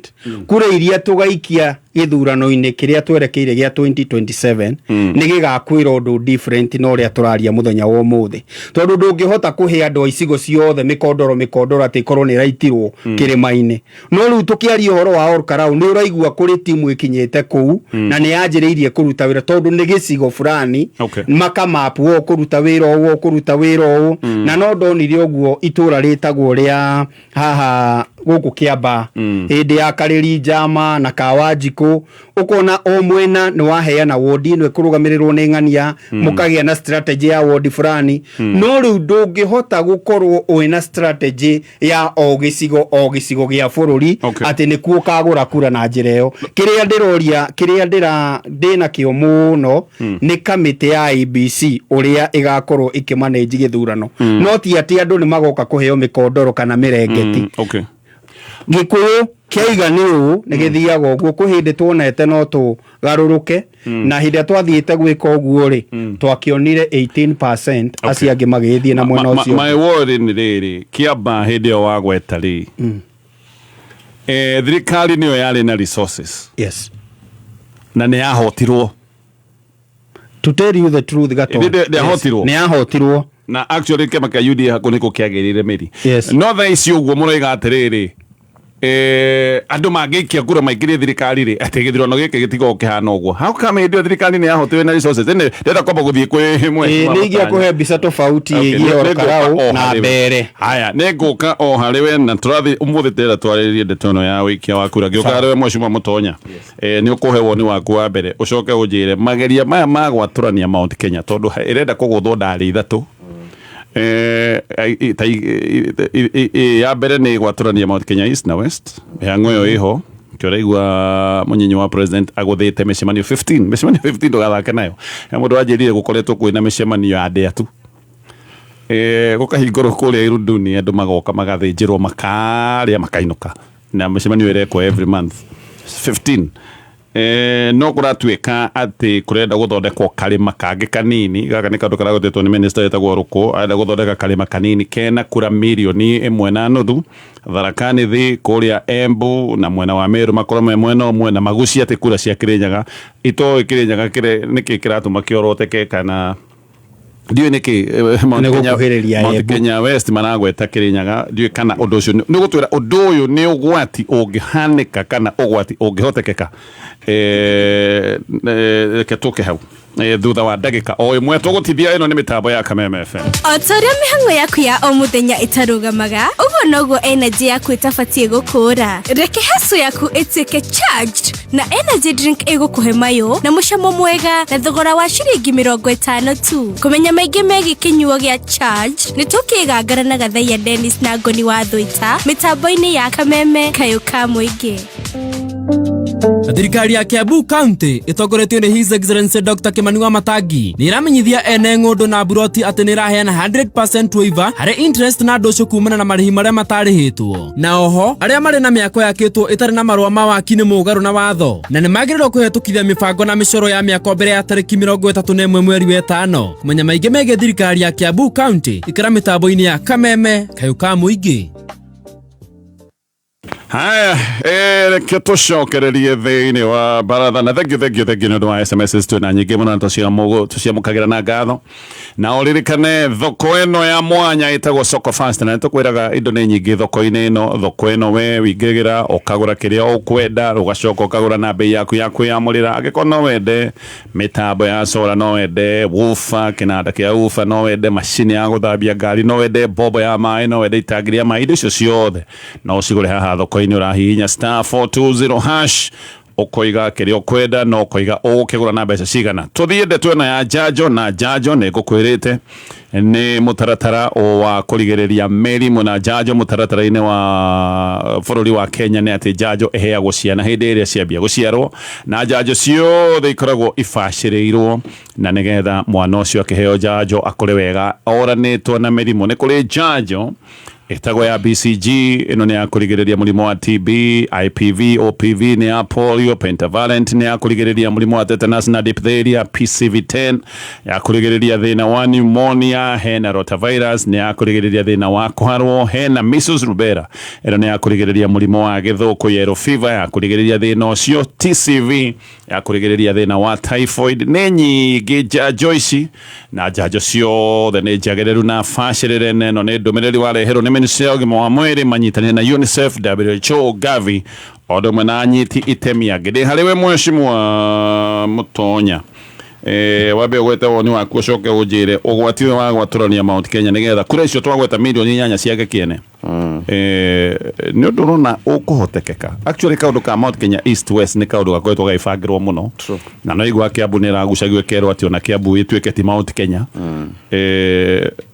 kura iria tũgaikia gĩthurano-inĩ kĩrĩa twerekeire gĩa 2027 nĩ gĩgakwĩra ũndũ different na ũrĩa tũraria mũthenya wa ũmũthĩ, tondũ ndũngĩhota kũhe andũ a icigo ciothe mĩkondoro mĩkondoro atĩ ĩkorwo nĩ ĩraitirwo kĩrĩma-inĩ. No rĩu tũkĩaria ũhoro wa Olkarau nĩ ũraigua kũrĩ timu ĩkinyĩte kũu na nĩ yanjĩrĩirie kũruta wĩra, tondũ nĩ gĩcigo fulani. Okay. Makamapu ũũ kũruta wĩra ũũ, kũruta wĩra ũũ. Na no ndonire ũguo itũra rĩtagwo rĩa haha gũkũ Kĩamba hĩndĩ ya Karĩri Njama na Kawanjikũ, ũkona o mwena nĩ waheana wodi ĩno ĩkũrũgamĩrĩrwo nĩ ng'ania, mũkagĩa na strategy ya wodi fulani. No rĩu ndũngĩhota gũkorwo wĩna strategy ya o gĩcigo o gĩcigo gĩa bũrũri atĩ nĩkuo ũkagũra kura na njĩra ĩyo. Kĩrĩa ndĩroria, kĩrĩa ndĩnakĩo mũno nĩ kamĩtĩ ya IEBC ũrĩa ĩgakorwo ĩkĩmanage gĩthurano. No ti atĩ andũ nĩ magoka kũheo mĩkondoro kana mĩrengeti. Okay. Gĩkũyũ kĩaiga nĩ ũũ nĩ gĩthiaga ũguo. Kwĩ hĩndĩ tuonete no tũgarũrũke, na hĩndĩ ĩrĩa twathiĩte gwĩka ũguo rĩ, twakĩonire 18% acio angĩ magĩgĩthiĩ na mwena ũcio. My worry nĩ rĩrĩ, Kĩamba hĩndĩ ĩyo wagweta rĩ, thirikari nĩyo yarĩ na resources. Yes. Na nĩ yahotirwo. To tell you the truth, Gatonye. Nĩ yahotirwo. Yes. Nĩ yahotirwo. Na actually kĩama kĩa UDA hakuhĩ nĩkĩo kĩagĩrĩire mĩri. Yes. No thaa ici ũguo mũroiga atĩrĩrĩ, andũ mangĩikia kura maingĩrie thirikari rĩ, atĩ gĩthurano gĩkĩ gĩtikoragwo kĩhana ũguo. How come hĩndĩ ĩyo thirikari nĩ yahotirwo na resources? Ĩndĩ ndĩrenda kwamba gũthiĩ kwĩ Ĩĩ, nĩ ingĩa kũhe mbica tofauti Okay, ĩgiĩ nĩ ngũka Olkarau o na harĩ we. mbere. Haya, nĩ ngũka o harĩ we na tũrathiĩ ũmũthĩ ndĩrenda twarĩrĩrie ndeto ĩno ya ũikia wa kura. Ngĩũka harĩ we Mheshimiwa Mũtonya, nĩ ũkũhe woni waku wa mbere, ũcoke ũnjĩre mageria maya ma gwatũrania Mount Kenya, tondũ ĩrenda kũgũthwo ndarĩ ithatũ. Ta ya mbere nĩ gwatũrania Mount Kenya East na West, mĩhang'o ĩyo ĩho kĩũraigua mũnyinyi wa president agũthĩte mĩcemanio 15, mĩcemanio 15 ndũgathake nayo. He mũndũ wanjĩrire gũkoretwo kwĩna mĩcemanio ya ndĩa tu, gũkahingũrwo kũrĩa Irunduni, andũ magoka magathĩnjĩrwo makarĩa makainũka, na mĩcemanio ĩrekwo every month 15. No kũratuĩka atĩ kũrenda gũthondekwo karĩma kangĩ kanini. Gaka nĩ kaũndũ karagũtetwo nĩ minister wĩtagwo Rũkũ, arenda gũthondeka karĩma kanini kena kura 1.5 mirioni Tharaka Nithi kũrĩa Embu na mwena wa Meru makorwo me mwena ũmwe, na magucie atĩ kura cia Kĩrĩnyaga itoĩ Kĩrĩnyaga nĩkĩ kĩratũma kĩoroteke kana ndiũĩ nĩkĩ, Mount Nĩ Kenya, gũkuhĩrĩria Mount Embu. Kenya West maragweta Kĩrĩnyaga. Ndiũĩ kana ũndũ ũcio nĩ gũtwĩra ũndũ ũyũ nĩ ũgwati ũngĩhanĩka kana ũgwati ũngĩhotekeka. Reke tũke hau thutha wa ndagĩka o ĩmwe tũgũtithia. Ĩno nĩ mĩtambo ya Kameme FM. O ta ũrĩa mĩhang'o yaku ya o mũthenya ĩtarũgamaga, ũguo noguo energy yaku ĩtabatiĩ gũkũra. Reke hacu yaku ĩtuĩke charged na energy drink ĩgũkũhe mayũ na mũcamo mwega na thogora wa ciringi 50 tu. Kũmenya maingĩ megiĩ kĩnyuo gĩa charge, nĩ tũkĩgangara na Gathaiya Dennis na Ngoni wa Thũita mĩtambo-inĩ ya Kameme, kayũ ka mũingĩ. Thirikari ya Kiambu County ĩtongoretio nĩ His Excellency Dr. Kimani wa Matangi nĩ ĩramenyithia ene ng'ũndũ na mburoti atĩ nĩ ĩraheana 100% waiver harĩ interest na ndũcũ kumana na marĩhi marĩa matarĩhĩtwo. Na oho arĩa marĩ na mĩako yakĩtwo ĩtarĩ na marũa ma waki nĩ mũgarũ na watho na nĩ magĩrĩirwo kũhetũkithia mĩbango na mĩcoro ya mĩako mbere ya tarĩki 31 mweri wa ĩtano. Kũmenya maingĩ megiĩ thirikari ya Kiambu County ikara mĩtambo-inĩ ya Kameme kayũ ka mũingĩ. Haya, reke tũcokererie thĩinĩ wa baratha na thank you thank you thank you nĩ ũndũ wa SMS twĩna nyingĩ mũno na tũciamũkagĩra na ngatho. Na ũririkane thoko ĩno ya mwanya ĩtagwo Soko Fast, na nĩtũkwĩraga indo nĩ nyingĩ thoko-inĩ ĩno. Thoko ĩno we wingĩrĩra ũkagũra kĩrĩa ũkwenda, ũgacoka ũkagũra na bei yaku ya kwĩyamũrĩra. Angĩkorwo no wende mĩtambo ya solar, no wende woofer, kĩnanda kĩa woofer, no wende macini ya gũthambia ngari, no wende bombo ya maĩ, no wende itangi rĩa maĩ, indo icio ciothe no ũcigũre haha thoko-inĩ. Ũrahihinya star 420 hash, ũkoiga kĩrĩa ũkwenda na ũkoiga ũgũkĩgũra na mbeca cigana. Tũthiĩ ndeto ĩno ya njanjo, na njanjo nĩ ngũkwĩrĩte nĩ mũtaratara wa kũrigĩrĩria mĩrimũ, na njanjo mũtaratara-inĩ wa bũrũri wa Kenya nĩ atĩ njanjo ĩheagwo ciana hĩndĩ ĩrĩa ciambia gũciarwo, na njanjo ciothe ikoragwo ibacĩrĩirwo na nĩgetha mwana ũcio akĩheo njanjo akũre wega oranĩtwo na mĩrimũ. Nĩ kũrĩ njanjo ĩtagwo ya BCG, ĩno nĩ ya kũrigĩrĩria mũrimũ wa TB, IPV, OPV nĩ ya polio, pentavalent nĩ ya kũrigĩrĩria mũrimũ wa tetanus na diphtheria, PCV10 ya kũrigĩrĩria thĩna wa pneumonia, hena rotavirus nĩ ya kũrigĩrĩria thĩna wa kũharwo, hena measles rubella ĩno nĩ ya kũrigĩrĩria mũrimũ wa gĩthũkũ, yellow fever ya kũrigĩrĩria thĩna ũcio, TCV ya kũrigĩrĩria thĩna wa typhoid. Nĩ nyingĩ njanjo ici na njanjo ciothe nĩ njagĩrĩru na bacĩrĩre, na ĩno nĩ ndũmĩrĩri wareherwo nĩ Ministry ya ũgima wa mwĩrĩ manyitanĩire na UNICEF, WHO, Gavi o ũndũ ũmwe na anyiti itemi angĩ. Ndĩ harĩ we Mheshimiwa Mũtonya, wambe ũgwete woni waku ũcoke ũnjĩre ũgwati ũyũ wa gwatũrania Mount Kenya nĩgetha kura icio twagweta 8 milioni ciake kĩene, nĩ ũndũ ũrona ũkũhotekeka? Actually kaũndũ ka Mount Kenya East West nĩ kaũndũ gakoretwo gagĩbangĩrwo mũno, na no igua Kiambu nĩ ĩragucagio ĩkerwo atĩ ona Kiambu ĩtuĩke ti Mount Kenya.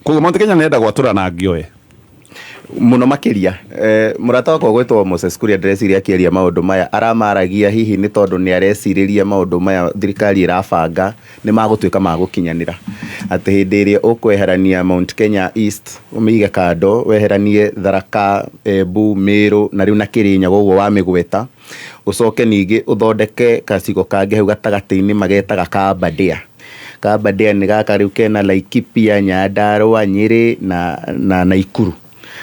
Koguo Mount Kenya nĩ enda gwatũrana ngĩoe Mũno makĩria. Mũrata wakwa gwĩtwo Moses Kuria, ndĩreciria akĩaria maũndũ maya aramaragia hihi nĩ tondũ nĩ arecirĩria maũndũ maya thirikari ĩrabanga nĩ magũtuĩka ma gũkinyanĩra, atĩ hĩndĩ ĩrĩa ũkweherania Mount Kenya East ũmĩige kando, weheranie Tharaka, Embu, Meru na rĩu na Kĩrĩnyaga ũguo wamĩgweta, ũcoke ningĩ ũthondeke gacigo kangĩ hau gatagatĩ-inĩ magetaga ka Aberdare. Ka Aberdare nĩ gaka rĩu kena Laikipia, Nyandarua, Nyĩrĩ na Naikuru,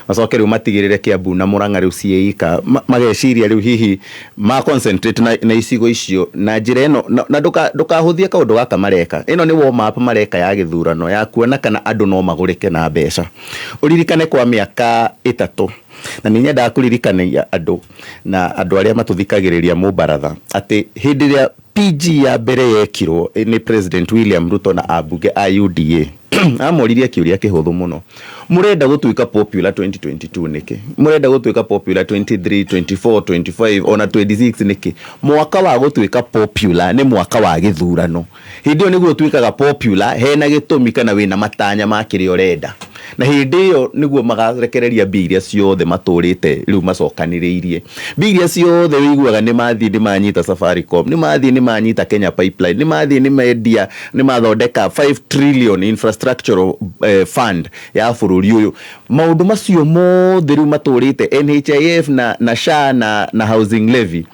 macoke rĩu matigĩrĩre Kiambu na Murang'a rĩu ciĩika. Mageciria rĩu hihi ma concentrate na icigo icio na njĩra ĩno na ndũkahũthie kaũndũ gaka mareka. Ĩno nĩ warm up mareka ya gĩthurano ya kuona kana andũ no magũrĩke na mbeca. Ũririkane kwa mĩaka 3, na nĩ nyendaga kũririkania andũ na andũ arĩa matũthikagĩrĩria mũbaratha atĩ hĩndĩ ĩrĩa PG ya mbere yekirwo nĩ President William Ruto na ambunge a UDA, amoririe kĩũria kĩhũthũ mũno: mũrenda gũtuĩka popular 2022 nĩkĩ? Mũrenda gũtuĩka popular 23, 24, 25 ona 26 nĩkĩ? Mwaka wa gũtuĩka popular nĩ mwaka wa gĩthurano. Hĩndĩ ĩyo nĩguo ũtuĩkaga popular hena gĩtũmi kana wĩna matanya ma kĩrĩa ũrenda, na hĩndĩ ĩyo nĩguo magarekereria mbia iria ciothe matũrĩte rĩu macokanĩrĩirie, mbia iria ciothe wĩiguaga nĩ mathiĩ nĩ manyita Safaricom, nĩ mathiĩ nĩ manyita Kenya Pipeline, nĩ mathiĩ nĩ mendia, nĩ mathondeka 5 trillion infrastructural fund ya bũrũri ũyũ. Maũndũ macio mothe rĩu matũrĩte NHIF na SHA na housing levy,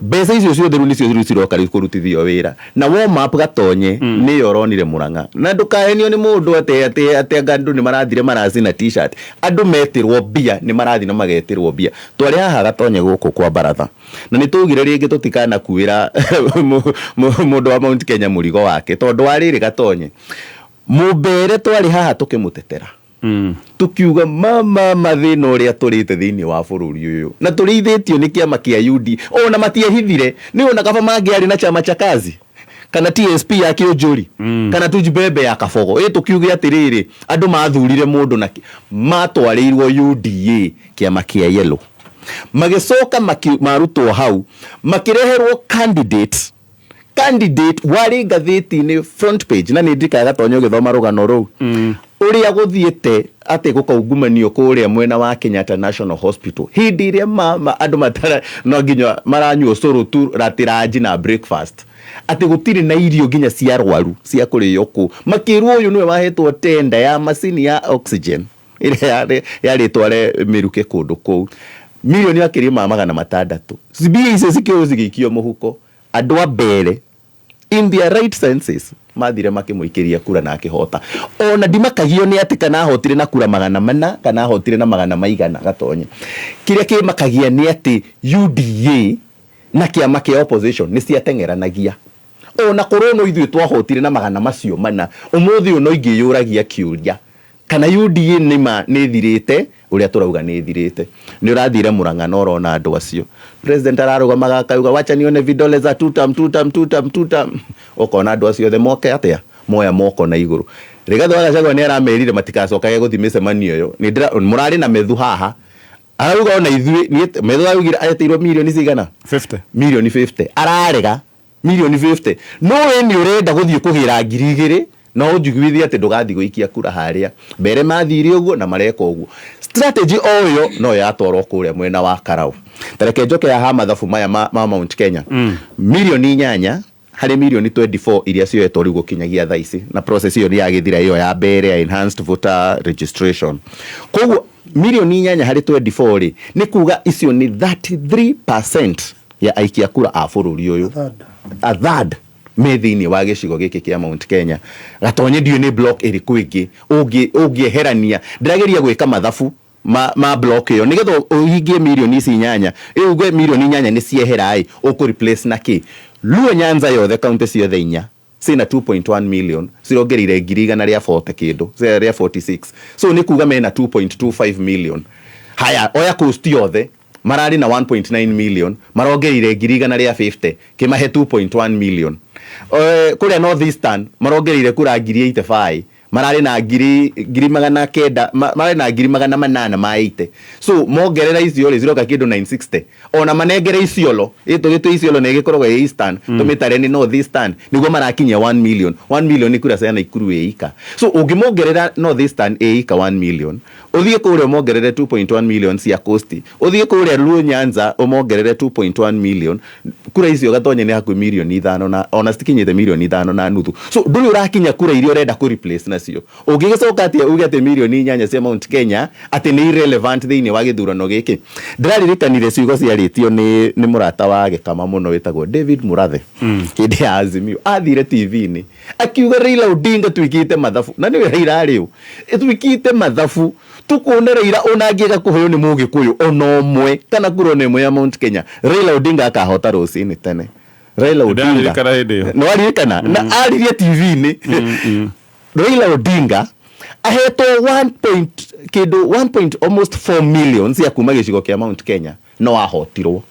mbeca icio ciothe rĩu nĩcio rĩu ciroka rĩu kũrutithio wĩra na warm up. Gatonye nĩyo ũronire Murang'a, na ndũkahenio nĩ mũndũ atĩ anga andũ nĩ marathire maracina T-shirt. Andũ metirwo mbia nĩ marathiĩ na magetĩrwo mbia. Twarĩ haha Gatonye gũkũ kwa baratha na nĩ twaugire rĩngĩ tũtikanakuĩra mũndũ wa Mount Kenya mũrigo wake, tondũ wa rĩrĩ, Gatonye mũmbere twarĩ haha tũkĩmũtetera, tukiuga mama mathĩna ũrĩa tũrĩte thĩinĩ wa bũrũri ũyũ na tũrĩithĩtio nĩ kĩama kĩa UD, ona matiehithire nĩ ona kaba mangĩarĩ na chama cha kazi kana TSP ya Kĩũnjũri kana Tujibebe ya Kabogo. Ĩ tũkiuge atĩrĩrĩ, andũ mathurire mũndũ na matwarĩirwo UDA, kĩama kĩa yellow, magĩcoka marutwo hau makĩreherwo candidate. Candidate warĩ ngathĩti-inĩ front page, na nĩ ndirikanaga Gatonya ũgĩthoma rũgano rũu ũrĩa gũthiĩte atĩ gũkaungumanio kũrĩa mwena wa Kenyatta National Hospital hĩndĩ ĩrĩa andũ matara no nginya maranyua ũcũrũ tu ratĩranji na breakfast, atĩ gũtirĩ na irio nginya cia arwaru cia kũrĩo kũu, makĩrwo ũyũ nĩwe wahetwo tenda ya macini ya oxygen ĩrĩa yarĩ ĩtware mĩruke kũndũ kũu milioni makĩria ma 600. Mbia icio cikĩoywo cigĩikio mũhuko. Andũ a mbere in their right senses mathire makĩmũikĩria kura na akĩhota. Ona ndimakagio nĩ atĩ kana ahotire na kura 400 kana ahotire na magana maigana. Gatonye, kĩrĩa kĩmakagia nĩ atĩ UDA na kĩama kĩa opposition nĩ ciateng'eranagia. Ona korwo no ithuĩ twahotire na magana macio mana, ũmũthĩ ũyũ no ingĩyũragia kĩũria kana UDA nĩma nĩ ĩthirĩte ũrĩa tũrauga nĩ ĩthirĩte. Nĩ ũrathire Mũrang'a na ũrona andũ acio, president ararũgamaga akauga, "Wacha nione vidole za tutam, tutam, tutam, tutam." Ũkona andũ acio othe moke atĩa moya moko na igũrũ. Rigathĩ wa Gachagua nĩ aramerire matikacokage gũthiĩ mĩcemanio ĩyo. Nĩ mũrarĩ na Methu haha, arauga ona ithuĩ Methu araugire areteirwo milioni cigana? 50. Milioni 50. Ararega milioni 50, no we nĩ ũrenda gũthiĩ kũgĩra 2000 no ũnjiguithie atĩ ndũgathiĩ gũikia kura harĩa mbere. Mathire ũguo na mareka ũguo, strategy o ĩyo no yatwarwo kũrĩa mwena wa Karau. Tareke njoke haha mathabu maya ma Mount Kenya. Milioni 8 harĩ milioni 24 iria cioetwo rĩu gũkinyagia thaa ici, na process ĩyo nĩ yagĩthira, ĩyo ya mbere ya enhanced voter registration. Koguo milioni 8 harĩ 24 rĩ, nĩ kuga icio nĩ 33% ya aikia kura a bũrũri ũyũ, a third me thĩinĩ wa gĩcigo gĩkĩ kĩa Mount Kenya. Gatonye, ndiũĩ nĩ block ĩrĩkũ ĩngĩ ũngĩeherania. Ndĩrageria gwĩka mathabu ma block ĩyo nĩgetha ũhingie milioni ici inyanya. Ĩ uge milioni 8 nĩ ciehera ĩ, ũkũ replace na kĩ? Luo Nyanza yothe, kaunti ciothe inya cina 2.1 million, cirongereire ngiri igana rĩa 40 kĩndũ, rĩa 46, so nĩ kuga mena 2.25 million. Haya, oya coast yothe, mararĩ na 1.9 million, marongereire ngiri igana rĩa 50, kĩmahe 2.1 million. Kũrĩa North Eastern marongereire kura ngiri 85, mararĩ na ngiri 900, mararĩ na ngiri 800 ma 80, so mongerera icio rĩ, ciroka kĩndũ 960. Ona manengere Isiolo, ĩtũgĩtue Isiolo nĩ ĩgĩkoragwo ĩ Eastern, tũmĩtare nĩ North Eastern, nĩguo marakinyia 1 million. 1 million nĩ kura cia Naikuru ĩ ika. So ũngĩmongerera North Eastern ĩ ika 1 million, ũthiĩ kũrĩa ũmongerere 2.1 million cia coast, ũthiĩ kũrĩa Luo Nyanza ũmongerere 2.1 million, kura icio Gatonye nĩ hakuhĩ milioni 5 na ona citikinyĩte milioni 5.5. So ndũrĩ ũrakinya kura iria ũrenda kũ replace nacio. Ũngĩgĩcoka atĩa uge atĩ milioni 8 cia Mount Kenya atĩ nĩ irrelevant thĩinĩ wa gĩthurano gĩkĩ? Ndĩraririkanire ciugo ciarĩtio nĩ mũrata wa gĩkama mũno wĩtagwo David Murathe hĩndĩ ya Azimio. Athire TV-inĩ akiuga Raila Odinga twĩkĩte mathabu, na nĩwe Raila rĩu twĩkĩte mathabu, tukuone Raila ona angĩaga kũheo nĩ mũgĩkũyũ ona ũmwe kana kura ona ĩmwe ya Mount Kenya, Raila Odinga akahota rũcinĩ tene. Raila Odinga. Ndĩraririkana hĩndĩ ĩyo. Nĩ waririkana na aririe TV-inĩ Raila Odinga ahetwo 1 point kĩndũ 1 point almost 4 million cia kuma gĩcigo kĩa Mount Kenya no ahotirwo.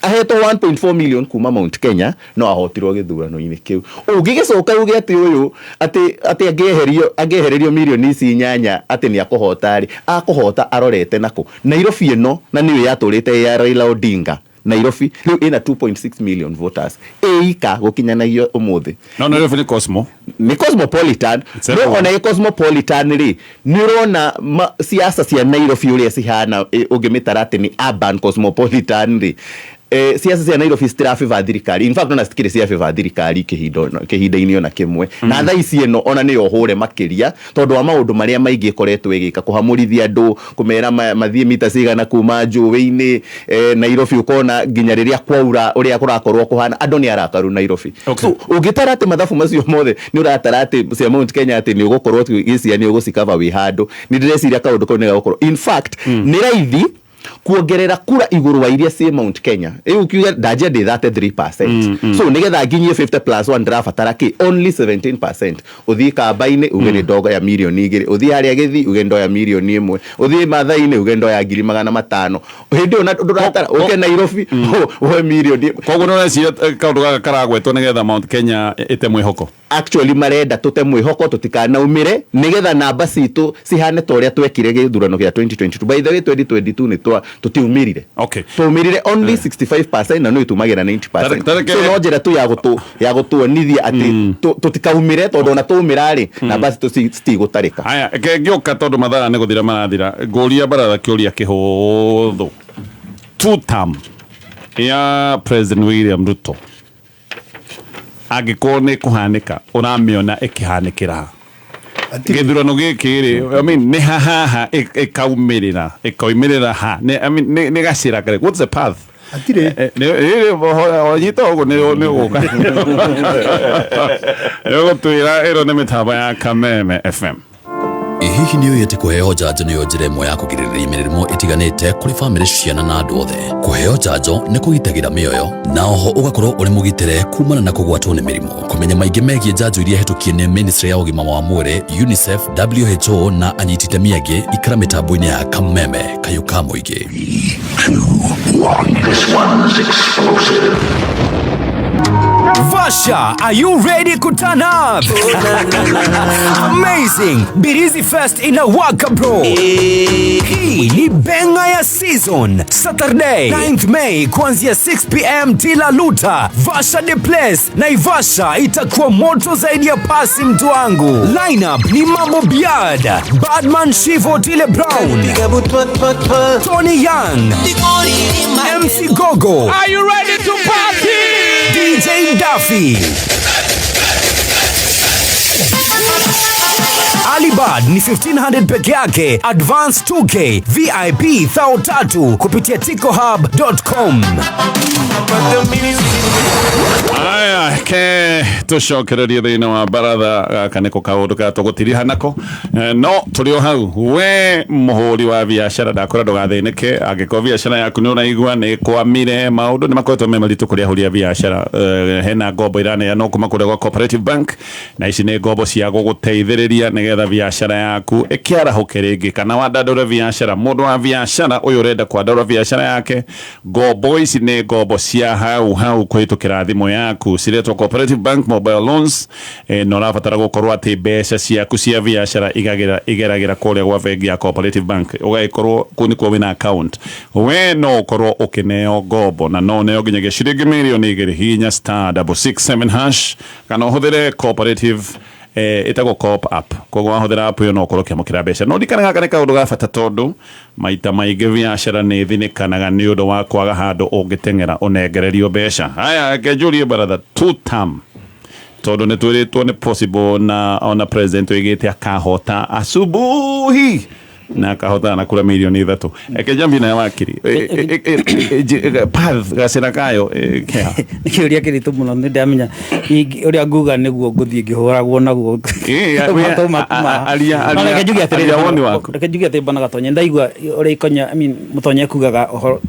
Ahetwo 1.4 million kuma Mount Kenya no ahotirwo gĩthurano-inĩ kĩu. Ũngĩgĩcoka uge atĩ ũyũ atĩ angĩehererio milioni ici inyanya atĩ nĩ akũhota rĩ, akũhota arorete nakũ? Nairobi ĩno na nĩyo yatũrĩte ya Raila Odinga, Nairobi rĩu ĩna 2.6 million voters ĩika gũkinyanagio ũmũthĩ. No Nairobi nĩ Cosmo. Nĩ cosmopolitan. It's No everywhere. ona ĩ cosmopolitan rĩ, nĩ ũrona siasa cia Nairobi ũrĩa cihana, ũngĩmĩtara atĩ nĩ urban cosmopolitan rĩ, siasa cia Nairobi citirabĩba thirikari. In fact, ona citikĩrĩ ciabĩba thirikari kĩhinda-inĩ ona kĩmwe. Na thaa ici ĩno ona nĩyo hũre makĩria tondũ wa maũndũ marĩa maingĩ ĩkoretwo ĩgĩka, kũhamũrithia andũ, kũmera mathiĩ mita cigana kuma njũĩ-inĩ. Nairobi ũkona nginya rĩrĩa kwaura ũrĩa kũrakorwo kũhana, andũ nĩ arakaru Nairobi. So ũngĩtara atĩ mathabu macio mothe, nĩ ũratara atĩ cia Mount Kenya atĩ nĩ ũgũkorwo gĩcia nĩ ũgũcikava wĩ handũ. Nĩ ndĩreciria kaũndũ kau nĩ gagũkorwo, in fact, nĩ raithi kuongerera kura igũrũ wa iria ciĩ Mount Kenya. Rĩu kiuge ndanjia ndĩ 33%, so nĩgetha nginyie 50 plus 1 ndĩrabatara kĩ? Only 17%. Ũthiĩ kamba-inĩ uge nĩ ndogo ya milioni 2, ũthiĩ harĩa Gĩthii uge ndoya milioni 1, ũthiĩ Mathai-inĩ uge ndoya 500,000. Hĩndĩ ĩyo na ndũratara ũke Nairobi woe milioni. Koguo nĩ ũreciria kaũndũ gaka karagwetwo nĩgetha Mount Kenya ĩte mwĩhoko? Actually marenda tute mwihoko tutikanaumire nigetha namba citu cihane ta uria twekire githurano gia 2022. By the way, 2022 ni twa tutiumirire. Tuumirire only 65% na no itumagira 90%. So no njira tu ya gutu ya gutuonithia ati tutikaumire tondu ona tuumira ri namba citu citigutarika. Haya, ngĩũka tondũ mathaa nĩ gũthira marathira, ngũria baratha kĩũria kĩhũthũ. Two term ya President William Ruto angĩkorwo nĩ kũhanĩka, ũramĩona ĩkĩhanĩkĩra ha? Gĩthurano gĩkĩ rĩ, I mean, nĩ hahaha ĩkaumĩrĩra ĩkoimĩrĩra ha? I mean, nĩ gacĩra karĩkũ? What's the path? Nyita ũguo nĩ ũgũka nĩ ũgũtwĩra. Ĩno nĩ mĩtambo ya Kameme FM. Hihi nĩ ũĩ atĩ kũheo njanjo nĩyo njĩra ĩmwe ya kũgirĩrĩria mĩrimũ ĩtiganĩte kũrĩ bamĩrĩ, ciana na andũ othe? Kũheo njanjo nĩ kũgitagĩra mĩoyo na oho ũgakorwo ũrĩ mũgitĩre kumana na kũgwatwo nĩ mĩrimũ. Kũmenya maingĩ megiĩ njanjo iria hetũkie nĩ Ministry ya ũgima wa mwĩrĩ, UNICEF, WHO na anyiti itemi angĩ, ikara mĩtambo-inĩ ya Kameme, kayũ ka mũingĩ. This one's explosive. Vasha, are you ready to turn up? Amazing! Birizi Fest inawaka, bro. Hii ni benga ya season. Saturday, 9th May, kuanzia 6 p.m. Tila Luta, Vasha the place. Naivasha itakuwa moto zaidi ya pasi, mtu wangu. Lineup ni Mambo Biad, Badman Shivo, Tile Brown, Tony Young, MC Gogo. Are you ready to party? DJ Duffy. Alibad ni 1500 peke yake, advance 2K, VIP 3000 kupitia ticohub.com. Aya, ke tucokererie thĩinĩ wa baratha. Gaka nĩko kaũndũ karĩa tũgũtiriha nako. No tũrĩ o hau, we mũhũri wa biacara, ndakũra ndũgathĩnĩke angĩkorwo biacara yaku nĩ ũraigua nĩ kwamire. Maũndũ nĩ makoretwo me maritũ kũrĩ ahũri a biacara. Hena ngombo iraneanwo kuma kũrĩa gwa Cooperative Bank, na ici nĩ ngombo cia gũgũteithĩrĩria nĩgetha biacara yaku ĩkĩarahũke rĩngĩ kana wandandũre biacara. Mũndũ wa biacara ũyũ ũrenda kwandandũra biacara yake, ngombo ici nĩ ngombo cia hau hau kũhĩtũkĩra thimũ yaku, ciretwo Cooperative Bank Mobile Loans. Na ũrabatara gũkorwo atĩ mbeca ciaku cia biacara igeragĩra kũrĩa gwa bengi ya Cooperative Bank, ũgagĩkorwo kũu nĩkuo wĩna account, we no ũkorwo ũkĩneo ngombo na no ũneo nginyagia ciringi mirioni 2. Hihinya *667# kana ũhũthĩre Cooperative, ĩtagwo Coop app. Koguo wahũthĩra app ĩyo no ũkorwo ũkĩamũkĩra mbeca. No ndikane gaka nĩ kaũndũ ga bata tondũ maita maingĩ biacara nĩ ĩthinĩkanaga nĩ ũndũ wa kwaga handũ ũngĩteng'era ũnengererio mbeca. Haya, reke njũrie baratha, two term, tondũ nĩ twĩrĩtwo nĩ possible na ona president oigĩte akahota asubuhi na akahotana na kura mirioni 3. Eke njambie na wakiri. Path gacĩra kayo kea? Nĩ kĩũria kĩritũ mũno. Nĩ ndamenya ũrĩa nguga nĩguo ngũthiĩ ngĩhũragwo naguo. Aria. No, reke njuge atĩrĩrĩ, aria woni waku. Reke njuge atĩrĩ, bwana Gatonye, ndaigua ũrĩa ikonya, I mean, Mũtonye kugaga ũhoro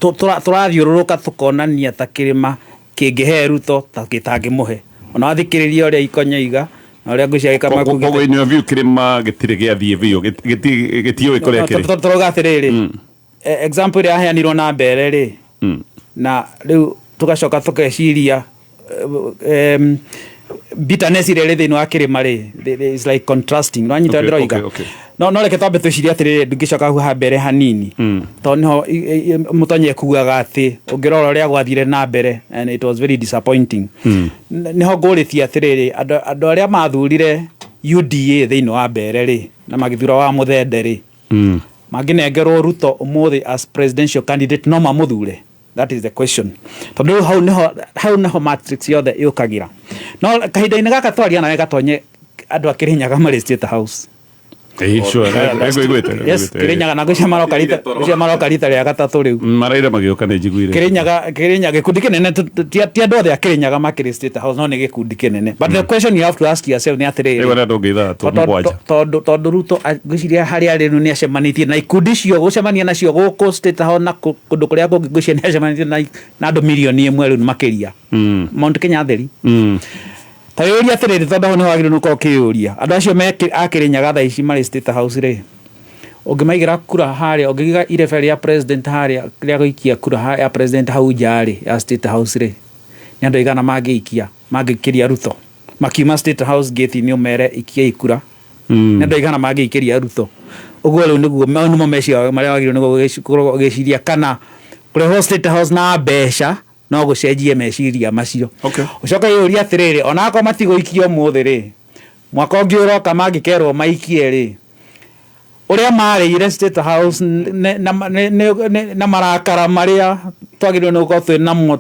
tũrathiũrũrũka tũkonania ta kĩrĩma kĩngĩhe Ruto ta gĩtangĩmũhe. Ona wathikĩrĩria ũrĩa ikonya iga na ũrĩa ngwĩciria gĩkama. Koguo in your view kĩrĩma gĩtirĩ gĩathiĩ biũ, gĩtiũĩ kũrĩa kĩrĩ. Tũrauga atĩrĩrĩ, example ĩrĩa yaheanirwo na mbere rĩ, na rĩu tũgacoka tũkeciria bitterness ĩrĩa ĩrĩ thĩinĩ wa kĩrĩma rĩ, is like contrasting. Nĩwanyita? Ndĩroiga no reke twambe twĩcirie atĩrĩrĩ, ndingĩcoka hau ha mbere hanini tondũ nĩho Mũtonyi ekugaga atĩ ũngĩrora ũrĩa gwathire na mbere and it was very disappointing. Nĩho ngũrĩtie atĩrĩrĩ, andũ arĩa mathurire UDA thĩinĩ wa mbere rĩ na magĩthura wa Mũthende rĩ, mangĩnengerwo Ruto ũmũthĩ as presidential candidate, no mamũthure? That is the question, tondũ rĩu hau nĩho matrix yothe yũkagĩra. No kahinda-inĩ gaka twaria nawe Gatonye, andũ a Kĩrĩnyaga marĩ State House. Ĩĩ, sure, ngũiguĩte. Yes, Kĩrĩnyaga na ngwĩciria maroka rita rĩa gatatũ rĩu. Maraira magĩũka, nĩ njiguire. Kĩrĩnyaga gĩkundi kĩnene, ti andũ othe a Kĩrĩnyaga makĩrĩ State House, no nĩ gĩkundi kĩnene. But the question you have to ask yourself nĩ atĩrĩrĩ, Rĩu arĩa andũ 3 7. Tondũ Ruto ngwĩciria harĩa arĩ rĩu nĩ acemanĩtie na ikundi icio, gũcemania nacio gũkũ State House na kũndũ kũrĩa kũngĩ, ngwĩciria nĩ acemanĩtie na andũ mirioni 1 rĩu makĩria Mount Kenya theri. Ta wĩyũrie atĩrĩrĩ, tondũ hau nĩho wagĩrĩirwo nĩ gũkorwo ũkĩyũria, andũ acio me a Kĩrĩnyaga thaa ici marĩ State House rĩ, ũngĩmaigĩra kura harĩa, ũngĩiga irebe rĩa president harĩa rĩa gũikia kura ya president hau nja rĩ ya State House rĩ, nĩ andũ aigana mangĩikia mangĩikĩria Ruto? Makiuma State House gate-inĩ ũmere ikiai kura, nĩ andũ aigana mangĩikĩria Ruto? Ũguo rĩu nĩguo mau nĩmo meciria marĩa wagĩrĩirwo nĩ gũkorwo ũgĩciria, kana kũrehwo State House na mbeca no gũcenjie meciria macio. Ũcoke wĩyũrie atĩrĩrĩ, onakorwo matigũikia ũmũthĩ rĩ, mwaka ũngĩ ũroka mangĩkerwo maikie rĩ, ũrĩa marĩire State House na marakara marĩa twagĩrĩirwo nĩ gũkorwo twĩ namo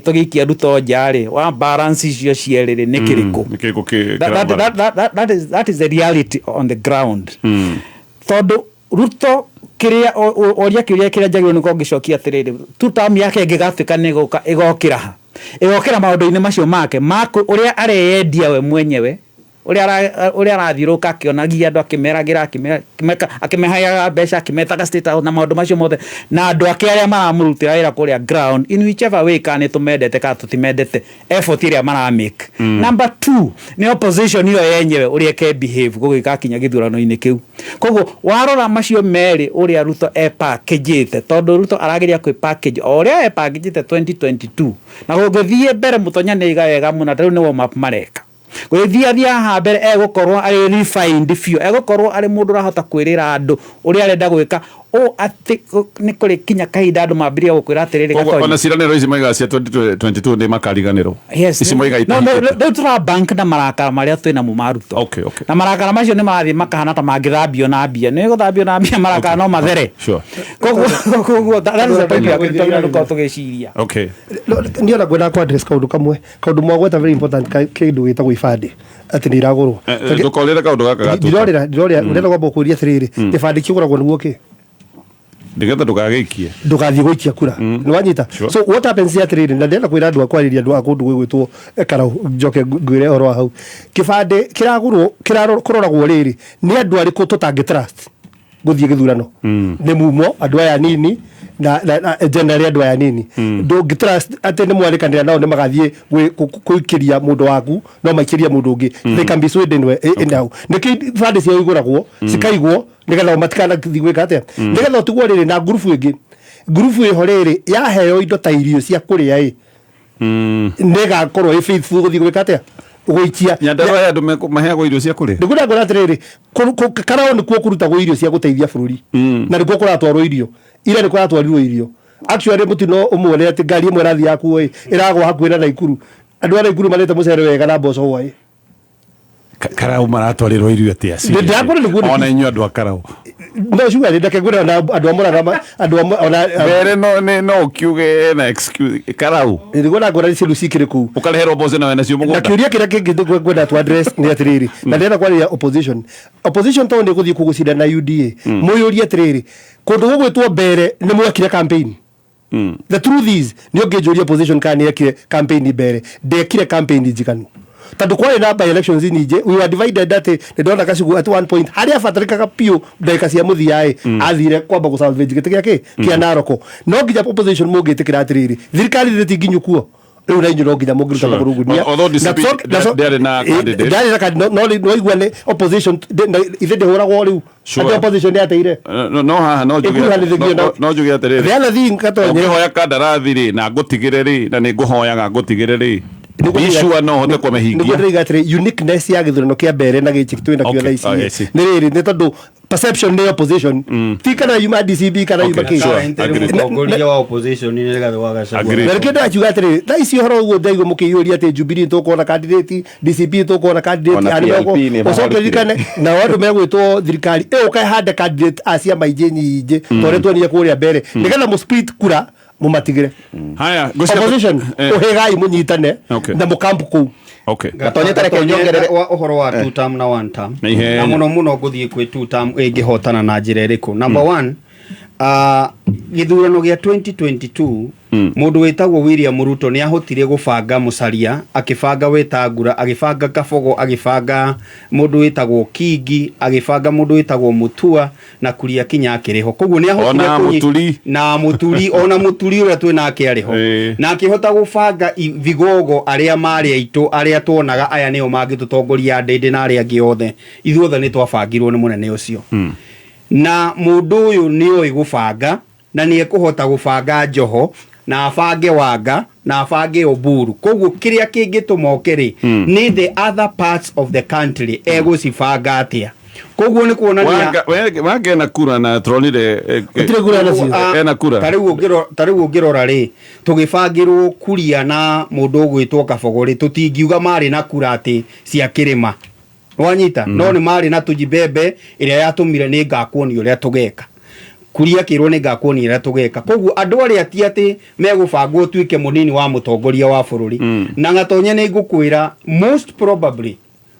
tũgĩikia Ruto nja rĩ, wa balance icio cierĩ rĩ, nĩ kĩrĩkũ? Nĩ kĩrĩkũ That is the reality on the ground, tondũ Ruto kĩrĩa oria kĩũria kĩrĩa njagĩrĩirwo nĩ gũkorwo ngĩcokia atĩrĩrĩ, two term yake ĩngĩgatuĩka nĩ ĩgũka, ĩgokĩra ha? Ĩgokĩra maũndũ-inĩ macio make ma ũrĩa areyendia we mwenyewe, ũrĩa arathiũrũrũka akĩonagia andũ, akĩmeragĩra, akĩmeheaga mbeca, akĩmetaga State House na maũndũ macio mothe, na andũ ake arĩa maramũrutĩra wĩra kũrĩa ground, in whichever way, kana nĩ tũmendete kana tũtimendete, effort ĩrĩa maramake. Number two nĩ opposition ĩyo yenyewe, ũrĩa ĩke behave gũgĩgakinya gĩthurano-inĩ kĩu. Koguo warora macio merĩ, ũrĩa Ruto e package, tondũ Ruto arageria kwĩ package o ũrĩa e package 2022, na gũgĩthiĩ mbere mũtonya nĩ iga wega mũno, ta rĩu nĩ warm up mareka. Gũgĩthiĩ athiĩ haha mbere, egũkorwo arĩ refined biũ, egũkorwo arĩ mũndũ ũrahota kwĩrĩra andũ ũrĩa arenda gwĩka, ũũ atĩ nĩ kũrĩ kinya kahinda andũ mambĩrĩria gũkwĩra atĩrĩrĩ, Koguo Gatonyi. ona ciranĩro ici moigaga cia 2022 nĩ makariganĩrwo. Yes. Ici moigaga No, no, itahingĩte. rĩu tũra bank na marakara marĩa twĩ namo ma Ruto. Na marakara macio nĩ marathiĩ makahana ta mangĩthambio na mbia, nĩ gũthambio na mbia, marakara no mathere. Koguo that is the point twagĩrĩirwo nĩ gũkorwo tũgĩciria. Niĩ ona ngwenda ku address kaũndũ kamwe, kaũndũ mwagweta very important, kĩndũ gĩtagwo ibandĩ atĩ nĩ iragũrwo. Ndũkorĩre kaũndũ gaka gatuĩka. Ndirorĩra ndĩrenda kwamba kũria atĩrĩrĩ, gĩbandĩ kĩgũragwo nĩguo kĩ? Nĩgetha ndũgagĩikie. Ndũgathiĩ gũikia kura, nĩ wanyita? Sure. So what happens nĩ atĩrĩrĩ, na ndĩrenda kwĩra andũ a kwarĩria andũ a kũndũ gwĩgwĩtwo Karau, njoke ngwĩre ũhoro wa hau kĩbandĩ kĩragũrwo kũroragwo rĩrĩ, nĩ andũ arĩkũ tũtangĩ trust gũthiĩ gĩthurano? Nĩ mumo andũ aya nini na generally andũ aya nini ndũngĩ trust atĩ nĩ mwarĩkanĩra nao nĩ magathiĩ gũikĩria mũndũ waku, no maikĩria mũndũ ũngĩ. They can be swayed anyway, anyhow. Nĩkĩo ibandĩ ciao igũragwo, cikaigwo nĩgetha o matikanathiĩ gwĩka atĩa, nĩgetha ũtigwo rĩrĩ na ngurubu ĩngĩ, ngurubu ĩho rĩrĩ yaheo indo ta irio cia kũrĩa ĩ, nĩgakorwo ĩ faithful gũthiĩ gwĩka atĩa, gũikia. Nyandarua he andũ maheagwo irio cia kũrĩa. Nĩguo ndangora atĩrĩrĩ, Karao nĩkuo kũrutagwo irio cia gũteithia bũrũri, na nĩkuo kũratwarwo irio, ira nĩ kũratwarirwo irio. Actually, mũtino ũmwe nĩ atĩ ngari ĩmwe ĩrathiĩ yakuo ĩ, ĩragwa hakuhĩ na Naikuru. Andũ a Naikuru marĩte mũcere wega na mboco hwaĩ. Karau maratwarĩrwo irio atĩa? Ndĩrakwĩra nĩguo. Ona inyuĩ andũ a Karau. No cuga ndeke ngwĩre ona andũ a Mũrang'a, andũ a ona Mbere no no ũkiuge na excuse Karau. Nĩguo ndangora ciĩru cikĩrĩ kũu. Ũkareherwo mboco na wena cio Na mũgũnda. kĩũria kĩrĩa kĩngĩ ngwenda tu address nĩ atĩrĩrĩ, na ndĩrenda kwarĩria opposition. Opposition tondũ nĩ gũthiĩ kũgũcinda na UDA, mũyũrie atĩrĩrĩ, kũndũ gũgwĩtwo mbere nĩ mwekire campaign? The truth is, nĩ ũngĩnjũria opposition kana nĩ ekire campaign mbere, ndekire campaign njiganu, tondũ kwarĩ na by elections nyingĩ. We were divided, atĩ nĩ ndona Gacugu at one point harĩa abatarĩkaga biũ ndagĩka cia mũthia ĩ, athire kwamba gũ salvage gĩtĩ gĩake kĩa Naroko. No nginya opposition mũngĩtĩkĩra atĩrĩrĩ, thirikari thĩ ti nginyu kuo rĩu, na inyuĩ no nginya mũngĩruta magũrũ ngunia. Although DCP ndĩarĩ na candidate. Ndĩarĩ na candidate, no no waigua nĩ opposition ithe ndĩhũragwo rĩu atĩ opposition nĩ ateire. No haha no njuge Ĩkuruhanithĩtio no njuge atĩrĩrĩ, The other thing, Gatonye. Ũngĩhoya kandarathi rĩ na ngũtigĩre rĩ, na nĩ ngũhoyaga ngũtigĩre rĩ, be sure no hote Nĩguo kũmĩhingia. Ndĩroiga atĩrĩ, uniqueness ya gĩthurano kĩa mbere na gĩkĩ twĩ nakĩo thaa ici Oh, I see. nĩ rĩrĩ, nĩ tondũ perception nĩ opposition, ti kana yuma DCB kana yuma Okay, kĩ. sure. Agree. Mũtongoria wa opposition nĩ Rigathĩ wa Gachagua. Na nĩkĩo ndĩrakiuga atĩrĩ, thaa ici ũhoro ũguo ndaigua mũkĩiyũria atĩ Jubilee tũkuona candidate, DCP tũkuona candidate, Ona arĩa PLP nĩ ũcoke mahorokire. ũririkane nao andũ megwĩtwo thirikari ĩũka ĩhande candidate a ciama ingĩ nyingĩ ta ũrĩa tuonire kũrĩa mbere, nĩgetha mũ split kura mũmatigĩre. Haya, ngwĩciria- Opposition, ũhĩgai mũnyitane na mũkampu kũu. Okay. Gatonye ta reke nyongerere wa ũhoro wa two term na one term. Na ihenya. Na mũno mũno ngũthiĩ kwĩ two term ĩngĩhotana na njĩra ĩrĩkũ. Number one, gĩthurano gĩa 2022, mũndũ wĩtagwo William Ruto nĩ ahotire gũbanga Musalia, akĩbanga Wetangula, agĩbanga Kabogo, agĩbanga mũndũ wĩtagwo Kingi, agĩbanga mũndũ wĩtagwo Mutua na Kuria Kinya akĩrĩ ho. Koguo nĩ ahotire Ona Mũturi. Na Mũturi, ona Mũturi ũrĩa twĩ nake arĩ ho, na akĩhota gũbanga vigogo arĩa marĩ aitũ, arĩa tuonaga aya nĩo mangĩtũtongoria, Ndĩndĩ na arĩa angĩ othe. Ithuothe nĩ twabangirwo nĩ mũnene ũcio, na mũndũ ũyũ nĩ oĩ gũbanga na nĩ ekũhota gũbanga Joho na abange Wanga. Na abange Oburu. Koguo kĩrĩa kĩngĩtũma oke rĩ, nĩ the other parts of the country egũcibanga atĩa. Koguo nĩ kuonania Wanga ena kura na tũronire Gũtirĩ kura enacio. Ena kura. Ta rĩu ũngĩrora rĩ, tũgĩbangĩrwo kuria na mũndũ ũgwĩtwo Kabogo rĩ, tũtingiuga marĩ na kura atĩ cia kĩrĩma, wanyita? No nĩ marĩ na tujibembe ĩrĩa yatũmire nĩ ngakuonia ũrĩa tũgeka. Kuria kĩrwo nĩ ngakuonia ũrĩa tũgeka. Koguo andũ arĩa ti atĩ megũbangwo ũtuĩke mũnini wa mũtongoria wa bũrũri na Gatonye, nĩ ngũkwĩra most probably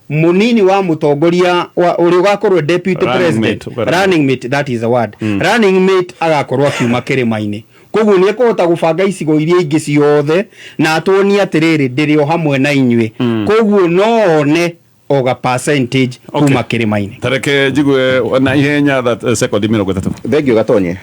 munini wa mutongoria wa ũrĩa ũgakorwo deputy Running president mate, running mate, that is the word, running mate, agakorwo akiuma kĩrĩma-inĩ. Koguo nĩ ekũhota gũbanga icigo iria ingĩ ciothe na atuonie atĩrĩrĩ, ndĩrĩ o hamwe na inyuĩ. Koguo no one oga percentage kuma kĩrĩma-inĩ. Tareke njigue na ihenya that sekondi 30. Thengio, Gatonye.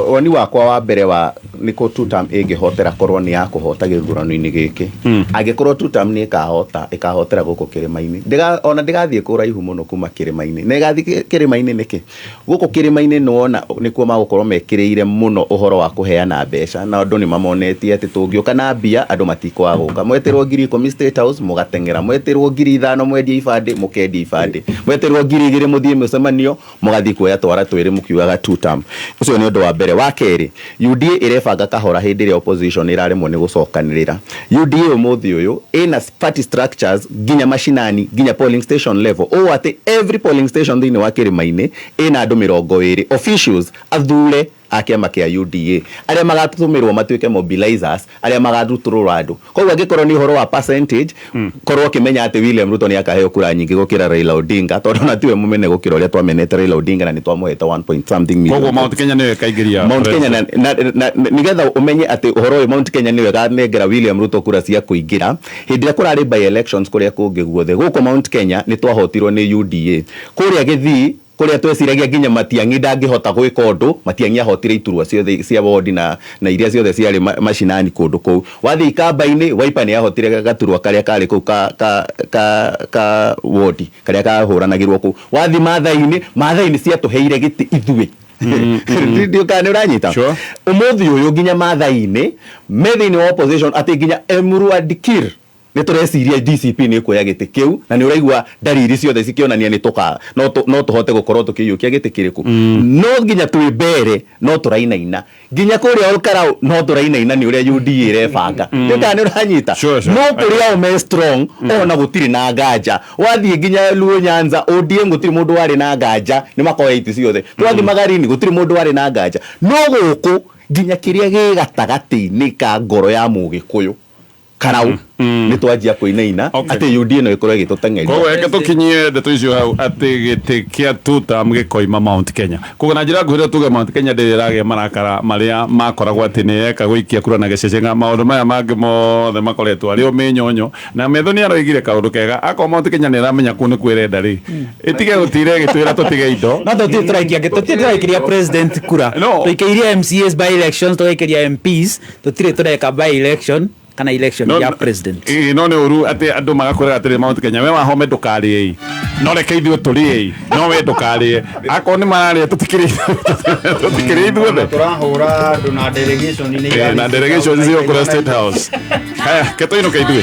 Woni wakwa wa mbere wa nĩkũ tutam ĩngĩhotera korwo nĩ ya kũhota gĩthurano-inĩ gĩkĩ, angĩkorwo tutam nĩ ĩkahota, ĩkahotera gũkũ kĩrĩma-inĩ. Ona ndĩgathiĩ kũraihu mũno kuma kĩrĩma-inĩ, na ĩgathiĩ kĩrĩma-inĩ nĩkĩ? Gũkũ kĩrĩma-inĩ nĩwona nĩkuo magũkorwo mekĩrĩire mũno ũhoro wa kũheana mbeca, na andũ nĩ mamonetie atĩ tũngĩũka na mbia andũ matikwaga gũka. Mwetĩrwo 10,000 State House mũgateng'era, mwetĩrwo 5,000 mwendie ibandĩ mũkendia ibandĩ, mwetĩrwo 2,000 mũthiĩ mĩcemanio mũgathiĩ kuoya twara twĩrĩ mũkiugaga two term. Ũcio nĩ ũndũ wa mbere. Wa kerĩ, UDA ĩrebanga kahora hĩndĩ ĩrĩa opposition ĩraremwo nĩ gũcokanĩrĩra. UDA ũmũthĩ ũyũ ĩna party structures nginya mashinani, nginya polling station level, ũũ atĩ every polling station thĩinĩ wa kĩrĩma-inĩ ĩna andũ 20 officials athure a kĩama kĩa UDA arĩa magatũmĩrwo matuĩke mobilizers, arĩa magarutũrũra andũ. Koguo angĩkorwo nĩ ũhoro wa percentage, korwo ũkĩmenya atĩ William Ruto nĩ akaheo kura nyingĩ gũkĩra Raila Odinga, tondũ ona tiwe mũmene gũkĩra ũrĩa twamenete Raila Odinga, na nĩ twamũhete 1 point something million. Koguo Mount Kenya nĩyo ĩkaingĩria Mount Kenya na nĩgetha ũmenye atĩ ũhoro ũyũ Mount Kenya nĩyo ĩkanengera William Ruto kura cia kũingĩra. Hĩndĩ ĩrĩa kũrarĩ by elections kũrĩa kũngĩ guothe gũkũ Mount Kenya nĩ twahotirwo nĩ UDA. Kũrĩa Gĩthii, kũrĩa tweciragia nginya Matiang'i ndangĩhota gwĩka ũndũ, Matiang'i ahotire iturwa ciothe cia wodi na iria ciothe ciarĩ macinani kũndũ kũu. Wathiĩ Ikamba-inĩ, Wiper nĩ yahotire gaturwa karĩa karĩ kũu ka wodi karĩa kahũranagĩrwo kũu. Wathiĩ Maathai-inĩ, Maathai-inĩ ciatũheire gĩtĩ ithuĩ. Ndiũ kana nĩ ũranyita? Ũmũthĩ ũyũ nginya Maathai-inĩ me thĩinĩ wa opposition, atĩ nginya Emurua Dikirr nĩ tũreciria DCP nĩ ĩkuoya gĩtĩ kĩu, na nĩ ũraigua ndariri ciothe cikĩonania nĩ tũka no tũhote gũkorwo tũkĩiyũkia gĩtĩ kĩrĩkũ. No nginya twĩ mbere no tũrainaina, nginya kũrĩa Olkarau no tũrainaina nĩ ũrĩa UDA ĩrebanga. Nĩ kana nĩ ũranyita? Sure. No kũrĩa o me strong, ona gũtirĩ na nganja. Wathiĩ nginya Luo Nyanza, ODM gũtirĩ mũndũ warĩ na nganja, nĩ makoya itĩ ciothe. Twathiĩ Magarini gũtirĩ mũndũ warĩ na nganja. No gũkũ nginya kĩrĩa gĩ gatagatĩ-inĩ ka ngoro ya Mũgĩkũyũ karau nĩ twanjia kũinaina atĩ UDA no ĩkorwo ĩgĩtũteng'eria. Koguo reke tũkinyie ndeto icio hau atĩ gĩtĩ kĩa tutam gĩkoima Mount Kenya. Koguo na njĩra nguhĩ tuge Mount Kenya ndĩrĩ ĩragĩa marakara marĩa makoragwo atĩ nĩ yeka gũikia kura na gĩcece. Maũndũ maya mangĩ mothe makoretwo arĩ o mĩnyonyo na metho. Nĩ aroigire kaũndũ kega, akorwo Mount Kenya nĩ ĩramenya kũu nĩ kwĩrenda rĩ, ĩtige gũtire ĩgĩtwĩra tũtige indo. No tũtirĩ tũraikia, tũtirĩ tũraikĩria president kura. No. Tũikĩirie MCAs by elections, tũgaikĩria MPs, tũtirĩ tũreka by election kana election No, ya no, president. Ĩĩ, no nĩ ũru atĩ andũ magakwĩra atĩrĩ, Mount Kenya we wahome ndũkarĩe, no reke ithuĩ tũrĩe, no we ndũkarĩe. Akorwo nĩ mararĩa, tũtikĩrĩe ithuothe. Tũrahũra andũ na delegation nĩ Ĩĩ, na delegation cio kũrĩa State House. Haya, ke tũinũke ithuĩ.